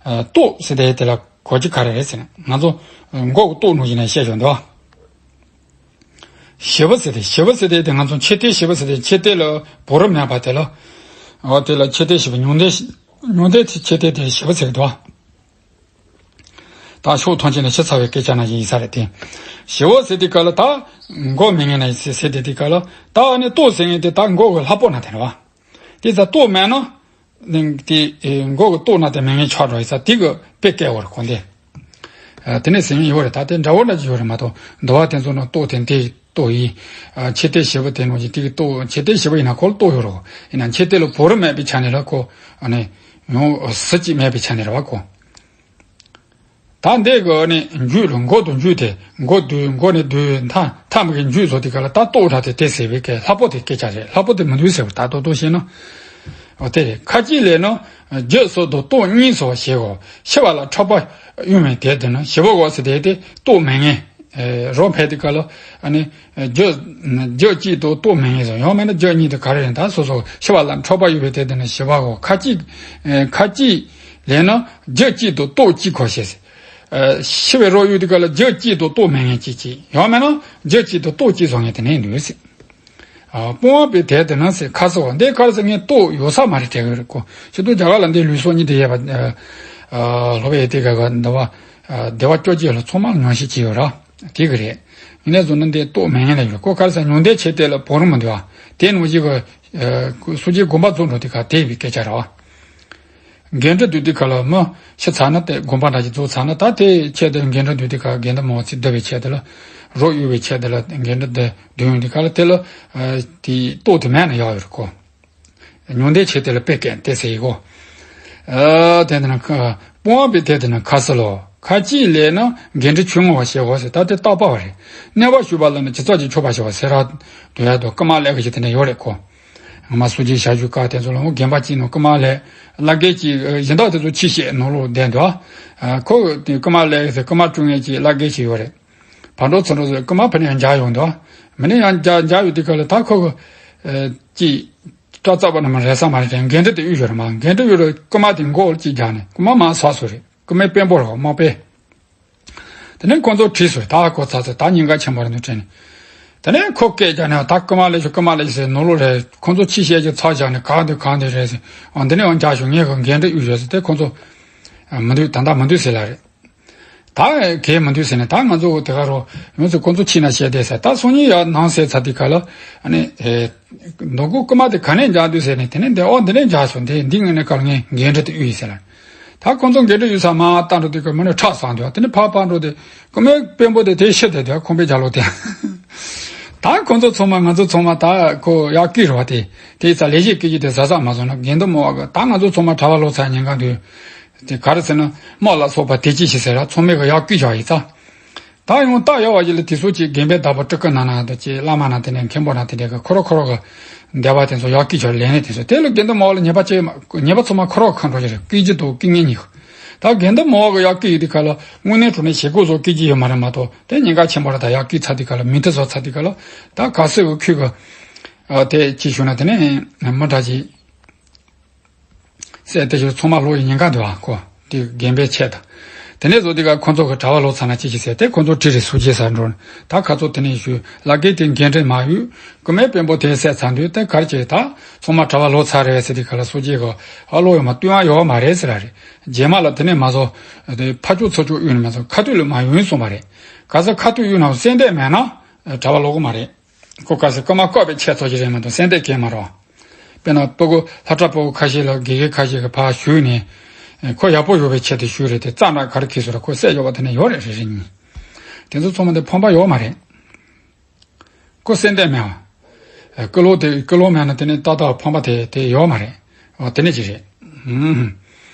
རྟོག་ཟེར་དེ་དེ་ལ་གོ་རྒྱུ་ག་རེ་རེད་ཟེར་ན་ང་ཚོ་མགོ་གི་རྟོག་ནང་བཞིན་ནས་བཤད་ཆོག་འདུག་ཞི་བ་ཟེར་ཏེ་ཞི་བ་ཟེར་ཏེ་དེ་ང་ཚོ་མཆོད་རྟེན་ཞི་བ་ཟེར་ཏེ་མཆོད་རྟེན་ལ་བོར་མེད་པ་དེ་ལ། འོ་དེ་ལ་མཆོད་རྟེན་ཞི་བ་ཉུང་ལྡན་ཉུང་ལྡན་དེ་མཆོད་རྟེན་དེ་ཞི་བ་ཟེར་གི་འདུག་ད་ཕྱོགས་ཐམས་ཅད་ནས་ཞི་ཚ་བའི་སྐད་ཆ་ན་ཡིན་ས་རེད་དེ། ཞི་བ་ཟེར་དེ་ག་ལ་ད་མགོ་མི་ངན་ན་ཟེར་ཟེར་དེ་དེ་ག་ལ་ད་ཨ་ནི་ལྟོ་ཟེར་ངན་དེ་ད་མགོ་གི་ལྷ་པོ་ན་དེ་རེད་བ། དེ་ད་ལྟོ་མེད་ན། ནིང་དེ་མགོ་གི་ལྟོ་ན་དེ་མི་ངན་ཆགས་འགྲོ་ཡི་ས་དེ་གི་དཔེ་སྐད་བོར་གོ་འདི། དེ་ནས་ཟིན་ཡོད་རེད་ད་དེ་འདྲ་བོ་འདྲ་ཅིག་ཡོད་རེད་མ་གཏོགས་འདུལ་བ་དེ་ཚོ་ནང་ལྟོ་དེ་འདི་ལྟོ་ཡིན། མཆོད་རྟེན་ཞི་བ་དེ་ནང་བཞིན་དེ་གི་ལྟོ་མཆོད་རྟེན་ཞི་བ་ཡིན་ན་ཁོ་ལ་ལྟོ་ཡོད་རོ། ཡིན་ན་མཆོད་རྟེན་ལ་བོར་མེད་པའི་ཆ་ནས་ལ་ཁོ་ཨ་ནི་ཡོང་ཟི་ཅིག་མེད་པའི་ཆ་ནས་རེད་བ་ཁོ། ད་འདི་གི་ནི་འཇུག་ལ་མགོ་དང་འཇུག་དེ་མགོ་བསྡུས་མགོ་ནས་བསྡུས་མཐའ་མཐའ་མ་གི་འཇུག་བཟོ་དེ་ག་ལ་ད་ལྟོ་ར་དེ་དེ་ཟེར་བའི་སྐད་ལྷ་པོ་དེ་སྐད་ཆ་རེད་ལྷ་པོ་དེ་མི་འདུག་ཟེར་བ་ད་ལྟོ་ལྟོ་ཤེས་ན། འོ་དེ་རེད་ཁ་ཅིག་ལས་ན་རྒྱུ་སོགས་དང་ལྟོ་གཉིས་སོགས་ཞེས་གོ་ཤི་བ་ལ་འཕྲོག་པ་གཡུང་བའི་དེ་དེ་ན་ཞི་བ་གོ་ཟེར་དེ་དེ་ལྟོ་མེད་ངེས། རོ་ཕལ་དེ་ག་ལ་ཨ་ནི་རྒྱུ་རྒྱུ་གཅིག་དང་ལྟོ་མེད་ངེས་སོ་ཡང་མེད་ན་རྒྱུ་གཉིས་དེ་ག་རེ་རེད་ད་སོ་སོ་ཤི་བ་ལ་འཕྲོག་པ་གཡུང་བའི་དེ་དེ་ན་ཞི་བ་གོ་ཁ་ཅིག་ཁ་ཅིག་ལས་ན་རྒྱུ་གཅིག་དང་ལྟོ་གཅིག་གོ་ཞེས་ཟེར། ཤི་བའི་རོ་གཡུག་དུས་སྐབས་ལ་རྒྱུ་གཅིག་ཏུ་ལྟོ་མེད་ངེས་གཅིག་གཅིག་ཡང་མིན་ན་རྒྱུ་གཅིག་ཏུ་ལྟོ་གཅིག་བཟོ་ངེས་དེ་ནས་འདུག་ཟེར། སྤོང་བ་པའི་དེ་དེ་ན་ཟེར་ཁ་སོ་འདི་ཁར་ཟེར་ངས་ལྟོ་ཡོད་ས་མ་རེད་དྲན་གི་རེད་ཁོ་ཕྱི་དུ་རྒྱ་གར་ལ་འདི་ལུས་སྲོག་གཉིས་དེ་ཡས་པ། སློབ་དཔོན་ཡེ་ཏི་ག་ག་འདི་བ་བདེ་བ་བཅོ་བརྒྱད་ལ་ཚང་མ་ཉམས་ཞིབ་བྱས་ཡོད་ར་དེ་གི་རེད། ཡིན་ནས་བཟོ་ན་འདི་ལྟོ་མེད་ངེས་ལ་ཡོད་ཁོ་ཁར་ཟེར་ཉུང་ལྡན་ཆེ་དེ་ལ་བོར་མི་འདུག་ཨ་དེ་ནང་བཞིན་གི་སུ་ཅིའི་དགོན་པ་བཙུགས་འགྲོ་དེ་ག་དེ་བའི་སྐད་ཆ་ར་བ། འགན་འཁྲི་བསྡུ་དུས་ག་ལ་མི་ཤི་ཚར་ན་དེ་དགོན་པ་འདྲ་ཞིག་བཙུགས་ཚར་ན་ད་དེ་ཆེད་དུ་འགན་འཁྲི་བསྡུ་དུས་ག་འགན་འཁྲི་མང་ཚིག་བསྡུ་བའི་ཆེད་དུ་ལ་རོགས་གཡུག་པའི་ཆེད་དུ་ལ་འགན་འཁྲི་དེ་བསྡུ་ཡོང་དུས་ག་ལ་དེ་ལ་དེ་ལྟོ་དེ་མེད་ན་ཡག་ཡོད་རེད་གོ། ཉུང་ལྡན་ཆེ་དེ་ལ་དཔེ་སྐད་དེ་ཟེར་ཡི་གོ། དེ་ནི་སྤོང་བ་པའི་དེ་དེ་ནི་ཁ་ས་ལོ་ཁ་ཅིག་ལས་ན་འགན་འཁྲི་ཆུང་ངུ་བ་བྱེད་གོ་ཟེར་ད་དེ་རྟག་པ་བ་རེད། གནས་པ་ཞུས་པ་ལ་ནི་ཇི་ཙམ་གྱིས་ཆོག་པ་བྱེད་བ་ཟེར་ར་དུ་ཡ་དོ་ཀ་མ་ལས་ཀ་ཞིག་དེ་ནི་ཡོད་རེད་གོ། ང་མ་སུ་ཅིའི་ཞ་ཞུ་ཀ་དེ་ཚོ་ལ་འོ་རྒན་པ་གཅིག་ནང་ཀ་མ་ལས་བླ་རྒན་གཅིག་གཞན་དག་དེ་ཚོ་ཕྱི་བཤད་ནང་ལོགས་བསྡད་འདུག་ཁོ་ཀ་མ་ལས་ཟེར་ཀ་མ་བཅུག་མཁན་གཅིག་བླ་རྒན་གཅིག་ཡོད་རེད། ཕར་འགྲོ་ཚུར་འགྲོ་ཟེར་ཀ་མ་ཕ་ནས་ཡང་མཇལ་ཡོང་འདུག་མི་ནས་ཡང་མཇལ་མཇལ་ཡོད་དུས་ག་ལ་ད་ཁོ་གི་ཅིག་སྐྲ་རྩ་བ་ན་མ་རེད་ས་མ་རེད་དྲན་འགན་འཁྲི་དེ་གཡུག་ཡོད་རེད་མ་འགན་འཁྲི་ཡོད་རེད་ཀ་མ་དེ་མགོ་གཅིག་རྒྱག་ནས་ཀ་མ་མ་ཟག་སོ་རེད་ཀ་མའི་དཔོན་པོ་རེད་དམག་དཔོན། དེ་ནས་ཁོ་ཚོ་བྲིས་སོང་ད་ཁོ་ཚ་ཚ་ད་ཉིན་ག་ཆེན་པོ་རེད་འདུག་དྲན་ནས། དེ་ནས་ཁོ་སྐད་རྒྱག་ནས་ད་ཀི་མ་ལས་ཤོག་ཀི་མ་ལས་ཤོག་ཟེར་ནོར་ལོ་རེད་ཁོ་ཚོ་ཕྱི་བཤད་ཀྱི་ཚགས་བཞག་ནས་གང་འདུག་གང་འདུག་རེད་ཟེར་འོ་འདི་ནས་འོ་འཇགས་ཤོག་ངས་ཁོ་འགན་འཁྲི་གཡུག་ཡོད་ཟེར་ཏེ་ཁོ་ཚོ་མི་འདུག་ད་ལྟ་མི་འདུག་ཟེར་ལ་རེད། ད་གས་མི་འདུག་ཟེར་ནས་ད་ང་ཚོ་དེ་ག་རོ་ཡོངས་སུ་ཁོ་ཚོ་ཕྱི་ན་བཤད་བསྡད་ཟེར་ད་སང་ཉིན་ཡར་ནང་ཟེར་ཚར་དུས་ག་ལ་ཨ་ནི་ཨེ། མདོ་མགོ་ཀི་མ་དེ་ག་ནས་འཇགས་འདུག་ཟེར་ནས་དེ་ནས་འདི་ཨོ་འདི་ནས་འཇགས་སོང་དེ་འདི་ངས་ནས་ག་ལ་ངས་འགན་འཁྲི་དེ་གཡུག་ཡིན་ཟེར་ལ། ད་ཁོང་ཚོ་འགན་འཁྲི་གཡུག་ས་མ་བཏང་འགྲོ་དུས་ཀ་མི་ནས་ཁྲག་ཟག་འདུག་དེ་ནས་ཕར་ཕར་འགྲོ་དེ་ཀི་མའི་དཔོན་པོ་དེ་དེ་ཤི་དེ་དེ་ཁོང་པའི་རྒྱ་ལོ་དེ། ད་ ད་ཁོང་ཚོ་ཚང་མ་ང་ཚོ་ཚང་མ་ད་ཁོ་ཡར་བསྐྱོད་རེད་བ། དེ་དེ་ཙ་ལས་བྱེད་སྐད་ཀྱི་དེ་ཟ་ཟ་མ་སོང་ན་དགེ་འདུན་མོ་བ་གི་ད་ང་ཚོ་ཚང་མ་གྲྭ་པ་ལོག་ཚར་ཉེན་ཁ་འདུག་དེ་ག་རེ་ཟེར་ན་དམག་ལ་སོགས་པ་དེ་ཅི་ཞིག་ཟེར་ར་ཚང་མས་གི་ཡར་བསྐྱོད་བཞག་ཡིན་ཙང་། ད་ཡང་ད་ཡོད་བ་ཞིག་ལ་དེ་ཚོ་ཅིག་དགོན་པའི་བདག་པོ་སྤྲུལ་སྐུ་ན་ན་དང་ཅིག་བླ་མ་ན་དེ་ནས་མཁན་པོ་ན་དེ་འདྲ་གི་ཁོ་ར་ཁོ་ར་གི་འདས་པ་དེ་ཚོ་ཡར་བསྐྱོད་བཞག་ལས་ནས་དེ་ཚོ་དེ་ལ་དགེ་འདུན་མོ་བ་ལ་ཉེས་པ་ཅི་ཡོད་མ་ཉེས་པ་ཚང་མ་ཁོ་ར་གི་ཁ་འགྲོ་གི་རེད། སྐུལ་རྒྱུ་དང་སྐུལ་ངེས་གཉིས། ད་དགེ་འདུན་མོ་བ་གི་ཡར་བསྐྱོད་ཡོད་དུས་ག་ལ་དངོས་གནས་དྲང་གནས་བྱེད་སྒོ་བཟོ་སྐུལ་རྒྱུ་ཡོད་མ་རེད་མ་གཏོགས། དེ་ཉེན་ཁ་ཆེན་པོ་རེད། ད་ཡར་བསྐྱོད་ཚར་དུས་ག་ལ་མི་ཐི་བཟོ་ཚར་དུས་ག་ལ་ད་ག་སེ་གི་ཁུལ་གི་ཨ་དེ་ཅི་ཞུ་ན་དེ་ནས་མི་འདྲ་ཅིག་སེ་དེ་ཞུ་ཚང་མ་ལོག་ཡི་ཉེན་ཁ་འདུག་ཨ། ཁོ་དེ་དགོན་པའི་ཆེད་དུ་དེ་ནས་བཟོ་དུས་ག་ཁོ་ཚོ་གི་གྲྭ་པ་ལོག་ཚར་ན་ཅི་ཞིག་ཟེར་དེ་ཁོ་ཚོ་ཁྲིད་རེ་སུ་ཅི་ཟ་འགྲོ་ད་ག་ཚོད་དེ་ནས་ཞུ་ལ་གེ་དེ་འགན་འཁྲི་མ་ཡོད་ཀུ་མའི་དཔོན་པོ་དེ་བསད་ཚར་འདུག་དེ་གར་གྱི་ད་ཚང་མ་གྲྭ་པ་ལོག་ཚར་རེད་ཟེར་དུས་ག་ལ་སུ་ཅི་གི་ཨ་ལོག་ཡོད་མ་བཏུང་ཡ་ཡོད་མ་རེད་ཟེར་ར་རེད། རྗེས་མ་ལ་དེ་ནས་མ་བཟོ་དེ་ཕ་ཕྱོགས་ཚུར་ཕྱོགས་གཡུག་ནས་མ་བཟོ་ཁ་ཐུག་ལ་མ་ཡོང་སོང་བ་རེད། ག་ས་ཁ་ཐུག་གཡུག་ན་སེམས་གཏད་མེད་ན་གྲྭ་པ་ལོག་གི་མ་རེད། ཁོ་ག་ས་ཀ་མ་བཀག་པའི་ཆེད་ཚོ་ཞིག་རེད་མ་གཏོགས་སེམས་གཏད་གལ་མ་རེད། དཔེར་ན་སྤུ་གུ་ལྷ་གྲྭ་སྤུ་གུ་ཁ་ཤས་ལ་དགེ་རྒན་ཁ་ཤས་ཀྱི་ཕར་ཞུས་ནས་ཁོ་ཡག་པོ་ཡོད་པའི་ཆེད་དུ་ཞུས་རེད་དེ་རྩ་འདྲ་ག་རེ་ཁེལ་སོང་ར་ཁོ་བསད་ཡོད་པ་དེ་ནས་ཡོད་རེད་རེ་རེ་གཉིས། དེ་ཚོ་ཚང་མ་དེ་ཕམ་པ་ཡོད་མ་རེད། ཁོ་སེམས་གཏད་མེད་པ། ཀི་ལོ་དེ་ཀི་ལོ་མེད་ན་དེ་ནས་ཏག་ཏག་ཕམ་པ་དེ་དེ་ཡོད་མ་རེད། ཨོ་དེ་ནས་ཅི་རེད། ཨུམ།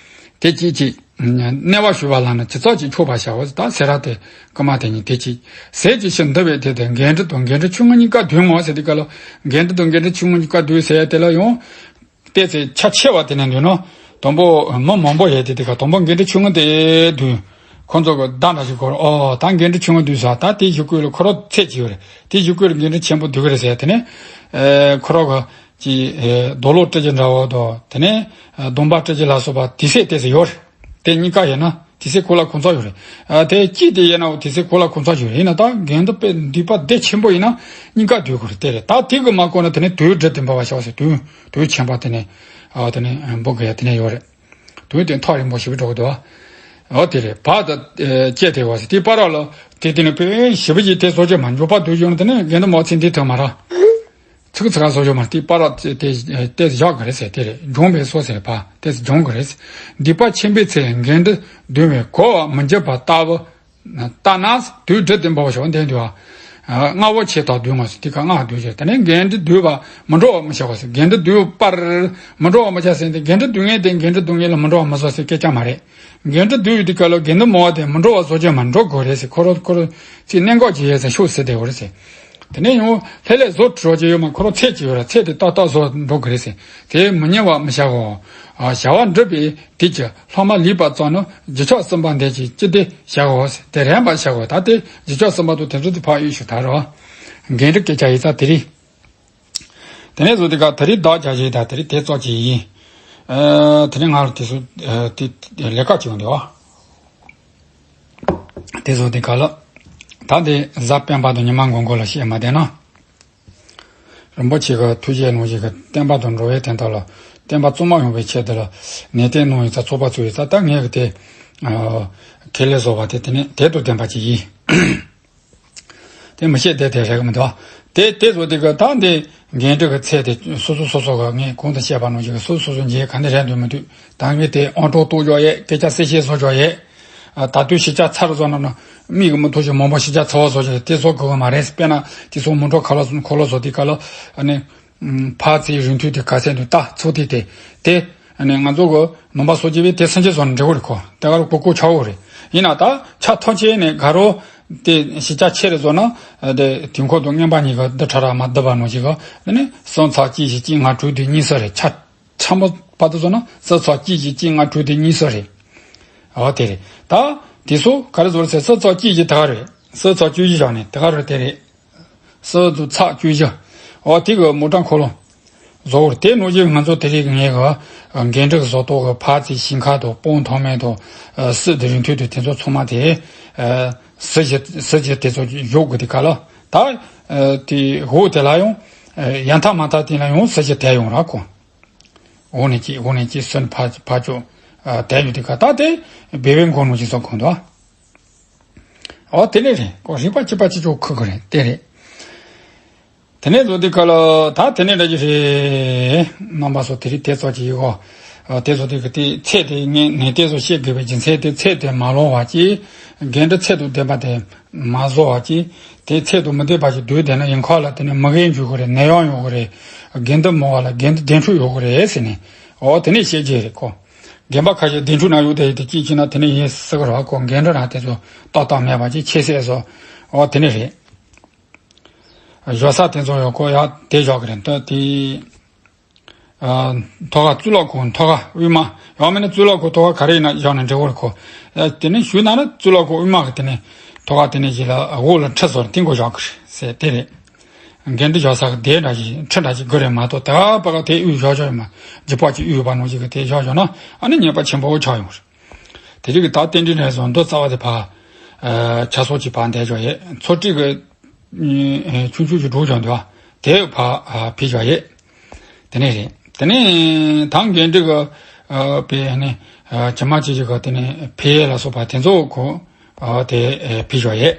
དེ་གཅིག་གཅིག་གནས་པ་ཞུ་བ་ལ་ནི་ཇི་ཙམ་གྱིས་ཆོག་པར་བྱའོ། ད་ཟེར་ར་དེ་ཀ་མ་དེ་ཉིད་དེ་གཅིག་ཟས་ཀྱི་ཕྱིར་འདུལ་བའི་དེ་དེ་འགན་འཁྲི་དང་འགན་འཁྲི་ཆུང་ངུ་གཉིས་ཀ་འདུལ་ངོ་ཟེར་དུས་ག་ལ་འགན་འཁྲི་དང་འགན་འཁྲི་ཆུང་ངུ་གཉིས་ཀ་འདུལ་ཟེར་ཡ་དེ་ལ་ཡང་། བལྟས་ཚེ་ཆ་ཆེ་བ་དེ་ནས་འདུལ་ནོ། དང་པོ་མི་མང་པོ་ཡོད་དེ་དེ་ག་དང་པོ་འགན་འཁྲི་ཆུང་ངུ་དེ་འདུལ། ཁོ་ཚོ་གི་བརྡ་འདྲ་ཞིག་གོ་ར་ཨོ་ད་འགན་འཁྲི་ཆུང་ངུ་འདུལ་ས་ད་དེ་ཞུ་དགོས་ལ་ཁོ་ར་ཚད་ཅིག་ཡོད་རེད། དེ་ཞུ་དགོས་ལ་འགན་འཁྲི་ཆེན་པོ་འདུལ་གི་རེད་ཟེར་དེ་ནས། ཁོ་ར་གི་ཅི་རྡོ་ལོ་སྤྲི་གི་འདྲ་བོ་དང་དེ་ནས་སྡོམ་པ་སྤྲི་གི་ལ་སོགས་པ་དེ་ཚད་དེ་ཚད་ཡོད་རེད། དེ་གཉིས་ཀ་ཡིན་ན་དེ་ཚེ་ཁོ་ལ་ཁོང་ཚ་ཡོད་རེད། ཨ་དེ་གཅིག་དེ་ཡིན་ན་དེ་ཚེ་ཁོ་ལ་ཁོང་ཚ་ཡོད་རེད། ཡིན་ན་ད་འགན་འདི་དཔེ་འདུས་པ་སྡེ་ཆེན་པོ་ཡིན་ན་གཉིས་ཀ་འདུལ་དགོས་རེད། དེ་རེད། ད་དེ་གི་མ་གོ་ན་དེ་ནས་དུས་སྒྲིལ་དེ་འབབ་པ་བྱ་བ་ཟེར་དུས་དུས་ཆེན་པ་དེ་ནས་ཨ་དེ་ནས་འབུ་དགོས་ཡ་དེ་ནས་ཡོད་རེད། དུས་དེ་ཐག་རིང་པོ་ཞིག་འགྲོ་གི་འདུག་ཨ་དེ་རེད། བར་དུ་བཅད་དེ་བ་ཟེར་དེ་པ་ར་ལ་དེ་དེ་ནས་དཔེ་ཞིབ་པ་ཅིག་དེ་སོ་ཅེ་མ་འཇོག་པ་དུས་ཡོང་དེ་ནས་འགན་འདི་མ་ཚིག་འདི་ཐོན་མ་ར། ཚིག་ཚིག་ག་སོགས་ཡོད་མ་རེད། དེ་པ་ར་དེ་དེ་བཞག་གི་རེད་ཟེར་དེ་རེད། སྦྱོང་བའི་སོ་ཟེར་བ་དེ་སྦྱོང་གི་རེད། སྡིག་པ་ཆེན་པོའི་ཚེ་འགན་འདི་འདུལ་བའི་གོ་བ་མི་འགྱུར་བ་ལྟ་བུ་ལྟ་ན་དུས་སྒྲིལ་དེ་འབབ་པ་ཞོག་འདས་འདུག་ཨ། སྔ་བོ་ཆེ་དག་འདུལ་ངོ་ཟེར་དེ་ག་སྔགས་འདུལ་ཟེར་དེ་ནས་འགན་འདི་འདུལ་བ་མི་འགྲོ་བ་མི་བྱ་བ་ཟེར། འགན་འདི་འདུལ་བར་མི་འགྲོ་བ་མི་བྱ་ཟེར་དེ་འགན་འདི་འདུལ་ངེས་དེ་འགན་འདི་འདུལ་ངེས་ལ་མི་འགྲོ་བ་མི་བཟོ་ཟེར་སྐད་ཆ་མ་རེད། འགན་འདི་འདུལ་བའི་དུས་སྐབས་ལ་དགེ་འདུན་མང་བ་དེ་མི་འགྲོ་བ་བཟོ་རྒྱུ་མ་འགྲོ་དགོས་རེད་ཟེར། ཁོ་རོ་ཁོ་རོ་ཚིག་གནད་འགག་ཅིག་ཡོད་ཟེར་ཤོག་ཟེར་བསྡད་ཡོད་རེད་ཟེར། དེ་ནས་ཡང་ལྷེ་ལྷེ་བཟོ་འགྲོ་རྒྱུ་ཡོད་མ་ཁོ་རོ་ཚད་ཅིག་ཡོད་ར་ཚད་དེ་ཏག་ཏག་བཟོ་འགྲོ་དགོས་རེད་ཟེར། དེ་མི་ཉན་བ་མི་བྱ་གོ། བྱ་བ་འགྲུབ་པའི་དུས་ཀྱི་ལྷག་མ་ལུས་པ་ཙམ་ནི་རྒྱུ་ཕྱོགས་གསུམ་པ་འདས་ཀྱི་ཅི་སྟེ་བྱ་གོ་ཟེར། དེ་རན་པ་བྱ་གོ། ད་དེ་རྒྱུ་ཕྱོགས་གསུམ་པ་དུ་དེ་ཚོ་དེ་ཕག་ཡུལ་ཞུ་ད་རོ། འགན་འགྲུབ་སྐད་ཆ་ཡིན་ཙང་དེ་རིང་། དེ་ནས་བཟོ་དེ་ག་དེ་རིང་བདག་རྒྱ་བཞེས་དང་དེ་རིང་དེ་ཙོག་ཅིག་ཡིན། ཨ་དེ་རིང་ང་ལ་དེ་ཚོ་ཨ་དེ་ལས་ཀ་བྱེད་འོང་དེ་བ། དེ་བཟོ་དེ་ག་ལ། ད་དེ་གཟའ་སྤེན་པ་དང་ཉི་མ་མགོ་མགོ་ལ་བཤད་མ་བསྡད་ན། རིན་པོ་ཆེ་གི་ཐུགས་རྗེ་ནོར་བཞིན་གི་བསྟན་པ་དང་འགྲོ་བའི་དོན་དག་ལ་བསྟན་པ་བཙུན་མ་ཡོང་བའི་ཆེད་དུ་ལ་ནན་ཏན་གནང་ཡོད་ཙང་ཚོགས་པ་ཚུགས་ཡོད་ཙང་ད་ངས་གི་དེ་ཨ་ཁས་ལེན་བཟོ་བ་དེ་དེ་ནས་དེ་དང་ལྡན་པ་ཅིག་ཡིན། དེ་མི་བཤད་དེ་དེ་རེད་གི་མི་འདུག་དེ་དེ་བཟོ་དེ་གི་ད་འདི་འགན་འཁྲི་གི་ཚད་དེ་སོ་སོ་སོ་སོ་གི་ངས་གོང་དུ་བཤད་པ་ནང་བཞིན་གི་སོ་སོ་སོ་སོ་འཇལ་ག་འདི་རེད་འདུག་མི་འདུག་ད་ངས་དེ་ཨང་གྲངས་གཏོང་རྒྱུ་ཡས་སྐད་ཆ་གསལ་བཤད་བཟོ་རྒྱུ་ཡས། ཨ་ད་དུས་ཞིབ་ཆ་ཚར་བཟོ་ན་ན་མིག་གི་མི་ཐུབ་ཞིག་མང་པོ་ཞིབ་ཆ་ཚར་བ་བཟོ་རྒྱུ་དེ་བཟོ་དགོས་གི་མ་རེད། དཔེར་ན་དེ་ཚོ་མི་འགྲོ་ཁ་ལོ་ཁོ་ལོ་བཟོ་དེ་ག་ལ་ཨ་ནི། ཕར་ཚིག་རིང་ཐུང་དེ་ག་ཚད་འདུག་ད་ཚོ་དེ་དེ་དེ་ཨ་ནི་ང་ཚོ་གི་ནང་པ་སོ་སྐྱེ་བས་དེ་སེམས་ཅན་བཟོ་ན་འགྲིག་གི་རེད། ཁོ་དེ་ག་རུ་ཀོ་ཀོ་ཆག་གི་རེད། ཡིན་ན་ད་ཆ་ཐམས་ཅད་ནས་ག་རུ་དེ་ཞིབ་ཆ་ཆེ་རེ་བཟོ་ན་དེ་དུས་འཁོར་དང་མངོན་པ་གཉིས་ཀ་འདི་ཕྲ་རགས་མ་བསྡུ་བ་ནང་བཞིན་གི་ཨ་ནི་གསུམ་ཚེག་གཅིག་བཞི་གཅིག་ལྔ་དྲུག་དེ་གཉིས་སུ་རེད། ཆ་ཕྲ་མོ་བར་དུ་བཟོ་ན་གསུམ་ཚེག་གཅིག་བཞི་གཅིག་ལྔ་དྲུག་དེ་གཉིས་སུ་རེད། འོ་དེ་རེད། ད་དེ་ཚོ་ག་རེ་བཟོ་རེད་ཟེར་གསུམ་ཚེག་གཅིག་བཞི་དེ་ག་རེད། གསུམ་ཚེག་བཅུ་བཞི་བཞག་ནས་དེ་ག་རེད་དེ་རེད། སོ་དུ་ཚགས་བཅུ་བཞི། འོ་དེ་གི་མོ་ཊ་འཁོར་ལོ། བཟོ་བར་དེ་ནོ་ཅིག་ང་ཚོ་དེ་རིགས་ངེས་གི་འགན་འཁྲི་བཟོ་ཐོག་གི་ཕར་ཚིག་ཞིང་ཁ་དང་སྤང་ཐང་མེད་དང་སྲིད་དེ་རིང་ཐུང་དུ་དེ་ཚོ་ཚང་མ་དེ་སྲིད་ཞི་སྲིད་ཞི་དེ་ཚོ་བཞུགས་དགོས་དེ་ག་ལ་ད་དེ་འོག་དེ་ལ་ཡང་ཡན་ཐ་མ་ཐ་དེ་ལ་ཡང་སྲིད་ཞི་དེ་ཡོང་ར་གོ། འོག་ནས་ཅིག་འོག་ནས་ཅིག་སུན་ཕ་ཕ་ཅོ་དེ་ཡོད་དེ་ག་ད་དེ་བེ་བེ་འགོ་ནོ་ཅིག་བཟོ་གོ་འདུག་ཨོ་དེ་ནས་རེད་ཀོ་རིག་པ་གཅིག་པ་གཅིག་ཅོག་ཁུག་གི་རེད་དེ་རེད། དེ་ནས་བཟོ་དུས་ག་ལ་ད་དེ་ནས་འདྲ་གི་རེད། རྣམ་པ་ཚོ་དེ་རིང་དེ་ཙོག་ཅིག་ཡིན་གོ། དེ་ཚོ་དེ་གི་དེ་ཚད་དེ་ངས་ནས་དེ་ཚོ་བཤད་དགོས་པའི་རྒྱུ་མཚན་དེ་ཚད་དེ་མ་ལོངས་པ་ཅིག་འགན་འཁྲི་ཚད་དུ་ལྡན་པ་དེ་མ་བཟོ་བ་ཅིག་དེ་ཚད་དུ་མི་ལྡན་པ་ཞིག་སྡོད་བསྡད་ན་ཡིན་ཁ་ལ་དེ་ནས་མི་རྒན་འཇུག་གི་རེད། ནད་གཡོག་ཡོང་གི་རེད། དགེ་འདུན་མང་བ་ལ་དགེ་འདུན་གདན་ཁྲུས་ཡོང་གི་རེད་ཟེར་ནས། འོ་དེ་ནས་བཤད་ཀྱི་རེད་ཁོ། རྒན་པ་ཁ་ཤས་གདན་ཁྲུས་ནང་ཡོད་དེ་དེ་ཅིག་བྱས་ན་དེ་ནས་ཡིན་སྲིད་གི་རེད་བ། ཁོ་འགན་འཁྲི་རང་དེ་ཚོ་ཏག་ཏག་མེད་པ་ཅིག་ཁྱད་བསད་བཟོ། འོ་དེ་ནས་རེད། བཞག་ས་དེ་ཚོ་ཡང་ཁོ་ཡག་དེ་བཞག་གི་རེད། ད་དེ། ཨ། མཐོ་ཁ་གཙུག་ལག་ཁང་མཐོ་ཁ་དབུས་མ། ཡང་མིན་ན་གཙུག་ལག་ཁང་མཐོ་ཁ་ག་རེ་ཡིན་ན་བཞག་ན་འགྲིག་གི་རེད་ཁོ། ཨ། དེ་ནས་ཞུས་ན་ན་གཙུག་ལག་ཁང་དབུས་མ་གི་དེ་ནས་མཐོ་ཁ་དེ་ནས་ཞིག་ལ་འོག་ལ་ཁྲི་བཟོ་རེད། དེ་མགོ་བཞག་གི་རེད་ཟེར་དེ་རེད། འགན་འཁྲི་བཞག་ས་གི་དེ་འདྲ་ཞིག་ཁྲི་འདྲ་ཞིག་དགོས་རེད་མ་གཏོགས། ད་བར་དེ་དབུས་བཞག་བཞག་ཡོད་མ། རྒྱུ་པ་ཅིག་དབུས་པ་ནང་ཞིག་གི་དེ་བཞག་བཞག་ན་ཨ་ནི་ཉེས་པ་ཆེན་པོ་ཆགས་ཡོང་རེད། དེ་རིགས་ཀྱི་ད་རྟེན་འབྲེལ་ནས་བཟུང་མདོ་རྩ་བ་དེ་ཕར། ཨ། ཆ་སོགས་ཀྱི་ཕར་འདས་བཞག་ཡོད། ཚོ་ཁྲིད་ཀྱི། ཨ། ཆུང་ཆུང་ཞིག་འགྲོ་བཞག་འདུག་དེ་ཕར། ཨ། ཕུད་བཞག་ཡོད། དེ་ནས་རེད། དེ་ནས་ད་འགན་འཁྲི་གི། ཨ། དཔེ་ནི། ཨ། ཇི་མ་ཇི་བཞིན་གི་དེ་ནས་ཕུད་ཡས་ལ་སོགས་པ་དེ་ཚོ་ཁོ། ཨ། དེ། ཨ། ཕུད་བཞག་ཡོད།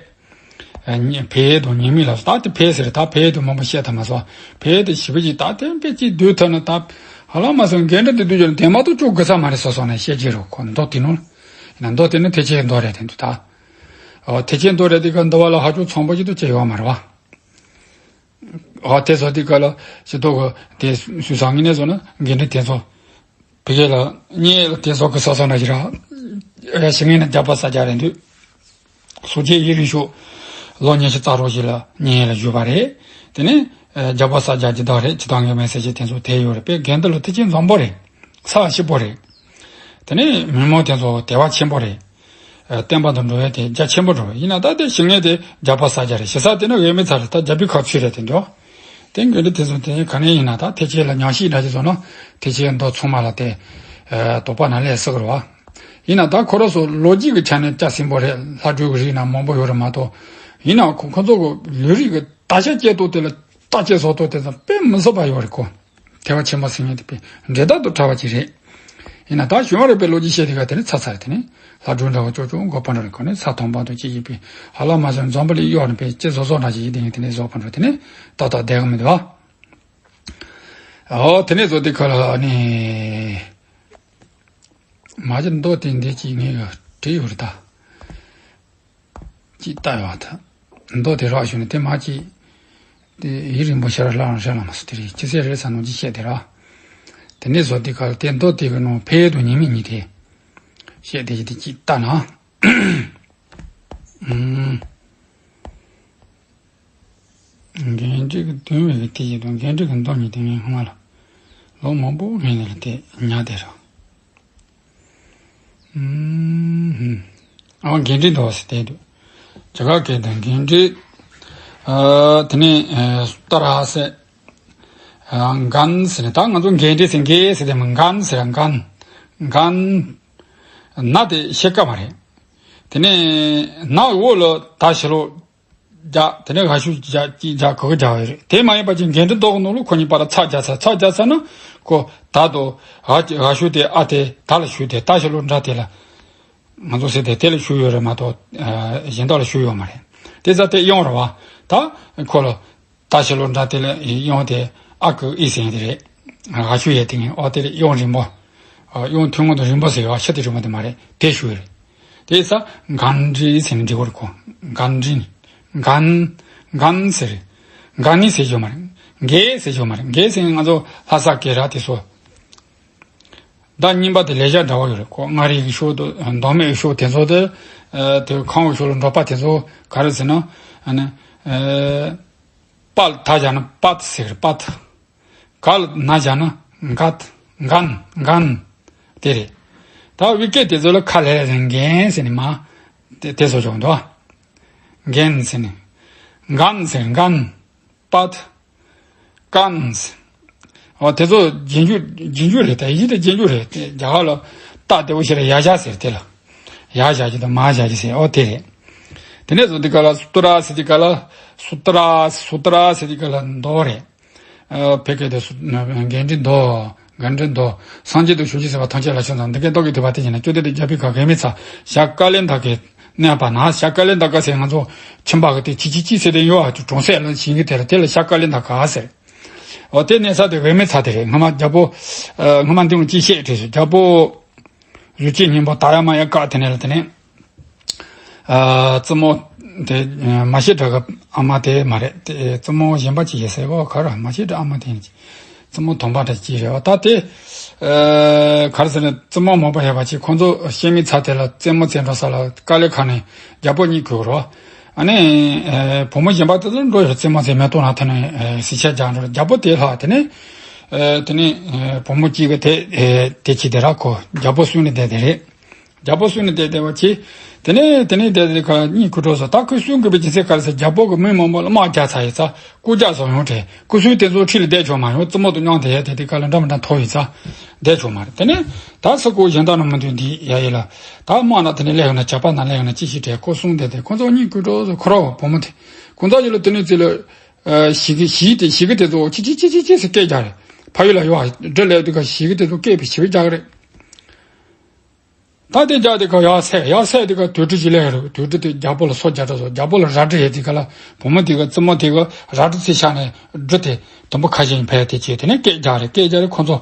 ཨ། ཕུད་ཡས་དང་ཉེས་དམིགས་ལ་སོགས། ད་དེ་ཕུད་ཡས་ཟེར། ད་ཕུད་ཡས་དང་མང་པོ་བཤད་ཐུབ་མ་སོང་། ཕུད་ཡས་དེ་ཞིབ་པོ་ཅིག་ད་དེ་དཔེ་ཅིག་བསྡུས་ཐུབ་ན་ད། ཧ་ལམ་མ་སོང་འགན་འཁྲི་དེ་བསྡུས་རྒྱུ་ན་དེ་མ་གཏོགས་ཅུང་དགོས་ས་མ་རེད་བསམ་སོང་ནས་བཤད་ཀྱི་རེད་ཁོ། མདོ་དེ་ནང་། ཡིན་ན་མདོ་དེ་ནི་ཐེག་ཆེན་མདོ་རེད། དེ་འདུག་ད། ཨོ། ཐེག་ཆེན་མདོ་རེད། དེ་ག་འདི་བ་ལ་ཧ་ཅང་ཚང་པོ་ཅིག་ཏུ་བྱས་ཡོད་མ་རེད་བ། ཨོ། དེ་ཚོ་དེ་ག་ལ་ཞིག་ཐོག་གི་དེ་སུས་སང་ངེ་ནས་བཟོ་ན་འགན་འཁྲི་དེ་ཚོ་བི་གེ་ལ་གཉེར་ལ་དེ་ཚོ་གི་ས་ས་ན་ཞིག་ར་ཞིག་ངེ་ན་རྒྱ་པ་ས་རྒྱ་རེད་འདུག་སོ་སྐྱེ་ཡིན་རིང་ཤོས་ལོ་ཉི་ཤུ་རྩ་དྲུག་ཞིག་ལ་གཉེར་ལ་བཞུགས་པ་རེད། དེ་ནས་རྒྱ་པ་ས་རྒྱ་གྱི་བདག་རེད། ཇི་ལྟར་ངེས་མེད་གསལ་བྱེད་དེ་ཚོ་དེ་ཡོད་རེད། དཔེ་འགན་འདི་ལ་ཐེག་ཆེན་བཟང་པོ་རེད། ས་ཞིབ་པོ་རེད། དེ་ནས་མི་མང་དེ་ཚོ་དད་པ་ཆེན་པོ་རེད། ཨ། བསྟན་པ་དང་འགྲོ་བའི་དེ་རྒྱ་ཆེན་པོ་འགྲོ་བ་ཡིན་ན་ད་དེ་ཞིག་ངེ་དེ་རྒྱ་པ་ས་རྒྱ་རེད། ཞེ་ས་དེ་ནི་འོས་མེད་ཚ་རེད། ད་རྒྱ་པའི་ཁ་ཚུད་རེད་དེ་འདུག་དེ་འགན་འཁྲི་དེ་ཚོ་དེ་ག་ནས་ཡིན་ན་ད་ཐེག་ཆེན་ལ་ཉམས་ཞིབ་འདྲ་ཞིག་བཟོ་ན་ཐེག་ཆེན་མདོ་ཚང་མ་ལ་དེ། ཨ། དོགས་པ་ན་ལས་སྲིད་གི་རེད་བ། ཡིན་ན་ད་ཁོ་རང་ཚོ་ལོ་རྒྱུས་ཀྱི་ཆ་ནས་སྐྱ་སིང་པོ་རེད། ལྷ་སྒྲོལ་གྱི་རིགས་ན་མང་པོ་ཡོད་རེད་མ་གཏོགས། ཡིན་ན་ཁོ་ཁོ་ཚོ་གི་ལུས་རིགས་ཀྱི་དག་ཆ་སྐྱེ་སྟོབས་དེ་ལ་བརྟག་དཔྱད་བཟོ་སྟོབས་དེ་ཚོ་དཔེ་མི་སྲིད་པ་ཡོད་རེད་ཁོ། ཐེག་པ་ཆེན་པོ་ཟེར་མཁན་དེ་དཔེ་འབྲེལ་ཐག་ཏུ་བྲལ་བ་ཅིག་རེད། ཡིན་ན་ད་གཞུང་རིག་པའི་ལོ་རྒྱུས་བཤད་དེ་ག་དེ་ནི་ཚར་ཚར་རེད། དེ་ནི་ལྷ་སྒྲོལ་འདྲ་བོ་ཅོག་ཅོག་མགོ་པ་འདྲ་རེད། ཁོ་ནི་ས་མཐོན་པོ་དང་ཅི་ཡིན་པའི་ཧ་ལམ་མ་སོན་འཛོམས་པ་ལས་གཡོག་ནི་པའི་ལྕེ་བཟོ་བཟོ་འདྲ་ཅིག་ཡིན། དེ་ནི་དེ་ནི་བཟོ་པ་འགྲོ་དེ་ནི་ཏག་ཏག་བསྡད་གི་མི་འདུག་ཨ། ཨོ་དེ་ནི་བཟོ་དེ་ཁ་ལ་ནི་མ་གཞི་མདོ་དེ་འདི་ཅིག་ངས་བྲིས་ཡོད་རེད་ད། ཅིག་ལྟ་ཡོང་བ་དང་། མདོ་དེ་རག་བྱུང་ནས་དེ་མ་ཅིག་དེ་ཡིད་རིང་པོ་ཤར་ལྷ་རང་ཤར་ལ་མ་སུ་དེ་རེད། ཅི་ཟེར་རེད་ས་ནང་ཅིག་བཤད་དེ་ར། དེ་ནས་བཟོ་དེ་གར་དེ་མདོ་དེ་གི་ནང་ཕན་ཡོན་དང་ཉེས་དམིགས་གཉིས་དེ་བཤད་དེ་ཅིག་དེ་ཅིག་ལྟ་ན། ཨུམ། འགན་འཁྲི་གི་དོན་བའི་གི་དེ་ཡིན་དང་འགན་འཁྲི་གི་མདོ་གཉིས་དེ་ངས་སྔོན་མ་ལ་ལོ་མང་པོ་སྔོན་ནས་ལ་དེ་ཉར་དེ་ར། ཨ། འགན་འཁྲི་འདུག་ཟེར་དེ་འདུག་རྒྱ་གར་སྐད་དུ་འགན་འཁྲི། ཨ། དེ་ནས་ཨ་སུ་ཏྲ་ཟེར། ཨ། འགན་ཟེར་ནས་ད་ང་ཚོ་འགན་འཁྲི་ཟེར་འགན་ཟེར་དེ་མིན། འགན་ཟེར་འགན། འགན། ན་དེ་ཤེས་ཀ་མ་རེད། དེ་ནས་ན་འོག་ལ་ད་ཕྱི་ལོགས། རྒྱ། དེ་ནས་འགའ་ཤོས་རྒྱ་གཅིག་རྒྱ་གོ་གི་རྒྱ་བ་རེད། དེ་མ་ཡིན་པ་ཅིག་འགན་འཁྲི་འདོགས་ནོ་ལོ་ཁོ་གཉིས་པ་ལ་ཚ་རྒྱ་ཚ་ཚ་རྒྱ་ཚ་ན་ཁོ་ད་དོ་འགའ་འགའ་ཤོས་དེ་ཨ་དེ་ད་ལ་ཞུ་དེ་ད་ཞི་ལོ་འདྲ་དེ་ལ་ང་ཚོ་ཟེར་དེ་དེ་ལ་ཞུ་ཡོད་རེད་མ་གཏོགས་གཞན་དག་ལ་ཞུ་ཡོད་མ་རེད། དེ་ཚ་དེ་གཡོང་རེད་བ། ད་ཁོ་ལ་ད་ཞི་ལོ་འདྲ་དེ་ལ་གཡོང་དེ་ཨ་ཀུ་ཨི་ཟེར་དེ་རེད། འགའ་ཤོས་ཡས་དེ་ངས་ཨོ་དེ་ལ་གཡོང་རིང་པོ། གཡོང་ཐུང་ངུ་དང་རིང་པོ་ཟེར་བ་ཤི་དེ་རིང་པོ་དེ་མ་རེད། དེ་ཞུ་ཡོད་རེད། དེ་ས་འགན་འཁྲི་ཟེར་ནས་འབྲི་དགོས་རེད་ཁོ། འགན་འཁྲི་ནི། འགན། འགན་ཟེར། འགན་ནི་ཟེར་རྒྱུ་མ་རེད། འགན་ཟེར་རྒྱུ་མ་རེད། འགན་ཟེར་ང་ཚོ་ལྷ་ས་སྐད་ར་དེ་ཚོ། ཟླ་གཉིས་པ་དེ་ལས་བྱ་འདྲ་བོ་ཡོད་རེད་ཁོ། མངའ་རིས་ཀྱི་ཕྱོགས་དུ་མདོ་སྨད་ཀྱི་ཕྱོགས་དེ་ཚོ་དེ། དེ་ཁམས་ཀྱི་ཕྱོགས་ལ་འགྲོ་པ་དེ་ཚོ་ག་རེ་ཟེར་ན། ཨ་ནི། པ་ད་བཞག་ན་པ་ཟེར་རེད་པ། ག་ལ་ན་བཞག་ན་འགད། འགན། འགན། དེ་རེད། ད་བི་ཀེ་དེ་ཚོ་ལ་ཁ་ལས་ལས་འགན་ཟེར་ནས་མ། དེ་དེ་ཚོ་བྱུང་འདུག་འགན་ཟེར་ནས། འགན་ཟེར་འགན། པད། ཀན་ཟེར། འོ་དེ་ཚོ་རྗེས་འཇུག་རྗེས་འཇུག་རེད། ད་ཡིག་དེ་རྗེས་འཇུག་རེད། དེ་རྒྱ་གར་ལ་ཏ་དེ་བོ་ཞེ་ལ་ཡ་བཞག་ཟེར་དེ་ལ། ཡ་བཞག་རྒྱུ་དང་མ་བཞག་རྒྱུ་ཟེར་འོ་དེ་རེད། དེ་ནས་བཟོ་དེ་ག་ལ་སུ་ཏྲ་ཟེར་དེ་ག་ལ། སུ་ཏྲ་སུ་ཏྲ་ཟེར་དེ་ག་ལ་མདོ་རེད། ཨ། བོད་སྐད་དུ་སུ། འགན་འཁྲི་མདོ། འགན་འཁྲི་མདོ། སངས་རྒྱས་དང་བྱང་ཆུབ་སེམས་དཔའ་ཐམས་ཅད་ལ་ཕྱག་འཚལ། འདི་སྐད་མདོ་གི་ཐེག་པ་སྟེ་བྱས་ན་བཅོམ་ལྡན་འདས་རྒྱལ་པོའི་གར་གེགས་མེད་ཚལ་ཞབས་ཀ་ལན་ད་གའི་གནས་པ་ན། ཞབས་ཀ་ལན་ད་ག་ཟེར་ང་ཚོ་ཁྱིམ་པ་གི་དེ་ཅི་ཅི་ཅི་ཟེར་དེ་ཡོད་ཨ། གྲོང་གསེབ་ལ་ཞིང་གི་དེ་ལ་དེ་ལ་ཞབས་ཀ་ལན་ད་ག་ཟེར། འོ་དེ་གནས་ས་དེ་འོས་མེད་ཚ་དེ་རེད། སྔ་མ་རྒྱལ་པོ་ཨ་སྔ་མ་འདི་འོང་ཅི་བཤད་བྲིས་སོ། རྒྱལ་པོ་གཟུགས་ཅན་སྙིང་པོ་ད་ཡ་མ་ཡ་བཀག་དེ་ནས་ལ་དེ་ནས། ཨ་བཙུན་མོ་དེ་མ་ཤི་དྲག་གི་ཨ་མ་དེ་མ་རེད། དེ་བཙུན་མོ་གཞན་པ་ཅིག་ཡོད་ཟེར་གོ། ག་རེ་མ་ཤི་དྲག་ཨ་མ་དེ་ཡིན་གྱི། བཙུན་མོ་དམ་པ་འདྲ་ཅིག་རེད་བ། ད་དེ་ཨ་ག་རེ་ཟེར་ན། བཙུན་མོ་མོ་པ་ཡོད་པ་ཅིག་ཁོང་ཚོ་ཤི་མི་ཚ་དེ་ལ་རྩེད་མོ་རྩེ་འགྲོ་ས་ལ་དཀའ་ལས་ཁག་ནས་རྒྱལ་པོ་གཉིད་ཁུག་རོ། ཨ་ནི་ཨ་བུ་མོ་གཞན་པ་དེ་ཚོ་འགྲོ་ཡོད། རྩེད་མོ་རྩེ་མེ་ཏོག་ནང་ཐོན་ནས་ཨ་སི་ཆ་རྒྱག་འགྲོ། རྒྱལ་པོ་དེ་ལྷག་དེ་ནས་ཨ་དེ་ནས་ཨ་བུ་མོ་གཅིག་གི་དེ་ཨ་དེ་ཅི་དེ་ར་ཁོ་རྒྱལ་པོ་སུན་ནས་བསྡད་དེ་རེད། རྒྱལ་པོ་སུན་ནས་བསྡད་བསྡད་པ་ཅི། དེ་ནས་དེ་ནས་བསྡད་དེ་ཁ་གཉིད་ཁུག་འགྲོ་སོང་། ད་ཁོས་སུན་དགོས་པའི་རྒྱུ་མཚན་ག་རེ་ཟེར། རྒྱལ་པོ་གི་མི་མང་པོ་ལ་དམག་རྒྱག་ཚར་ཡིན་ཙང་སྐུ་ཇག་བཟོ་ཡོང་དྲན། སྐུ་སྲུང་དེ་ཚོ་ཁྲིད་ལ་བསྡད་ཆོག་མ་ཡོང་། བཙུན་མོ་དང་མཉམ་དུ་ཡ་དེ་དེ་ག་ལ་འདྲ་མི་འདྲ་ཐོབ་ཡིན་ཙང་བསྡད་ཆོག་མ་རེད། དེ་ནས་ད་སུ་ཁོ་གཞན་དག་ནང་མི་འདུག་འདི་ཡ་ཡིན་ལ། ད་དམག་ནང་དེ་ནས་སླེབས་ཡོང་ན་ཇག་པ་ནང་སླེབས་ཡོང་ན་ཅི་ཞིག་དྲན། ཁོ་སུན་བསྡད་དེ་ཁོ་ཚོ་གཉིད་ཁུག་འགྲོ་སོང་། ཁོ་ར་བ་བུ་མོ་དེ་ཁོ་ཚོ་ཡིན་ལ་དེ་ནས་ཙི་ལ་ཨ་ཞི་གི་ཞི་དེ་ཞི་གི་དེ་ཚོ་ཅི་ཅི་ཅི་ཅི་ཅི་ཟེར་སྐད་རྒྱག་རེད། ཕ་ཡུལ་ལ་ཡོད་ཨ་འདྲ་ལས་དུས་ཀ་ཞི་གི་དེ་ཚོ་སྐད་པའི་ཞི་བའི་རྒྱག་རེད། ད་དེ་རྒྱག་དེ་ཀ་ཡར་སད། ཡར་སད་དེ་ཀ་དུད་འགྲོ་ཅིག་སླེབས་རེད། དུད་འགྲོ་དེ་རྒྱལ་པོ་ལ་སོ་རྒྱག་འགྲོ་སོང་། རྒྱལ་པོ་ལ་རལ་གྲི་ཡོད། དེ་ཀ་ལ་བུ་མོ་དེ་ཀ་བཙུན་མོ་དེ་ཀ་རལ་གྲི་ཚིག་ཤག་ནས་སྦྲུལ་དེ་དུམ་བུ་ཁ་ཤས་ཕལ་དེ་བྱས། དེ་ནས་སྐད་རྒྱག་རེད། སྐད་རྒྱག་རེད། ཁོ་ཚོ་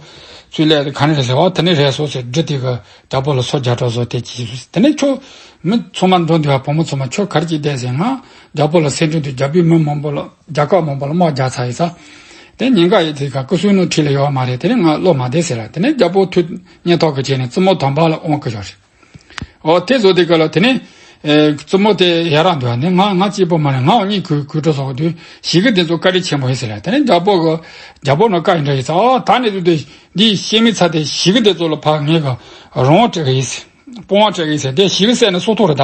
ཚུར་སླེབས་དེ་ག་ནས་རེད་ཟེར་བ། དེ་ནས་རེད་སོང་ཟེར། སྦྲུལ་དེ་ཀ་རྒྱལ་པོ་ལ་སོ་རྒྱག་འགྲོ་སོང་། དེ་བྱས་སོང་། དེ་ནས་ཁྱོད་མི་ཚང་མ་འགྲོ་འདུག་བ། བུ་མོ་ཚང་མ་ཁྱོད་ག་རེ་བྱས་བསྡད་ཟེར། ང་རྒྱལ་པོ་ལ་གསོད་འདྲེན་དུ་རྒྱལ་པོའི་མི་མང་པོ་ལ་རྒྱལ་ཁབ་མང་པོ་ལ་དམག་རྒྱག་ཚར་ཡིན་ཙང་། དེ་ཉེན་ཁ་ཡོད། དེ་ཀ་སྐུ་སྲུང་ནང་ཁྲིད་ལ་ཡོད་མ་རེད། དེ་ནས་ང་བློ་མ་བདེ་ཟེར་ལ། དེ་ནས་རྒྱལ་པོ་ཐུགས་མཉེས་ཐོག་གི་བྱས་ནས་བཙུན་མོ་དམ་པ་ལ་དབང་བསྐུར་ཡོད་རེད། འོ་དེ་བཟོ་དེ་ཀ་ལ་དེ་ནས་ཨེ་བཙུན་མོ་དེ་ཡར་རང་འདུག་ནས་ང་ང་གཅིག་པོ་མ་རེད། ང་འོ་གཉིད་ཁུག་ཁུག་འགྲོ་སོང་དུས་ཞི་གི་དེ་ཚོ་བཀའ་དྲིན་ཆེན་པོ་ཡིན་ཟེར་ལ། དེ་ནས་རྒྱལ་པོ་གི་རྒྱལ་པོ་ནང་བཀའ་ཡིན་འདྲ་ཡིན་ཙང་། ཨོ་ད་ནས་བཟུང་སྟེ་འདི་ཤི་མི་ཚ་དེ་ཞི་གི་དེ་ཚོ་ལ་ཕར་ངེད་ཀྱི་རང་དབང་སྤྲད་གི་ཡིན་ཟེར། དཔུང་བ་སྤྲད་གི་ཡིན་ཟེར། དེ་ཞི་གི་བསད་ན་སྲོག་ཐོག་རེད་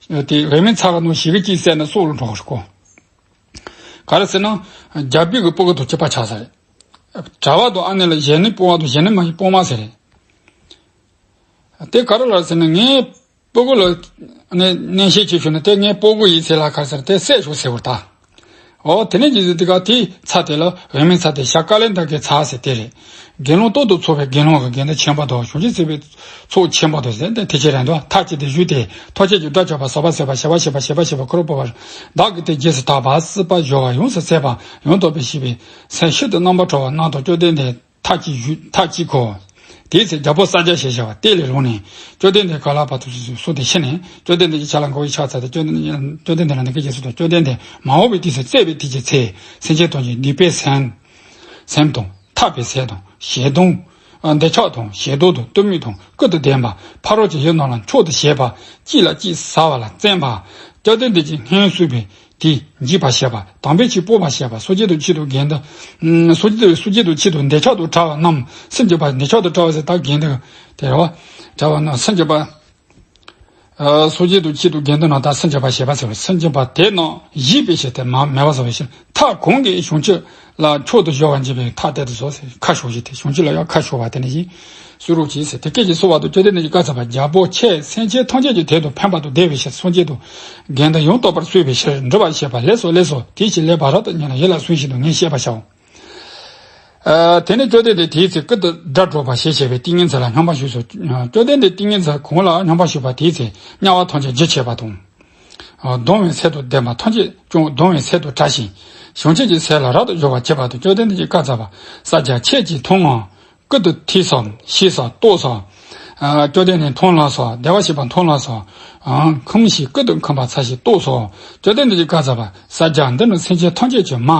ད། དེ་འོས་མེད་ཚ་གི་ནང་ཞི་གི་གཅིག་བསད་ན་སྲོག་ལ་འགྲོ་གི་རེད་ཀོ། ག་རེ་ཟེར་ན་རྒྱལ་པོ་གི་སྤུ་གུ་དང་གཅིག་པ་ཆགས་ས་རེད། གྲྭ་པ་དང་ཨ་ནེ་ལ་གཞོན་ནུའི་དཔུང་བ་དང་གཞོན་ནུ་མ་ཡི་དཔུང་བ་ཟེར་རེད། དེ་ག་རེ་ལ་ཟེར་ན་ངའི་སྤུ་གུ་ལ་ནས་གནོན་ཤུགས་ཆེ་ཤོས་ནི་དེ་ངའི་སྤུ་གུ་ཡིན་ཟེར་ལ་ག་རེ་ཟེར་དེ་བསད་ཤོག་ཟེར་བར་ད། འོ་དེ་ནས་རྗེས་སུ་དེ་ག་དེའི་ཚ་དེ་ལ་འོས་མེད་ཚ་དེ་ཞྭ་དཀའ་ལས་འདའ་གི་ཚ་ཟེར་དེ་རེད། དགེ་སློང་སྟོབས་དང་ཚོགས་པའི་དགེ་སློང་གི་དགེ་འདུན་ཆེན་པོ་དང་། གཞོན་སྐྱེས་བརྩེ་བའི་ཚོགས་ཆེན་པོ་དང་ཟེར་དེ་དེ་ཅི་རེད་འདུག་མཐའ་གཅིག་ཏུ་བཞུགས་ཏེ་ཐམས་ཅད་ཀྱི་དགྲ་བཅོམ་པ་ཟག་པ་ཟད་པ་ཞི་བ་ཞེས་པ་ཞེས་པ་ཞེས་པ་ཁོ་རང་སྤོབས་པ་བདག་གིས་དེ་རྗེས་སུ་དག་པ་སྲིད་པ་སྦྱོར་བ་ཡོངས་སུ་ཟད་པ་ཡང་དག་པའི་ཤེས་པའི་སེམས་ཤིན་ཏུ་རྣམ་པར་གྲོལ་བ་རྣམས་དང་བཅོམ་ལྡན་འདས་མཐའ་གཅིག་བཞུགས་མཐའ་གཅིག་གོ། དེའི་ཚེ་རྒྱལ་པོ་ས་སྐྱ་ཞེས་བྱ་བ་དེ་ལས་ལོག་ནས་བཅོམ་ལྡན་འདས་ག་ལ་བར་དུ་སུ་དེ་ཤི་ནས་བཅོམ་ལྡན་འདས་ཀྱི་ཕྱག་ལ་མགོ་བོས་ཕྱག་འཚལ་ཏེ། བཅོམ་ལྡན་བཅོམ་ལྡན་འདས་ལ་འདི་སྐད་ཅེས་གསོལ་ཏོ། བཅོམ་ལྡན་འདས་མ་འོངས་པའི་དུས་སུ་བརྩེགས་པའི་དུས་ཀྱི་ཚེ་སེམས་ཅན་ཐམས་ཅད་སྡིག་པའི་སེམས་སེམས་དང་ཐར་པའི་སེམས་དང་ཞེ་སྡང་འདོད་ཆགས་དང་ཞེ་སྡང་དང་གཏི་མུག་དང་ཀུན་ཏུ་ལྡན་པ་ཕ་རོལ་གྱི་ཡུལ་རྣམས་ལ་མཆོག་ཏུ་བཞེད་པ་གཅིག་ལ་གཅིག་ཟ་བ་ལ་བརྩོན་པ། བཅོམ་ལྡན་འདས་ཀྱི་སྔོན་བསུས་པའི་དེ་འཇིགས་པར་བྱེད་པ། དམ་པའི་ཆོས་སྤོབས་པར་བྱེད་པ། སངས་རྒྱས་དང་ཆོས་དང་དགེ་འདུན། ཨུམ། སངས་རྒྱས་དང་སངས་རྒྱས་དང་ཆོས་དང་འདོད་ཆགས་དང་བྲལ་བ་རྣམས་སེམས་ཅན་པ། འདོད་ཆགས་དང་བྲལ་བ་ཟེར་ད་དགེ་འདུན་དེ་རེད་བ། བྲལ་བ་རྣམས་སེམས་ཅན་པ། ཨ། སངས་རྒྱས་དང་ཆོས་དང་དགེ་འདུན་རྣམས་དང་སེམས་ཅན་པ་ཞེས་པ་ཟེར་བ། སེམས་ཅན་པ་དེ་རྣམས་བཞེད་པའི་ཕྱིར་དེ་མ་མེད་པ་བཟོ་བའི་ཕྱིར། མཐའ་གང་གི་བྱང་ཆུབ་ལ་མཆོག་ཏུ་གཞོལ་བར་འགྱུར་བའི་མཐའ་གཏད་དུ་གསོལ་ཟེར། ཁ་ཕྱོགས་ཤིག་དེ་བྱང་ཆུབ་ལ་ཡང་ཁ་ཕྱོགས་པ་དེ་ནི་ཡིན། གསོལ་རོགས་གྱིས་ཟེར། དེ་སྐད་ཅེས་གསོལ་བ་དང་། བཅོམ་ལྡན་འདས་ཀྱིས་བཀའ་སྩལ་པ། རྒྱལ་པོ་ཁྱེད་སེམས་ཅན་ཐམས་ཅད་ཀྱི་དོན་དུ་ཕན་པ་དང་བདེ་བའི་ཕྱིར་སངས་རྒྱས་དང་དགེ་འདུན་ཡང་དག་པར་གསོ་བའི་ཕྱིར་འགྲུབ་པར་བྱེད་པ་ལེགས་སོ་ལེགས་སོ། དེའི་ཕྱིར་ལེགས་པར་རབ་ཏུ་ཉོན་ལ་ཡིད་ལ་ཟུངས་ཤིག་དང་ངས་བཤད་པར་བྱའོ། ཨ། དེ་ནས་བཅོམ་ལྡན་འདས་དེའི་ཚེ་ཀུན་ཏུ་སྒྲ་སྒྲོགས་པ་ཞེས་བྱ་བའི་ཏིང་ངེ་འཛིན་ལ་སྙོམས་པར་ཞུགས་སོ། བཅོམ་ལྡན་འདས་ཏིང་ངེ་འཛིན་གང་ལ་སྙོམས་པར་ཞུགས་པ་དེའི་ཚེ་དམྱལ་བ་ཐམས་ཅད་རྒྱུ་བྱས་པ་དང་། ཨ། གདུང་བའི་ཚལ་དང་ལྡན་པ་ཐམས་ཅད་ཀྱང་གདུང་བའི་ཚལ་དུ་བྲལ་ཞིང་། བྱང་ཆུབ་ཀྱི་སེམས་ལ་རབ་ཏུ་སྦྱོར་བར་བྱེད་པ་དང་། བཅོམ་ལྡན་འདས་ཀྱིས་བཀའ་སྩལ་པ། ས་སྐྱ་ཁྱེད་ཀྱིས་མཐོང་ངོ་། ཀུན་ཏུ་ཐོས་སོ། ཤེས་སོ། རྟོགས་སོ། ཨ། བཅོམ་ལྡན་འདས་མཐོང་ལགས་སོ། བདེ་བར་གཤེགས་པ་མཐོང་ལགས་སོ། ཨ། འཁུམས་ཤིང་ཀུན་ཏུ་འཁུམས་པ་ཚར་ཞིང་རྟོགས་སོ། བཅོམ་ལྡན་འདས་ཀྱིས་བཀའ་སྩལ་པ། ས་སྐྱ་འདི་ནི་སེམས་ཅན་ཐམས་ཅད་ཀྱི་མ།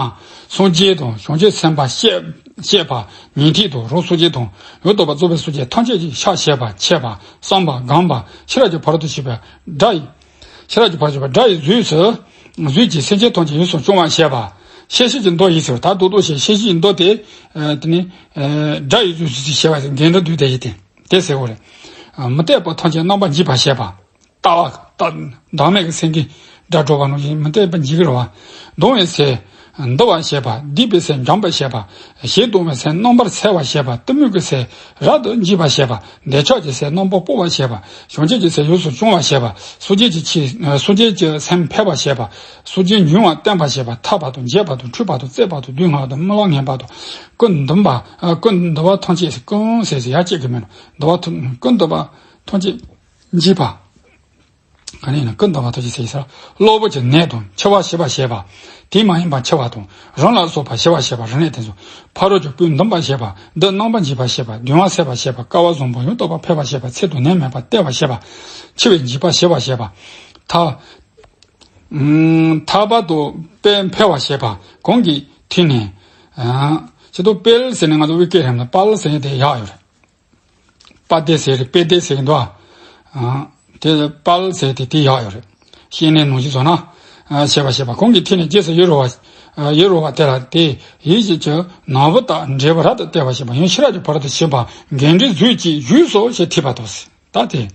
སངས་རྒྱས་དང་བྱང་ཆུབ་སེམས་དཔའ་གཤེགས་གཤེགས་པ་ཉན་ཐོས་དང་རང་སངས་རྒྱས་དང་ཡང་དག་པར་རྫོགས་པའི་སངས་རྒྱས་ཐམས་ཅད་ཀྱི་ཕྱག་བྱས་པ་མཆིས་པ་བསམ་པ་དགོངས་པ་ཤེས་རབ་ཀྱི་ཕ་རོལ་ཏུ་ཕྱིན་པའི་སྒྲ་ཡི། ཤེས་རབ་ཀྱི་ཕ་རོལ་ཏུ་ཕྱིན་པའི་སྒྲ་ཡི་གཟུགས་སུ་གཟུགས་ཀྱིས་སེམས་ཅན་ཐམས་ཅད་ཡོངས་སུ་སྐྱོང་བར་བྱེད་པ། ཤེས་བྱའི་མདོ་ཡིན་ཟེར་བ། ད་རྡོག་རྡོག་བྱས་ཤེས་བྱའི་མདོ་དེ། ཨ། དེ་ནི། ཨ། སྒྲ་ཡི་གཟུགས་སུ་ཞེས་པ་འགལ་འདུ་འདུས་ཏེ་ཡིན་ཏེ། དེ་ཟེར་བ་རེད། ཨ། མུ་སྟེགས་པ་ཐམས་ཅད་རྣམ་པར་འཇིག་པར་བྱེད་པ། ལྟ་བ་ལྟ། བདག་མེད་ཀྱི་སེང་གེ་སྒྲ་སྒྲོགས་པ་ནང་བཞིན་མུ་སྟེགས་པ་འཇིག་གི་རེད་བ། གདུང་བའི་ཚལ་འདུལ་བར་བྱེད་པ། སྡིག་པའི་སེམས་འཇོམས་པར་བྱེད་པ། ཞེ་སྡང་བའི་སེམས་རྣམ་པར་འཚེ་བར་བྱེད་པ། གཏི་མུག་གི་སེམས་རབ་ཏུ་འཇིག་པར་བྱེད་པ། འདོད་ཆགས་ཀྱི་སེམས་རྣམ་པར་སྤོང་བར་བྱེད་པ། བྱང་ཆུབ་ཀྱི་སེམས་ཡོངས་སུ་སྐྱོང་བར་བྱེད་པ། སངས་རྒྱས་ཀྱི་ཆོས་སངས་རྒྱས་ཀྱི་སེམས་འཕེལ་བར་བྱེད་པ། སངས་རྒྱས་འབྱུང་བ་བསྟན་པར་བྱེད་པ། ཐར་པ་དང་རྒྱས་པ་དང་འཁྲིད་པ་དང་བརྩེགས་པ་དང་སྡུག་བསྔལ་དང་རྨི་ལམ་ངན་པ་དང་། ཀུན་འདུན་པ། ཀུན་འདུན་པ་ཐམས་ཅད་ཀུན་ཟེར་ཟེར་ཡ་གཅིག་གི་མིང་། འདུན་པ་ཐམས་ཀུན་འདུན་པ་ཐམས་ཅད་འཇིག་པ། ག་ནས་ན་ཀུན་ཏུ་བ་ཐོ་ཅི་ཟེར་ས། གློ་བུར་གྱི་ནད་དང་འཆི་བ་ཞི་བར་བྱེད་པ། དེ་མ་ཡིན་པ་འཆི་བ་དང་རང་ལ་སོགས་པ་ཞི་བར་བྱེད་པ། རིམས་ནད་དེ་ཚོ། ཕ་རོལ་གྱི་སྤུའི་འདུམ་པར་བྱེད་པ། འདི་རྣམ་པར་འབྱེད་པར་བྱེད་པ། གདུང་བ་སེལ་བར་བྱེད་པ། སྐལ་བ་བཟང་པོ་ཡང་དག་པར་འཕེལ་བར་བྱེད་པ། ཚེ་དང་ནད་མེད་པར་སྟེར་བར་བྱེད་པ། འཆི་བའི་འཇིགས་པ་ཞི་བར་བྱེད་པ། ཐ་ཐར་པ་དང་དཔལ་འཕེལ་བར་བྱེད་པ། གང་གི་མཐུ་ནི། ཨ། ཅི་ཏོ་དཔལ་ཟེར་ནས་ང་ཚོ་དབུས་སྐད་རེད་ན་དཔལ་ཟེར་ནས་དེ་ཡག་ཡོད་རེད། དཔལ་ལྡན་ཟེར་རེད། དཔལ་ལྡན་ཟེར་གྱི་འདུག་ཨ། དེ་དཔལ་ཟེར་དེ་དེ་ཡག་ཡོད་རེད། བཤད་ནས་ནང་བཞིན་བཟོ་ན། ཨ། བྱེད་པ་བྱེད་པ། གང་གི་མཐུ་ནི་རྗེས་སུ་ཡི་རང་བ། ཨ། ཡི་རང་བ་དེ་ལ་དེ་ཡིད་བཞིན་གྱི་ནོར་བུ་དང་འབྲས་བུ་རབ་ཏུ་སྟེར་བར་བྱེད་པ། ཡང་ཤེས་རབ་ཀྱི་བར་དུ་ཕྱིན་པ། འགལ་འབྲས་རྫོགས་ཀྱི་ཡུལ་སོགས་ཞེས་ཐོས་པ་དང་། ད་དེ།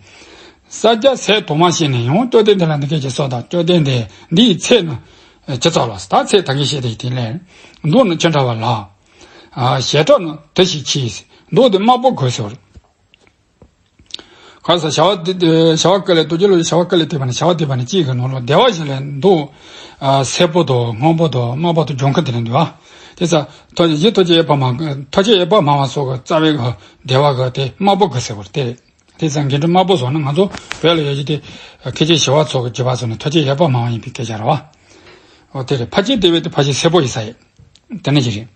ས་སྐྱ་ཟས་དྭངས་མ་བྱས་ནས་ཡང་སྐྱོ་ལྡན་འདི་ལ་འདི་སྐད་ཅེས་གསོལ་དང་། སྐྱོ་ལྡན་འདི་འདིའི་ཚེ་ནི་ཇི་ཙམ་ལགས། ད་ཚེ་ད་གིན་བཤད་དེ་དེ་ལས། མདོ་ནི་ཅི་འདྲ་བ་ལགས། ཨ། བྱེ་བྲག་ནི་དེ་བཞིན་མཆིས། མདོ་འདི་དམར་པོ་གོས་ཟེར་བ་རེད། ག་ས་བྱ་བ་འདི་བྱ་བ་ཀུན་ལེགས། རྡོ་རྗེ་ལོ་བྱ་བ་ཀུན་ལེགས་བསྟོད་པ་ནི་བྱ་བ་བསྟོད་པ་ནི་གཅིག་གི་ནང་ལ་བདེ་བ་བཞི་ལས་མདོ། ཨ། སེར་པོ་དང་སྔོན་པོ་དང་དམར་པོ་དང་ལྗང་ཁུ་དེ་ནས་འདུག་ཨ། དེ་ས་ཐོ་ཡི་ཐོ་ཅེ་ཡེ་པ་མ་ཐོ་ཅེ་ཡེ་པ་མ་མ་སོགས་ཀྱི་རྩ་བའི་བདེ་བ་གི་དེ་དམར་པོ་གི་ཟེར་བ་རེད། དེ་རེད། དེ་ཙང་འགལ་འབྲས་དམར་པོ་བཟོ་ན་ང་ཚོ་བོད་ལ་ཡོད་ཀྱི་དེ། མཁས་བྱེད་ཞི་བ་འཚོ་གི་བརྗོད་པ་སོགས་ནས་ཐོ་ཅེ་ཡེ་པ་མ་མ་ཡིན་པའི་སྐད་ཆ་རེད་བ། འོ་དེ་རེད། ཕར་ཕྱིན་བདེ་བའི་དེ་ཕར་ཕྱིན་སེར་པོ་ཡིན་ས་ཡིན། དེ་ནས་ཅི་རེད།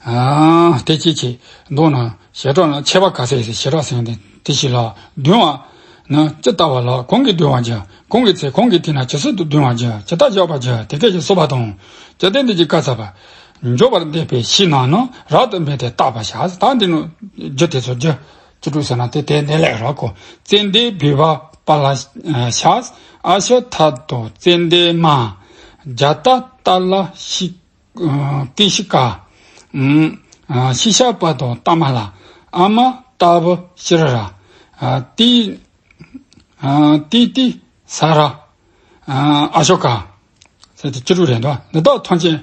ཨ། དེ་ཅི་ཅི་མདོ་ན་བྱེ་བྲག་ན་ཆད་པ་ག་ས་ཡིན་ཟེར། བྱེ་བྲག་ཟེར་དེ་དེ་ཞིག་ལ་གདུང་བ་ནི་ཇི་ལྟ་བ་ལགས། གང་གིས་གདུང་བར་འགྱུར། གང་གི་ཚེ་གང་གི་དུས་ན་ཇི་སྲིད་དུ་གདུང་བར་འགྱུར། ཇི་ལྟར་བཞག་པར་འགྱུར། དེ་སྐད་ཅེས་གསོལ་བ་དང་། ཇི་ལྟར་འདི་ཀྱི་བཀའ་སྩལ་པ། འཇོག་པར་འདོད་པའི་ཕྱིར་ན་ནི་རབ་ཏུ་འབད་དེ་བརྟག་པར་བྱ། ད་འདི་ནི་རྒྱུ་དེ་ཚོ་རྒྱུ། ཅི་དྲུག་ཟེར་ན་དེ་དེ་འདི་ལས་རག་གོ། ཙན་དན་བི་བ་པ་ལ་ཤ། ཨ་ཤ་ཐ་དང་ཙན་དན་མ། ཛ་ཏ་ཏ་ལ་ཤི། ཀི་ཤི་ཀ། ཤི་ཤ་པ་དང་ཏ་མ་ལ། ཨ་མ་ཏ་བུ་ཤི་ར་ར། ཏི། ཏི་ཏི་ས་ར། ཨ་ཤོ་ཀ། ཟེར་ཏེ་བཅུ་དྲུག་རེད་འདུག། འདི་དག་ཐམས་ཅད།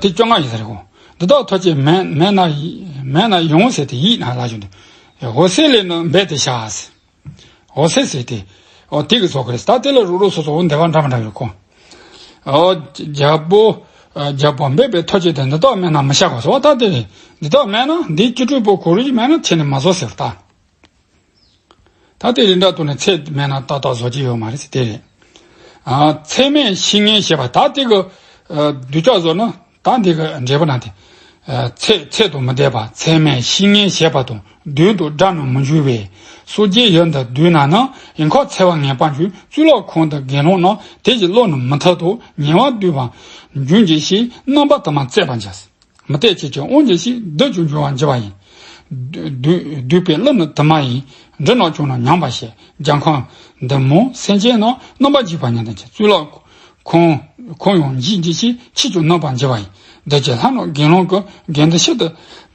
དེ་བཅོ་ལྔ་ཡིན་ས་རེད་གོ། འདི་དག་ཐམས་ཅད་མེད་མེད་ན་མེད་ན་ཡང་ཟེར་ཏེ་ཡིད་ན་ལ་བཞིན་དུ། འོད་གསལ་ལས་ནི་འབད་དེ་བྱ། འོད་གསལ་ཟེར་ཏེ། འོ་དེ་གི་ཚོགས་ཀྱི་རེད། ད་དེ་ལ་རུག་རུག་སོ་སོ་འོ་འདི་བ་འདྲ་མི་འདྲ་ཡོད་གོ། འོ་རྒྱལ་པོ། རྒྱལ་པོ་འབད་པའི་ཐོ་ཅེ་དེ་འདི་དག་མེད་ན་མི་བྱ་གོ་ཟེར་བ། ད་དེ་རེད། འདི་དག་མེད་ན་འདི་བཅུ་དྲུག་པོ་གོ་རུ་ཅིག་མེད་ན་ཁྱེད་ནི་མ་བཟོ་ཟེར་ད། ད་དེ་རིགས་འདྲ་ཐོག་ནས་ཚེ་མེད་ན་ཏག་ཏག་བཟོ་གི་ཡོད་མ་རེད་ཟེར་དེ་རེད། ཨ། ཚད་མེད་བཤེས་གཉེན་ཞེས་པ་ད་དེ་གི། ཨ། གདུལ་བྱ་བཟོ་ན་ད་འདི་གི་འབྲས་བུ་ན་དེ། ཨ། ཚད་ཚད་དུ་མི་ལྡན་པ་ཚད་མེད་བཤེས་གཉེན་ཞེས་པ་དང་བདུན་དུ་བསྒྲགས་ནས་མི་འཇུག་པས། སོ་སྐྱེའི་ཡུལ་འདི་བསྡུས་ན་ནི་ཡིན་ཁོག་འཚེ་བ་ངན་པ་འཇུག། གཙུག་ལག་ཁང་དུ་དགེ་སློང་རྣམས་དེ་བཞིན་བློ་ནི་མི་ཐུབ་དོ། ཉེ་བར་བསྡུས་པ་འབྱུང་གྱིས་ཤིག། རྣམ་པ་དུ་མ་བཙལ་བར་བྱ། མུ་སྟེགས་ཅན་གྱི་དབང་གྱིས་ཤིག། བདུད་ཀྱང་འབྱུང་བར་འགྱུར་བ་ཡིན། བདུད་བདུད་པའི་གླུ་ནི་དུ་མ་ཡིན། འབྲུ་རྣམས་ཀྱང་ནི་ཉམས་པར་བྱེད། རྒྱལ་ཁམས་འདི་མོ་སེམས་ཅན་རྣམས། རྣམ་པར་འཇིག་པ་ཉིད་དུ་བྱེད། གཙུག་ལག་ཁང་ཁང་ཡང་འཇིག་གྱིས་ཤིག། ཕྱིས་ཀྱང་རྣམ་པར་འགྱུར་བ་ཡིན། བདུད་ཀྱི་ལྷ་རྣམས་དགེ་སློང་གི་དགེ་འདུན་ཤིན་ཏུ་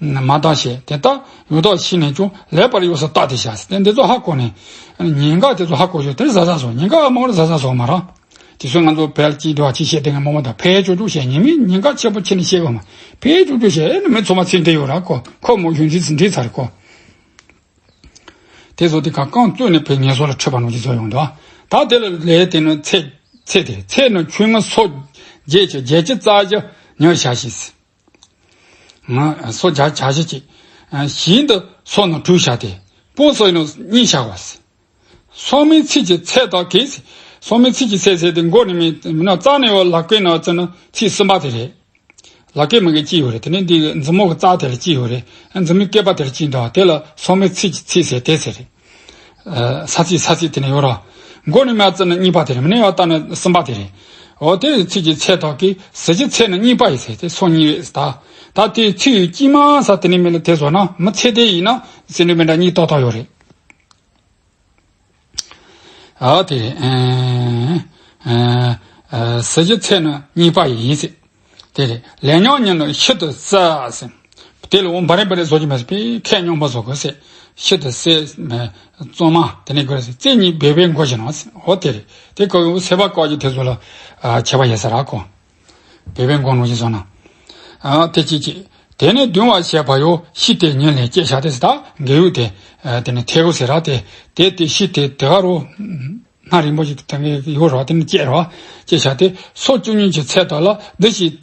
མ་དག་བྱེད། དེ་ལྟར་ཡང་དག་ཤེས་ནས་ཀྱང་ལེགས་པར་གཡོ་ཟེར་བརྟག་སྟེ་བྱ། དེ་འདི་ཚོ་ཧ་གོ་ནས། ཉེན་ཁ་དེ་ཚོ་ཧ་གོ་ཞོར་དེར་ཟ་ཟ་སོ། ཉེན་ཁ་མང་རུ་ཟ་ཟ་སོ་མ་ར། དེ་ཚོ་ང་ཚོ་བལ་གཅིག་འདུག་བ་གཅིག་བཤད་དེ་ང་མོ་མོ་དང་ཕལ་ཆོག་ཆོག་བཤད། ཉེས་མེད་ཉེན་ཁ་ཆེན་པོ་ཁྱེར་ནས་བཤད་དགོས་མ། ཕལ་ཆོག་ཆོག་བཤད། ཨེ་ནི་མི་ཚང་མ་ཚིག་འདི་ཡོད་ར་ཁོ། ཁོ་མོ་གཞུང་འཛིན་འཛིན་ཚར་ཁོ། དེ་ཚོ་དེ་ག་རྐང་བཙུགས་ནས་ཕའི་ངལ་གསོ་ལ་ཁྲིད་པ་ནང་བཞིན་བཟོ་ཡོང་འདུག། ད་དེ་ལ་ལས་དེ་ནི་ཚེ་ཚེ་དེ་ཚེ་ནི་ཆུང་ངུ་སོ་བརྒྱད་ཀྱི་བརྒྱད་ཅུ་རྩ་བཞི་ཉར་བྱ་ཞིག། ང་སོ་བརྒྱ་བརྒྱ་བཞི་གཅིག། ཞིང་དུ་སོ་ནི་དྲུག་བྱ་སྟེ། སྤོང་སོ་ནི་གཉིས་བྱ་བ། སོ་མའི་ཚིགས་ཀྱི་ཚད་དག་གིས། སོ་མའི་ཚིགས་ཀྱི་ཚད་ཟེར་དེ་མགོ་ནས་མི་མི་ན་རྩ་ནས་ཡོད་ལག་པའི་ནང་ཚུད་ན་ཚིགས་གསུམ་པ་དེ་རེད། ལག་པའི་མི་གི་གཅིག་ཡོད་རེད། དེ་ནས་འདི་མཛུབ་མོ་གི་རྩ་དེ་ལ་གཅིག་ཡོད་རེད། མཛུབ་མོའི་སྐེད་པ་དེ་ལ་གཅིག་འདུག། དེ་ལ་སོ་མའི་ཚིགས་ཀྱི་ཚིགས་ཟེར་དེ་ཟེར་རེད། ས་ཚིགས་ས་ཚིགས་དེ་ནས་ཡོད་ར། མགོ་ནས་མ་རྩ་ན་གཉིས་པ་དེ་རེད། མི་ནས་ཡོད་ལྟ་ན་གསུམ་པ་དེ་རེད། འོ་དེ་ཚིགས་ཀྱི་ཚད་དག་གིས་ཟེར་གྱི་ཚད་ནི་གཉིས་པ་ཡིན་ཟེར་དེ་སོ་གཉིས་རེད་ཟེར་ད། ད་དེ་ཚིགས་ཡོད་དཀྱིལ་མ་ས་དེ་ནས་མི་ལ་དེ་བཟོ་ན་མི་ཚད་དེ་ཡིན་ན་ཟེར་ནས་མི་འདྲ་གཉིས་ཏག་ཏག་ཡོད་རེད། ཨ་དེ་རེད། ཨ་ཨ་ཟེར་གྱི་ཚད་ནི་གཉིས་པ་ཡིན་ཟེར། དེ་རེད། ལས་ཉོན་ཉིད་ནི་ཤིན་ཏུ་གསལ་ཟེར། དེ་ལ་འོ་འབའ་རེ་འབའ་རེ་བཟོ་གི་མེད་ཟེར། པའི་ཁས་སྙོམས་པ་བཟོ་དགོས་ཟེར། ཤིན་ཏུ་གསལ་མེད་གཙང་མ་དེ་ནས་དགོས་ཟེར། རྩེ་གཉིས་སྦས་པའི་མགོ་བཞིན་ནོ་ཟེར། འོ་དེ་རེད། དེ་ཁོ་གི་སེམས་པ་བཀག་རྒྱུ་དེ་ཚོ་ལ་ཨ་ཁྱད་པར་ཡོད་ས་ར་ཁོ། སྦས་པའི་མགོ་ནང་བཞིན་བཟོ་ན། ཨ་དེ་གཅིག་གཅིག། དེ་ནས་གདུང་བར་བྱེད་པ་ཡང་ཤིན་ཏུ་ཉིད་ལས་སྐྱེས་བྱ་སྟེ་ཟེར་ད་འགལ་ཡུག་དེ། ཨ་དེ་ནས་ཐལ་གོ་ཟེར་ར་དེ། དེ་དེ་ཤིན་ཏུ་དེ་ག་རུ། སྣ་རིང་པོ་ཞིག་དེ་འགའི་ཡོད་རེད་བ། དེ་ནི་སྐྱེས་རེད་བ། སྐྱེས་བྱ་སྟེ་སོ་བཅུ་གཉིས་ཀྱི་ཚད་དག་ལ་འདི་ཞེས་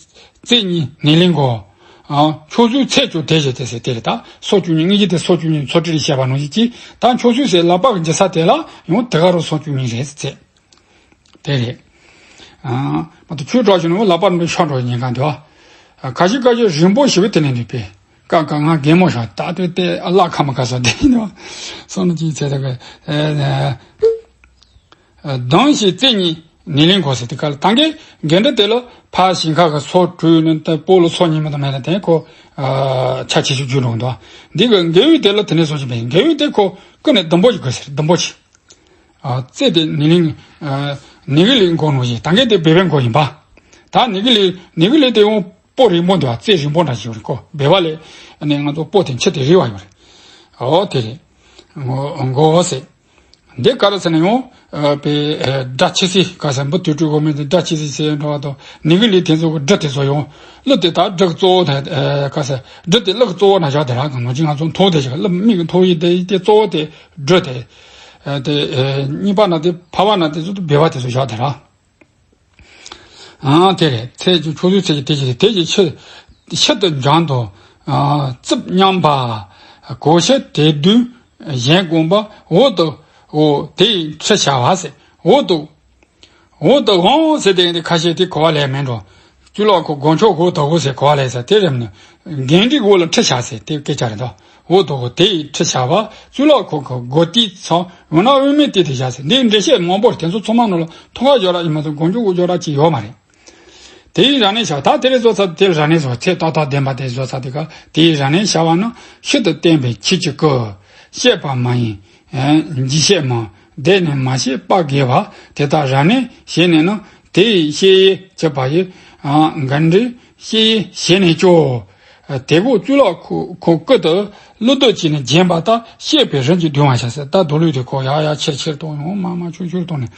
རྩེ་གཉིས་ངེས་ལེན་གོ། ཨ་ཕྱོགས་བཅུའི་ཚད་ཀྱང་དེ་བཞིན་ཏེ་ཟེར་དེ་རེད་ད། སོ་བཅུ་གཉིས་ངེས་ཀྱི་དེ་སོ་བཅུ་གཉིས་ཚོ་ཁྲིད་བཤད་པ་ནང་བཞིན་གྱིས་ད་ཕྱོགས་བཅུའི་ཟེར་ལག་པ་གི་འཇི་ས་དེ་ལ་ཡང་དེ་ག་རུ་སོ་བཅུ་གཉིས་རེད་ཟེར། དེ་རེད། ཨ། མ་གཏོགས་ཆོས་གྲགས་ཞུ་ན་ལག་པ་འདྲ་ཤོར་འགྲོ་ཉེན་ཁ་འདུག་ཨ། ཁ་ཤས་ཁ་ཤས་རིང་པོ་ཞེ་པོ་དེ་ནས་འདུག་པས། ཀ་ཀ་ང་རྒན་མོ་ཞིག་ད་དུས་དེ་ཨ་ལག་ཁ་མ་ཁ་སོ་དེ་ནས་སོང་ན་ཅིག་ཚེ་ད་ག་ཨ། ཨ། གདོན་ཞིག་རྩེ་གཉིས་ནི་ལིང་གོ་ཟེར་དེ་ག་ལ་ད་གིན་རྒན་འདྲ་དེ་ལ་ཕ་ཞིང་ཁ་ག་སོ་བྲུས་ནས་ད་སྤོ་ལོ་སོ་གཉིས་མ་གཏོགས་མེད་ལ་དེ་ཁོ། ཨ། ཆ་ཆེ་ཤོས་རྒྱུ་འགྲོ་འདུག་འདི་ག་རྒན་ཡོལ་དེ་ལ་དེ་ནས་སོ་ཞིག་པས་རྒན་ཡོལ་དེ་ཁོ་ཀུན་ནས་སྡོང་པོ་ཞིག་དགོས་ཟེར་སྡོང་པོ་ཞིག་ཨ། རྩེ་དེ་ནི་ལིང་། ཨ། ནི་གི་ལི་མགོ་ནོ་ཡིན་ད་གིན་དེ་སྦལ་པའི་མགོ་ཡིན་པ། ད་ནི་གི་ལི་ནི་གི་ལི་དེ་ཡང་སྤོ་རིང་པོ་འདུག་ཨ། རྩེ་རིང་པོ་འདྲ་ཞིག་ཡོད་རེད་ཁོ་སྦལ་པ་ལས་ནི་ང་ཚོ་སྤོ་དེ་མཆུ་དེ་རིང་བ་ཡོད་རེད། ཨོ་དེ་རེད། མགོ་མགོ་ཟེར། འདི་ག་རེ་ཟེར་ན་ཡང་། ཨ། པའི་ཨ། སྒྲ་ཆེ་སའི་ག་ཟེར་འབུ་དུས་དྲུག་གོ་མིན་དེ་སྒྲ་ཆེ་སའི་ཟེར་འགྲོ་བ་དང་ནི་གི་ལི་དེ་ཚོ་གི་སྦྲུལ་དེ་ཚོ་ཡང་གླུ་དེ་དག་སྦྲུལ་གཙོ་བོ་དེ་ཨ། ག་ཟེར་སྦྲུལ་དེ་གླུ་གི་གཙོ་བོ་ན་བཞག་དེ་ར་གང་ལོ་ཅི་ང་ཚོ་མཐོ་དེ་བཞག་གླུ་མིག་གི་མཐོ་ཡི་དེ་དེ་གཙོ་བོ་དེ་སྦྲུལ་དེ། ཨ། དེ་ཨ། གཉིས་པ་ན་དེ་ཕ་བ་ན་དེ་ཚོ་དེ་སྦལ་པ་དེ་ཚོ་བཞག་དེ་ར། ཨ། དེ་རེད། ཚེས་བཅུ་ཆུ་ཚོད་ཚེས་བཅུ་དེ་བཞིན་དེ་བཞིན་ཕྱི་ཕྱི་དུ་འགྱངས་དང་། ཨ། རྩིབས་མཉམ་པ། གོ་ཤེས་དེ་དུས་གཞན་དགོངས་པ་འོག་ཏུ། འོ་དེ་ཡི་ཁྲི་བྱ་བ་ཟེར་འོག་ཏུ། འོག་ཏུ་འོང་ཟེར་དེ་དེ་ཁ་ཤས་དེ་གོ་བ་ལས་མེད་འགྲོ། གཙུག་ལག་ཁང་སྒོ་མཆོག་འོག་ཏུ་འོ་ཟེར་གོ་བ་ལས་ཟེར་དེ་རེད་མི་འདུག་འགན་འཁྲིའི་འོག་ལ་ཁྲི་བྱ་ཟེར་དེ་སྐད་ཆ་རེད་དོ། འོ་དོ་གོ་དེ་ཡི་ཁྲི་བྱ་བ་གཙུག་ལག་ཁང་གི་སྒོ་དེའི་ཚང་འོ་ན་དབུ་མའི་སྟེང་དུ་བཞག་ཟེར་འདིའི་འགྲེལ་བཤད་མང་པོ་རེད། དེ་ཚོ་ཚང་མ་ནང་ལ་ཐོག་ཁ་སྦྱོར་ར་ཡིན་མ་གཏོགས་སྒོ་མཆོག་གི་སྦྱོར་ར་ཅིག་ཡོད་མ་རེད། དེ་ཡི་ར་ནས་བྱ་བ་ད་དེ་རེད་བཟོ་ཚ་དེ་ར་ནས་བཟོ་ཚེ་ཏག་ཏག་བདེན་པ་དེ་བཟོ་ཚ་དེ་ག་དེ་ཡི་ར་ནས་བྱ་བ་ན་ཤིན་ཏུ་བརྟན་པའི་ཆོས་ཀྱི་སྐུ། བཤད་པ་མ་ཡིན། ཨ། འཇིགས་བྱེད་མ། བཟླས་ནས་མ་བྱས་པ་དགེ་བ་དེ་དག་ར་ནས་བྱས་ནས་ན་དེ་ཡི་བཤེས་གཡེང་བྱེད་པ་ཡི། ཨ། འགན་འཁྲི་བཤེས་གཡེང་བྱས་ནས་ཀྱོ། དེ་གོ་གཙུག་ལག་ཁང་སྐུ་དུ་ཀླུ་བདུད་ཀྱིས་ནི་བརྒྱན་པ་ལྟར་བཤད་པའི་རིམ་གྱིས་བརྡུང་བར་བྱ་ཟེར། ད་རྡོ་ལུས་དེ་ཁོ་ཡར་ཡར་ཆེར་ཆེར་གཏོང་ཡོང་མར་མར་ཆུར་ཆུར་གཏོང་ནས་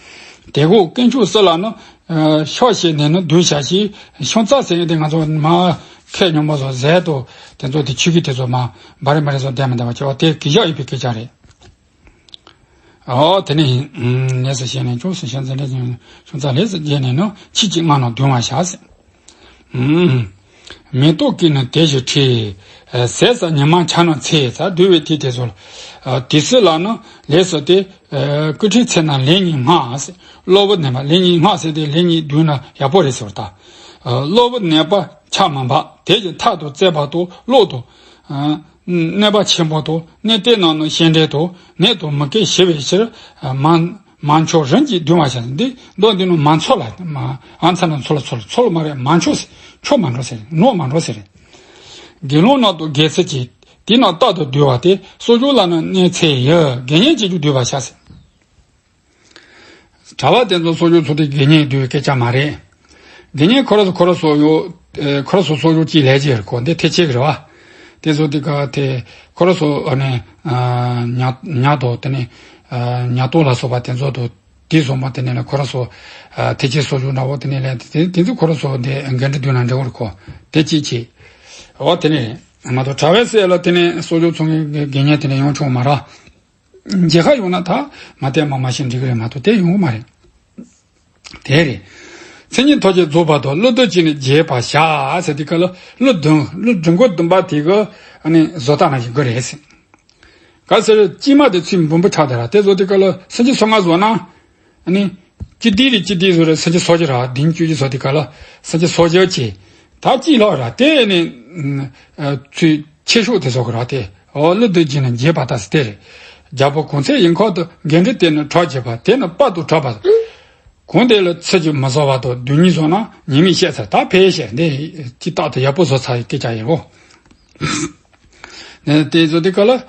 དེ་གོ་དཀོན་མཆོག་གསུམ་ལ་ནི་ཕྱག་བྱས་ནས་ནི་འདུད་བྱ་ཞེས་ཤོང་ཙ་ཟེར་ཡོད་དེ་ང་ཚོ་མ་ཁས་ཉོན་མོ་བཟོ་ཟས་དོ་དེ་ཚོ་དེ་ཆུ་གི་དེ་ཚོ་མ་འབའ་རེ་མ་རེ་བཟོ་བསྡད་མི་འདུག་བ་ཅེས་པ་དེ་གི་ཞག་ཡོད་པའི་སྐད་ཆ་རེད། ཨོ་དེ་ནས་ལས་སུ་བྱས་ནས་ཅུང་ཟད་བྱས་ཚེ་ལས་ཅུང་ཟད་ལས་སུ་བྱས་ནས་ནི་ཆོས་ཀྱི་རྔ་རྣམས་བརྡུང་བར་བྱ་ཟེར། མེ་ཏོག་གི་ནི་དེ་བཞིན་འཁྲི། ཟས་སུ་ཉི་མ་འཆར་སྣང་ཚེ་ཟ་འདུལ་བའི་དུས་དེ་ཚོ་ལ། དུས་སུ་ལ་ནི་ལས་སུ་སྟེ། སྐུ་ཁྲིའི་ཚེ་ན་ལན་གཉིས་སྔགས་ཟེར། གློ་བུར་ནད་པ་ལན་གཉིས་སྔགས་ཟེར་ཏེ་ལན་གཉིས་བསྡུས་ན་ཡག་པོ་རེད་ཟེར་བ་ལྟ། གློ་བུར་ནད་པ་ཆ་མི་འབབ་དེ་བཞིན་ཐག་ཏུ་བཙེགས་པ་དང་གློག་ཏུ། གནོད་པ་ཆེན་པོ་དང་གནས་བརྟན་རྣམས་ནི་ཤེས་འདྲེན་དང་ནད་དང་མུ་གེ་ཞི་བའི་ཕྱིར། མ་མ་མཆོག་རིམ་གྱིས་བརྡུང་བར་བྱ། འདི་མདོ་འདི་ནི་མ་མཆོག་ལ་མ་ཨ་མཚན་ལ་མཆོག་ལ་མཆོག་ལ་མཆོག་ལ་མ་རེད། མ་མཆོག་ཟེར་མཆོག་མ་འགྲོ་ཟེར་ནོར་མ་འགྲོ་ཟེར། དགེ་སློང་རྣམས་དང་དགེ་ཚུལ་གྱི་དེ་རྣམས་རྟག་ཏུ་འདུལ་བ་སྟེ་གསོ་སྦྱོང་ལ་ནི་གནས་ཚེ་ཡི་དགེ་བསྙེན་བྱེད་རྒྱུ་འདུལ་བར་བྱ་ཟེར། གྲྭ་པ་དེ་ཚོ་གསོ་སྦྱོང་ཚོ་དེ་དགེ་བསྙེན་འདུལ་བའི་སྐད་ཆ་མ་རེད། དགེ་བསྙེན་ཁོ་ར་སོ་ཁོ་ར་སོ་ཡོད། ཁོ་ར་སོ་གསོ་སྦྱོང་གཅིག་ལས་ཀྱི་རེད་ཁོ་འདི་ཐེ་ཆེ་གི་རེད་བ། དེ་ཚོ་དེ་ག་དེ་ཁོ་ར་སོ་ཨ་ནི་ཉ་ཉ་དོ་དེ་ནི་ཉ་དོ་ལ་སོགས་པ་དེ་ཚོ་དོ་དེ་སོང་མ་དེ་ནི་ལ་ཁོ་ར་སོ་ཐེ་ཆེ་གསོ་སྦྱོང་འདྲ་བོ་དེ་ནི་ལས་དེ་དེ་ཚོ་ཁོ་ར་སོ་དེ་འགན་འཁྲི་བསྡུ་ན་འདྲ་བོ་རེད་ཁོ་དེ་གཅིག་གཅིག་འོ་དེ་ནི་མ་གཏོགས་གྲྭ་པའི་སྲས་ལ་དེ་ནི་གསོ་སྦྱོང་ཚོ་དགེ་བསྙེན་དེ་ནི་ཡོང་ཆོག་མ་ར། མཇལ་ཁ་ཡོང་ན་ད་མ་བལྟས་མ་མ་ཤེས་འགྲིག་གི་རེད་མ་གཏོགས་དེ་ཡོང་གི་མ་རེད། དེ་རེད། མཚན་ཉིད་ཐོག་ཅེས་རྫོགས་པ་དང་ཀླུ་བདུད་ཀྱིས་ནི་བརྒྱན་པར་བྱ་ཟེར་དུས་སྐབས་ལ་ཀླུ་བདུད་ཀླུ་སྦྲུལ་མགོ་བདུན་པ་དེ་གི་ཨ་ནི་བཟོ་ལྟ་ན་ཞིག་དགོས་རེད་ཟེར། ག་ཟེར་དཀྱིལ་མ་དེ་ཚུར་འབུམ་པོ་ཆགས་དེ་ར་དེ་བཟོ་དུས་སྐབས་ལ་སུམ་ཅུ་སོ་ལྔ་བཟོ་ན། ཨ་ནི། སྤྱི་ལྡེ་རེ་སྤྱི་ལྡེ་བཟོ་རེ་སུམ་ཅུ་སོ་བཞི་ར་བདུན་ཅུ་བཞི་བཟོ་དུས་སྐབས་ལ་སུམ་ཅུ་སོ་བཞི་བྱས། ད་གཅིག་ལྷག་ར་དེ་ནི། ཚུར་ཆེ་ཤོས་དེ་བཟོ་གི་ར་དེ་འོ་ཀླུ་བདུད་ཀྱིས་ནི་བརྒྱན་པ་ལྟ་ཟེར་དེ་རེད། རྒྱལ་པོ་གང་ཚེ་ཡི་འཁོར་དུ་འགན་འཁྲི་དེ་ནི་གྲོགས་བྱེད་པ་དེ་ནི་དཔག་ཏུ་གྲགས་པ། གང་དེ་ལ་ཚུལ་གྱིས་མི་བཟོད་པ་དང་བདུད་གཉིས་བཟོ་ན་ཉེས་དམིགས་བཤད་ཚར་ད་ཕལ་ཆེར་འདི་ཅི་རྟག་ཏུ་ཡག་པོ་བཟོ་ཚར་ཡི་སྐད་ཆ་ཡིན་རོ། དེ་བཟོ་དུས་སྐབས་ལ།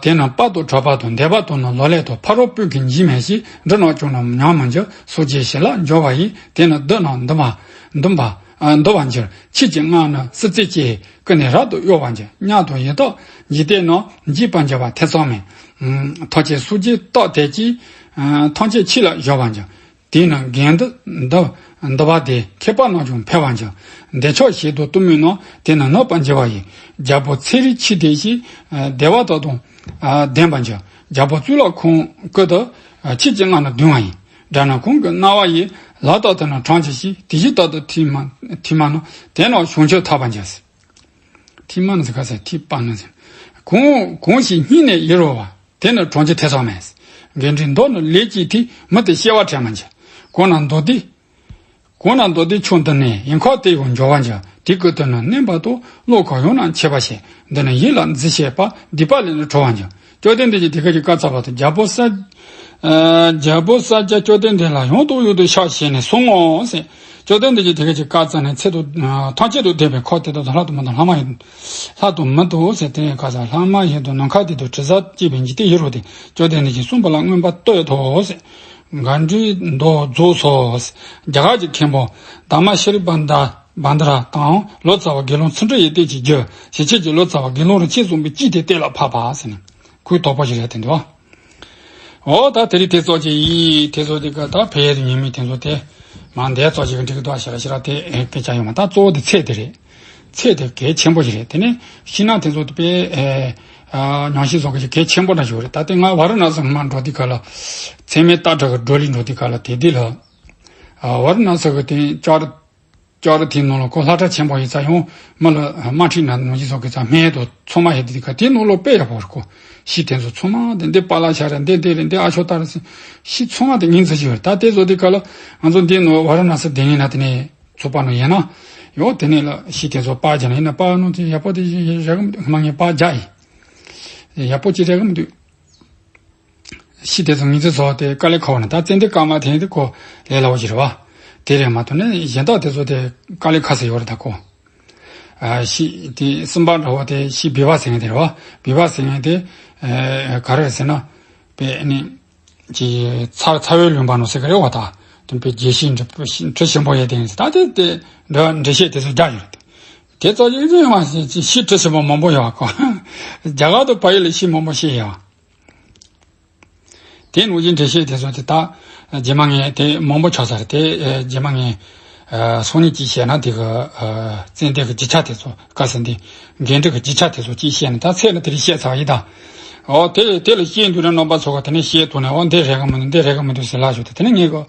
དེ་རྣམས་དཔག་ཏུ་གྲགས་པ་དང་འདས་པ་དང་ནི་ལོ་ལེགས་དང་ཕ་རོལ་པོས་ཀྱང་འཇིགས་མེད་ཅིང་འབྲུ་རྣམས་ཀྱང་ནི་ཉམས་མི་འགྱུར་སོགས་ཀྱི་བྱིན་རླབས་འབྱུང་བ་ཡིས་དེ་ནི་བདུད་རྣམས་འདུལ་བ་འདུལ་བ་འདུལ་བར་འགྱུར། ཆོས་ཀྱི་རྔ་ནི་སྲིད་རྩེ་སྐྱེས་ཀུན་ནས་རབ་ཏུ་གཡོ་བར་འགྱུར། ཉམས་དང་ཡེ་དག་འཇིག་རྟེན་རྣམས་འཇིག་པར་འགྱུར་བ་ཐེ་ཚོམ་མེད། ཐམས་ཅད་སོ་སྐྱེའི་རྟགས་དེ་ཀྱིས་ཐམས་ཅད་ཆོས་ལ་སྦྱོར་བར་འགྱུར། དེས་ན་དགེ་འདུན་འདུལ་བ་དེ་མཁས་པ་རྣམས་ཀྱང་འཕེལ་བར་འགྱུར། བདེ་མཆོག་བཞི་དང་གཏུམ་མོའི་ནང་དེ་ནི་ནུབ་པར་འགྱུར་བ་ཡིན། རྒྱལ་པོ་ཚེ་རིང་མཆེད་དེ་ཞིག་བདེ་བ་དག་དང་ལྡན་པར་འགྱུར། རྒྱལ་པོ་གཙུག་ལག་ཁང་སྐུ་དུ་ཆོས་ཀྱི་རྔ་ནི་བརྡུང་བ་ཡིན། དགྲ་ནི་གང་གི་རྣ་བ་ཡིས་ལག་རྟག་ཏུ་ནི་དྲངས་ཀྱི་ཞིག་དེ་བཞིན་རྟག་ཏུ་ཐོས་མ་ཐོས་མ་ནི་དེ་རྣམས་བྱང་ཆུབ་ཐོབ་པར་འགྱུར། ཐོས་མ་ནི་ཟེར་ག་ཟེར་ཐོས་པ་ནི་ཟེར། གང་གང་ཞིག་སྙིང་ནས་ཡིད་རོལ་བ། དེ་ནི་གྲོང་ཁྱེར་ཐེ་ཚོམ་མེད། འགལ་འབྲས་མདོ་ནི་ལས་ཀྱིས་ཐོས། མི་དེ་སྐྱེ་བ་དྲན་མ་འགྱུར། གོང་ན་མདོ་སྡེ། གོང་ན་མདོ་སྡེ་ཕྱོགས་འདི་ནས་ཡིན་ཁོག་དེ་ཡང་འབྱོར་བ་འགྱུར། དེ་ཀུན་ཏུ་ནི་གནས་པ་དང་། བློ་ཁོག་ཡང་ན་ཆེ་བ་ཞིག་འདི་ནི་ཡིད་ལ་འཛིན་ཤེས་པ། སྡིག་པ་ལས་ནི་གྲོལ་བ་འགྱུར། བཅོམ་ལྡན་འདས་ཀྱིས་དེ་སྐད་ཅེས་བཀའ་སྩལ་པ་དང་། རྒྱལ་པོ་ས་ཨ་རྒྱལ་པོ་ས་སྐྱ་བཅོམ་ལྡན་འདས་ལ་ཡང་དང་ཡང་དུ་ཕྱག་བྱས་ནས་གསུངས་སོ་ཟེར། བཅོམ་ལྡན་འདས་ཀྱིས་དེ་སྐད་ཅེས་བཀའ་སྩལ་ནས། ཚེ་དང་ཐམས་ཅད་དང་ལྡན་པའི་ཁོ་དེ་དག་དང་། ལྷ་དང་མི་དང་ལྷ་མ་ཡིན། ལྷ་དང་མི་དང་ཟེར་དེ་ནས་བཀའ་སྩལ། ལྷ་མ་ཡིན་དང་ནམ་མཁའ་དེ་དང་དྲི་ཟར་བཅས་པའི་འཇིག་རྟེན་ཡིད་འོང་སྟེ། བཅོམ་ལྡན་འདས་ཀྱིས་གསུངས་པ་ལ་མངོན་པར་བསྟོད་དོ་ཟེར། གར་འགྲོའི་མདོ་རྫོགས་སོ། རྒྱ་གར་གྱི་མཁན་པོ་དྷརྨ་ཤྲཱི་བྷ་དྲ་བྷ་དྲ་དང་། ལོ་ཙཱ་བ་དགེ་སློང་ཚུལ་ཁྲིམས་ཡེ་ཏོབ་ཀྱི་རྒྱུད། ཞེས་ཁྱེད་ཀྱིས་ལོ་ཙཱ་བ་དགེ་སློང་རིན་ཆེན་བཟང་པོའི་དཀྱིལ་དེ་གཏད་ལ་ཕབ་པ་ཟེར་ནས་ཁོའི་དོགས་པ་ཞིག་རེད་དེ་འདུག་བ། འོ་ད་དེ་རིང་དེ་ཙོགས་ཅིག་ཡིན། དེ་ཙོགས་དེ་ག་ད་ཕལ་ཆེར་ཉིན་མོའི་དེ་ཙོགས་དེ་མ་འདས་ཙོགས་ཅིག་གི་འགྲིག་གི་འདུག་ཨ། ཞེ་དྲག་ཞེ་དྲག་དེ་སྐད་ཆ་ཡོད་མ། ད་གཙོ་བོ་དེ་ཚེ་དེ་རེད། ཚེ་དེ་གལ་ཆེན་པོ་ཞིག་རེད། དེ་ནས་ཤི་ན་དེ་ཚོ་དེ་དཔེ་ཨེ་ཨ་ཉམས་ཞིབ་བཟོ་གི་གལ་ཆེན་པོ་འདྲ་ཞིག་རེད། ད་ལྟ་ང་ཝཱ་ར་ཎ་སི་མར་འགྲོ་དུས་སྐབས་ལ། མཚན་མོའི་རྟ་དྲེལ་གི་བགྲོ་གླེང་འགྲོ་དུས་སྐབས་ལ། དེ་དུས་ལ་ཨ་ཝཱ་ར་ཎ་སི་གི་དེ་ལྕགས་རི་ལྕགས་རི་དེའི་ནང་ལ་ཁོ་ལྷ་བྲག་ཆེན་པོ་ཡིན་ཙང་ཡང་མི་ལ་དམར་ཁྲིད་ན་ནང་བཞིན་བཟོ་གི་ཙང་སྨན་དང་ཚོད་མ་ཡོད་དུས་སྐབས་དེའི་ནང་ལ་དཔེ་ཡག་པོ་རེད། ཁོ་ཤི་དེ་ཚོ་ཚང་མ་དེ་འདི་པཱ་ལ་ཤ་རེད། འདི་འདི་རེད། འདི་ཨ་ཆོ་ཏ་རེད་ཟེར། ཤི་ཚང་མ་དེ་ཉིན་ཚེ་ཞིག་རེད། ད་དེ་བཟོ་དུས་སྐབས་ལ་ང་ཚོ་འདི་ནང་ཝཱ་ར་ཎ་སི་དེ་ཉིན་ན་དེ་ནས། ཚོགས་པ་ནང་ཡིན་ན་ཡང་དེ་ནས་ལ་ཤི་དེ་ཚོ་པར་རྒྱག་ན་ཡིན་ན། པར་ནང་དེ་ཡག་པོ་དེ་རེག་གི་མི་འདུག་མ་ངས་པར་རྒྱག་ཡིན། ཡག་པོ་ཅིག་རེག་གི་མི་འདུག་ཤི་དེ་ཚོ་ངེད་ཚོ་ཚོ་དེ་དཀའ་ལས་ཁག་པོ་ནི། ད་ཙན་དན་དཀར་དམར་དེ་དེ་ཁོ་ལས་སླ་བོ་ཞིག་རེད་བ། དེ་རེད་མ་གཏོགས་ནི་གཞན་དག་དེ་ཚོ་དེ་དཀའ་ལས་ཁག་ས་ཡོད་རེད། ད་ཁོ་ཨ་ཤི་དེ་གསུམ་པ་འདྲ་བོ་དེ་ཤི་བི་བ་ཟེར་མཁན་དེ་རེད་བ། བི་བ་ཟེར་མཁན་དེ་ཨ་ག་རེ་རེད་ཟེར་ན། དཔེ་ནི། ཀྱི་ཚ་ཚ་བའི་ལུང་པ་ནང་ཟེར་གི་རེད་བ། ད་དེ་པའི་རྒྱལ་སྲས་འབྲི་འབྲི་ཆེན་པོ་ཡས་དེ་ད་དེ་དེ་འདྲ་འགྲེལ་བཤད་དེ་ཚོ་རྒྱག་ཡོད་རེད། དེ་ཚོ་ཡིན་ཚོད་ཡོད་མ་ཤེས་ཅི་ཤི་འབྲི་ཆེན་པོ་མང་པོ་ཡོད་གོ། རྒྱ་གར་དུ་བལ་ཡུལ་ལ་ཤི་མང་པོ་ཤི་ཡོད། དེ་ནང་བཞིན་འགྲེལ་བཤད་དེ་ཚོ་དེ་ད་རྗེས་མ་ངས་དེ་མང་པོ་ཆགས་ཚར་རེད། དེ་རྗེས་མ་ངས། ཨ་སང་ཉིན་གཅིག་བཤད་ན་དེ་གི་ཨ་ཙན་དན་གྱི་རྒྱུ་ཆ་དེ་ཚོ་བཀའ་ཟེར་འདི་འགན་འཁྲི་གི་རྒྱུ་ཆ་དེ་ཚོ་གཅིག་བཤད་ན། ད་ཚེ་ནི་དེ་རིང་བཤད་ཚར་ཡིན་ད། འོ་དེ་དེ་ལ་བཤད་འདུག་ན་རྣམ་པ་ཚོ་ག་དེ་ནས་བཤད་ཐུབ་ན། འོ་འདི་རེག་གི་མི་འདུག་འདི་རེག་གི་མི་འདུག་ཟེར་ལབ་ཞོག་དེ། དེ་ནས་ངས་གི་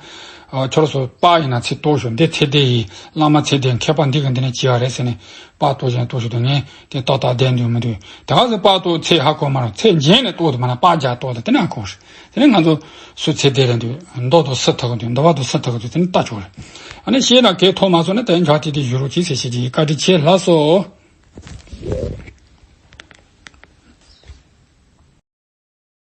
ཨ་ཁྱོད་ཚོ་པར་ཡིན་ན་ཚིག་ཏོག་ཞོག་འདི་ཚེ་འདི་ཡིན། བླ་མ་ཚེ་འདི་མཁས་པ་འདི་གི་འདི་ནས་བྱས་པ་རེད་ཟེར་ནས་པར་ཏོག་ཞོག་ཏོག་ཞོག་དེ་ངས་དེ་ཏག་ཏག་བསྡད་འདུག་མི་འདུག་དེ་ག་ཚོད་པར་ཏོག་ཚེ་ཧ་གོ་མ་རེད། ཚེ་འཇན་ནས་ཏོག་དེ་མ་ན་པར་རྒྱག་ཏོག་དེ་དེ་ནས་ཧ་གོ་རེད། དེ་ནས་ང་ཚོ་སུ་ཚེ་འདི་རེད་འདུག་མདོ་དང་སུ་ཐུག་འདུག་འདུལ་བ་དང་སུ་ཐུག་འདུག་དེ་ནས་ལྟ་ཆོག་རེད། ཨ་ནི་ཤེས་ན་གལ་ཐོག་མ་སོང་ན་དེ་འཇོག་དེ་དེ་ཞུ་རོགས་གྱིས་ཟེར་བཤད་ཀྱི་ཡིན། བཀའ་དྲིན་ཆེ་ལགས་སོ།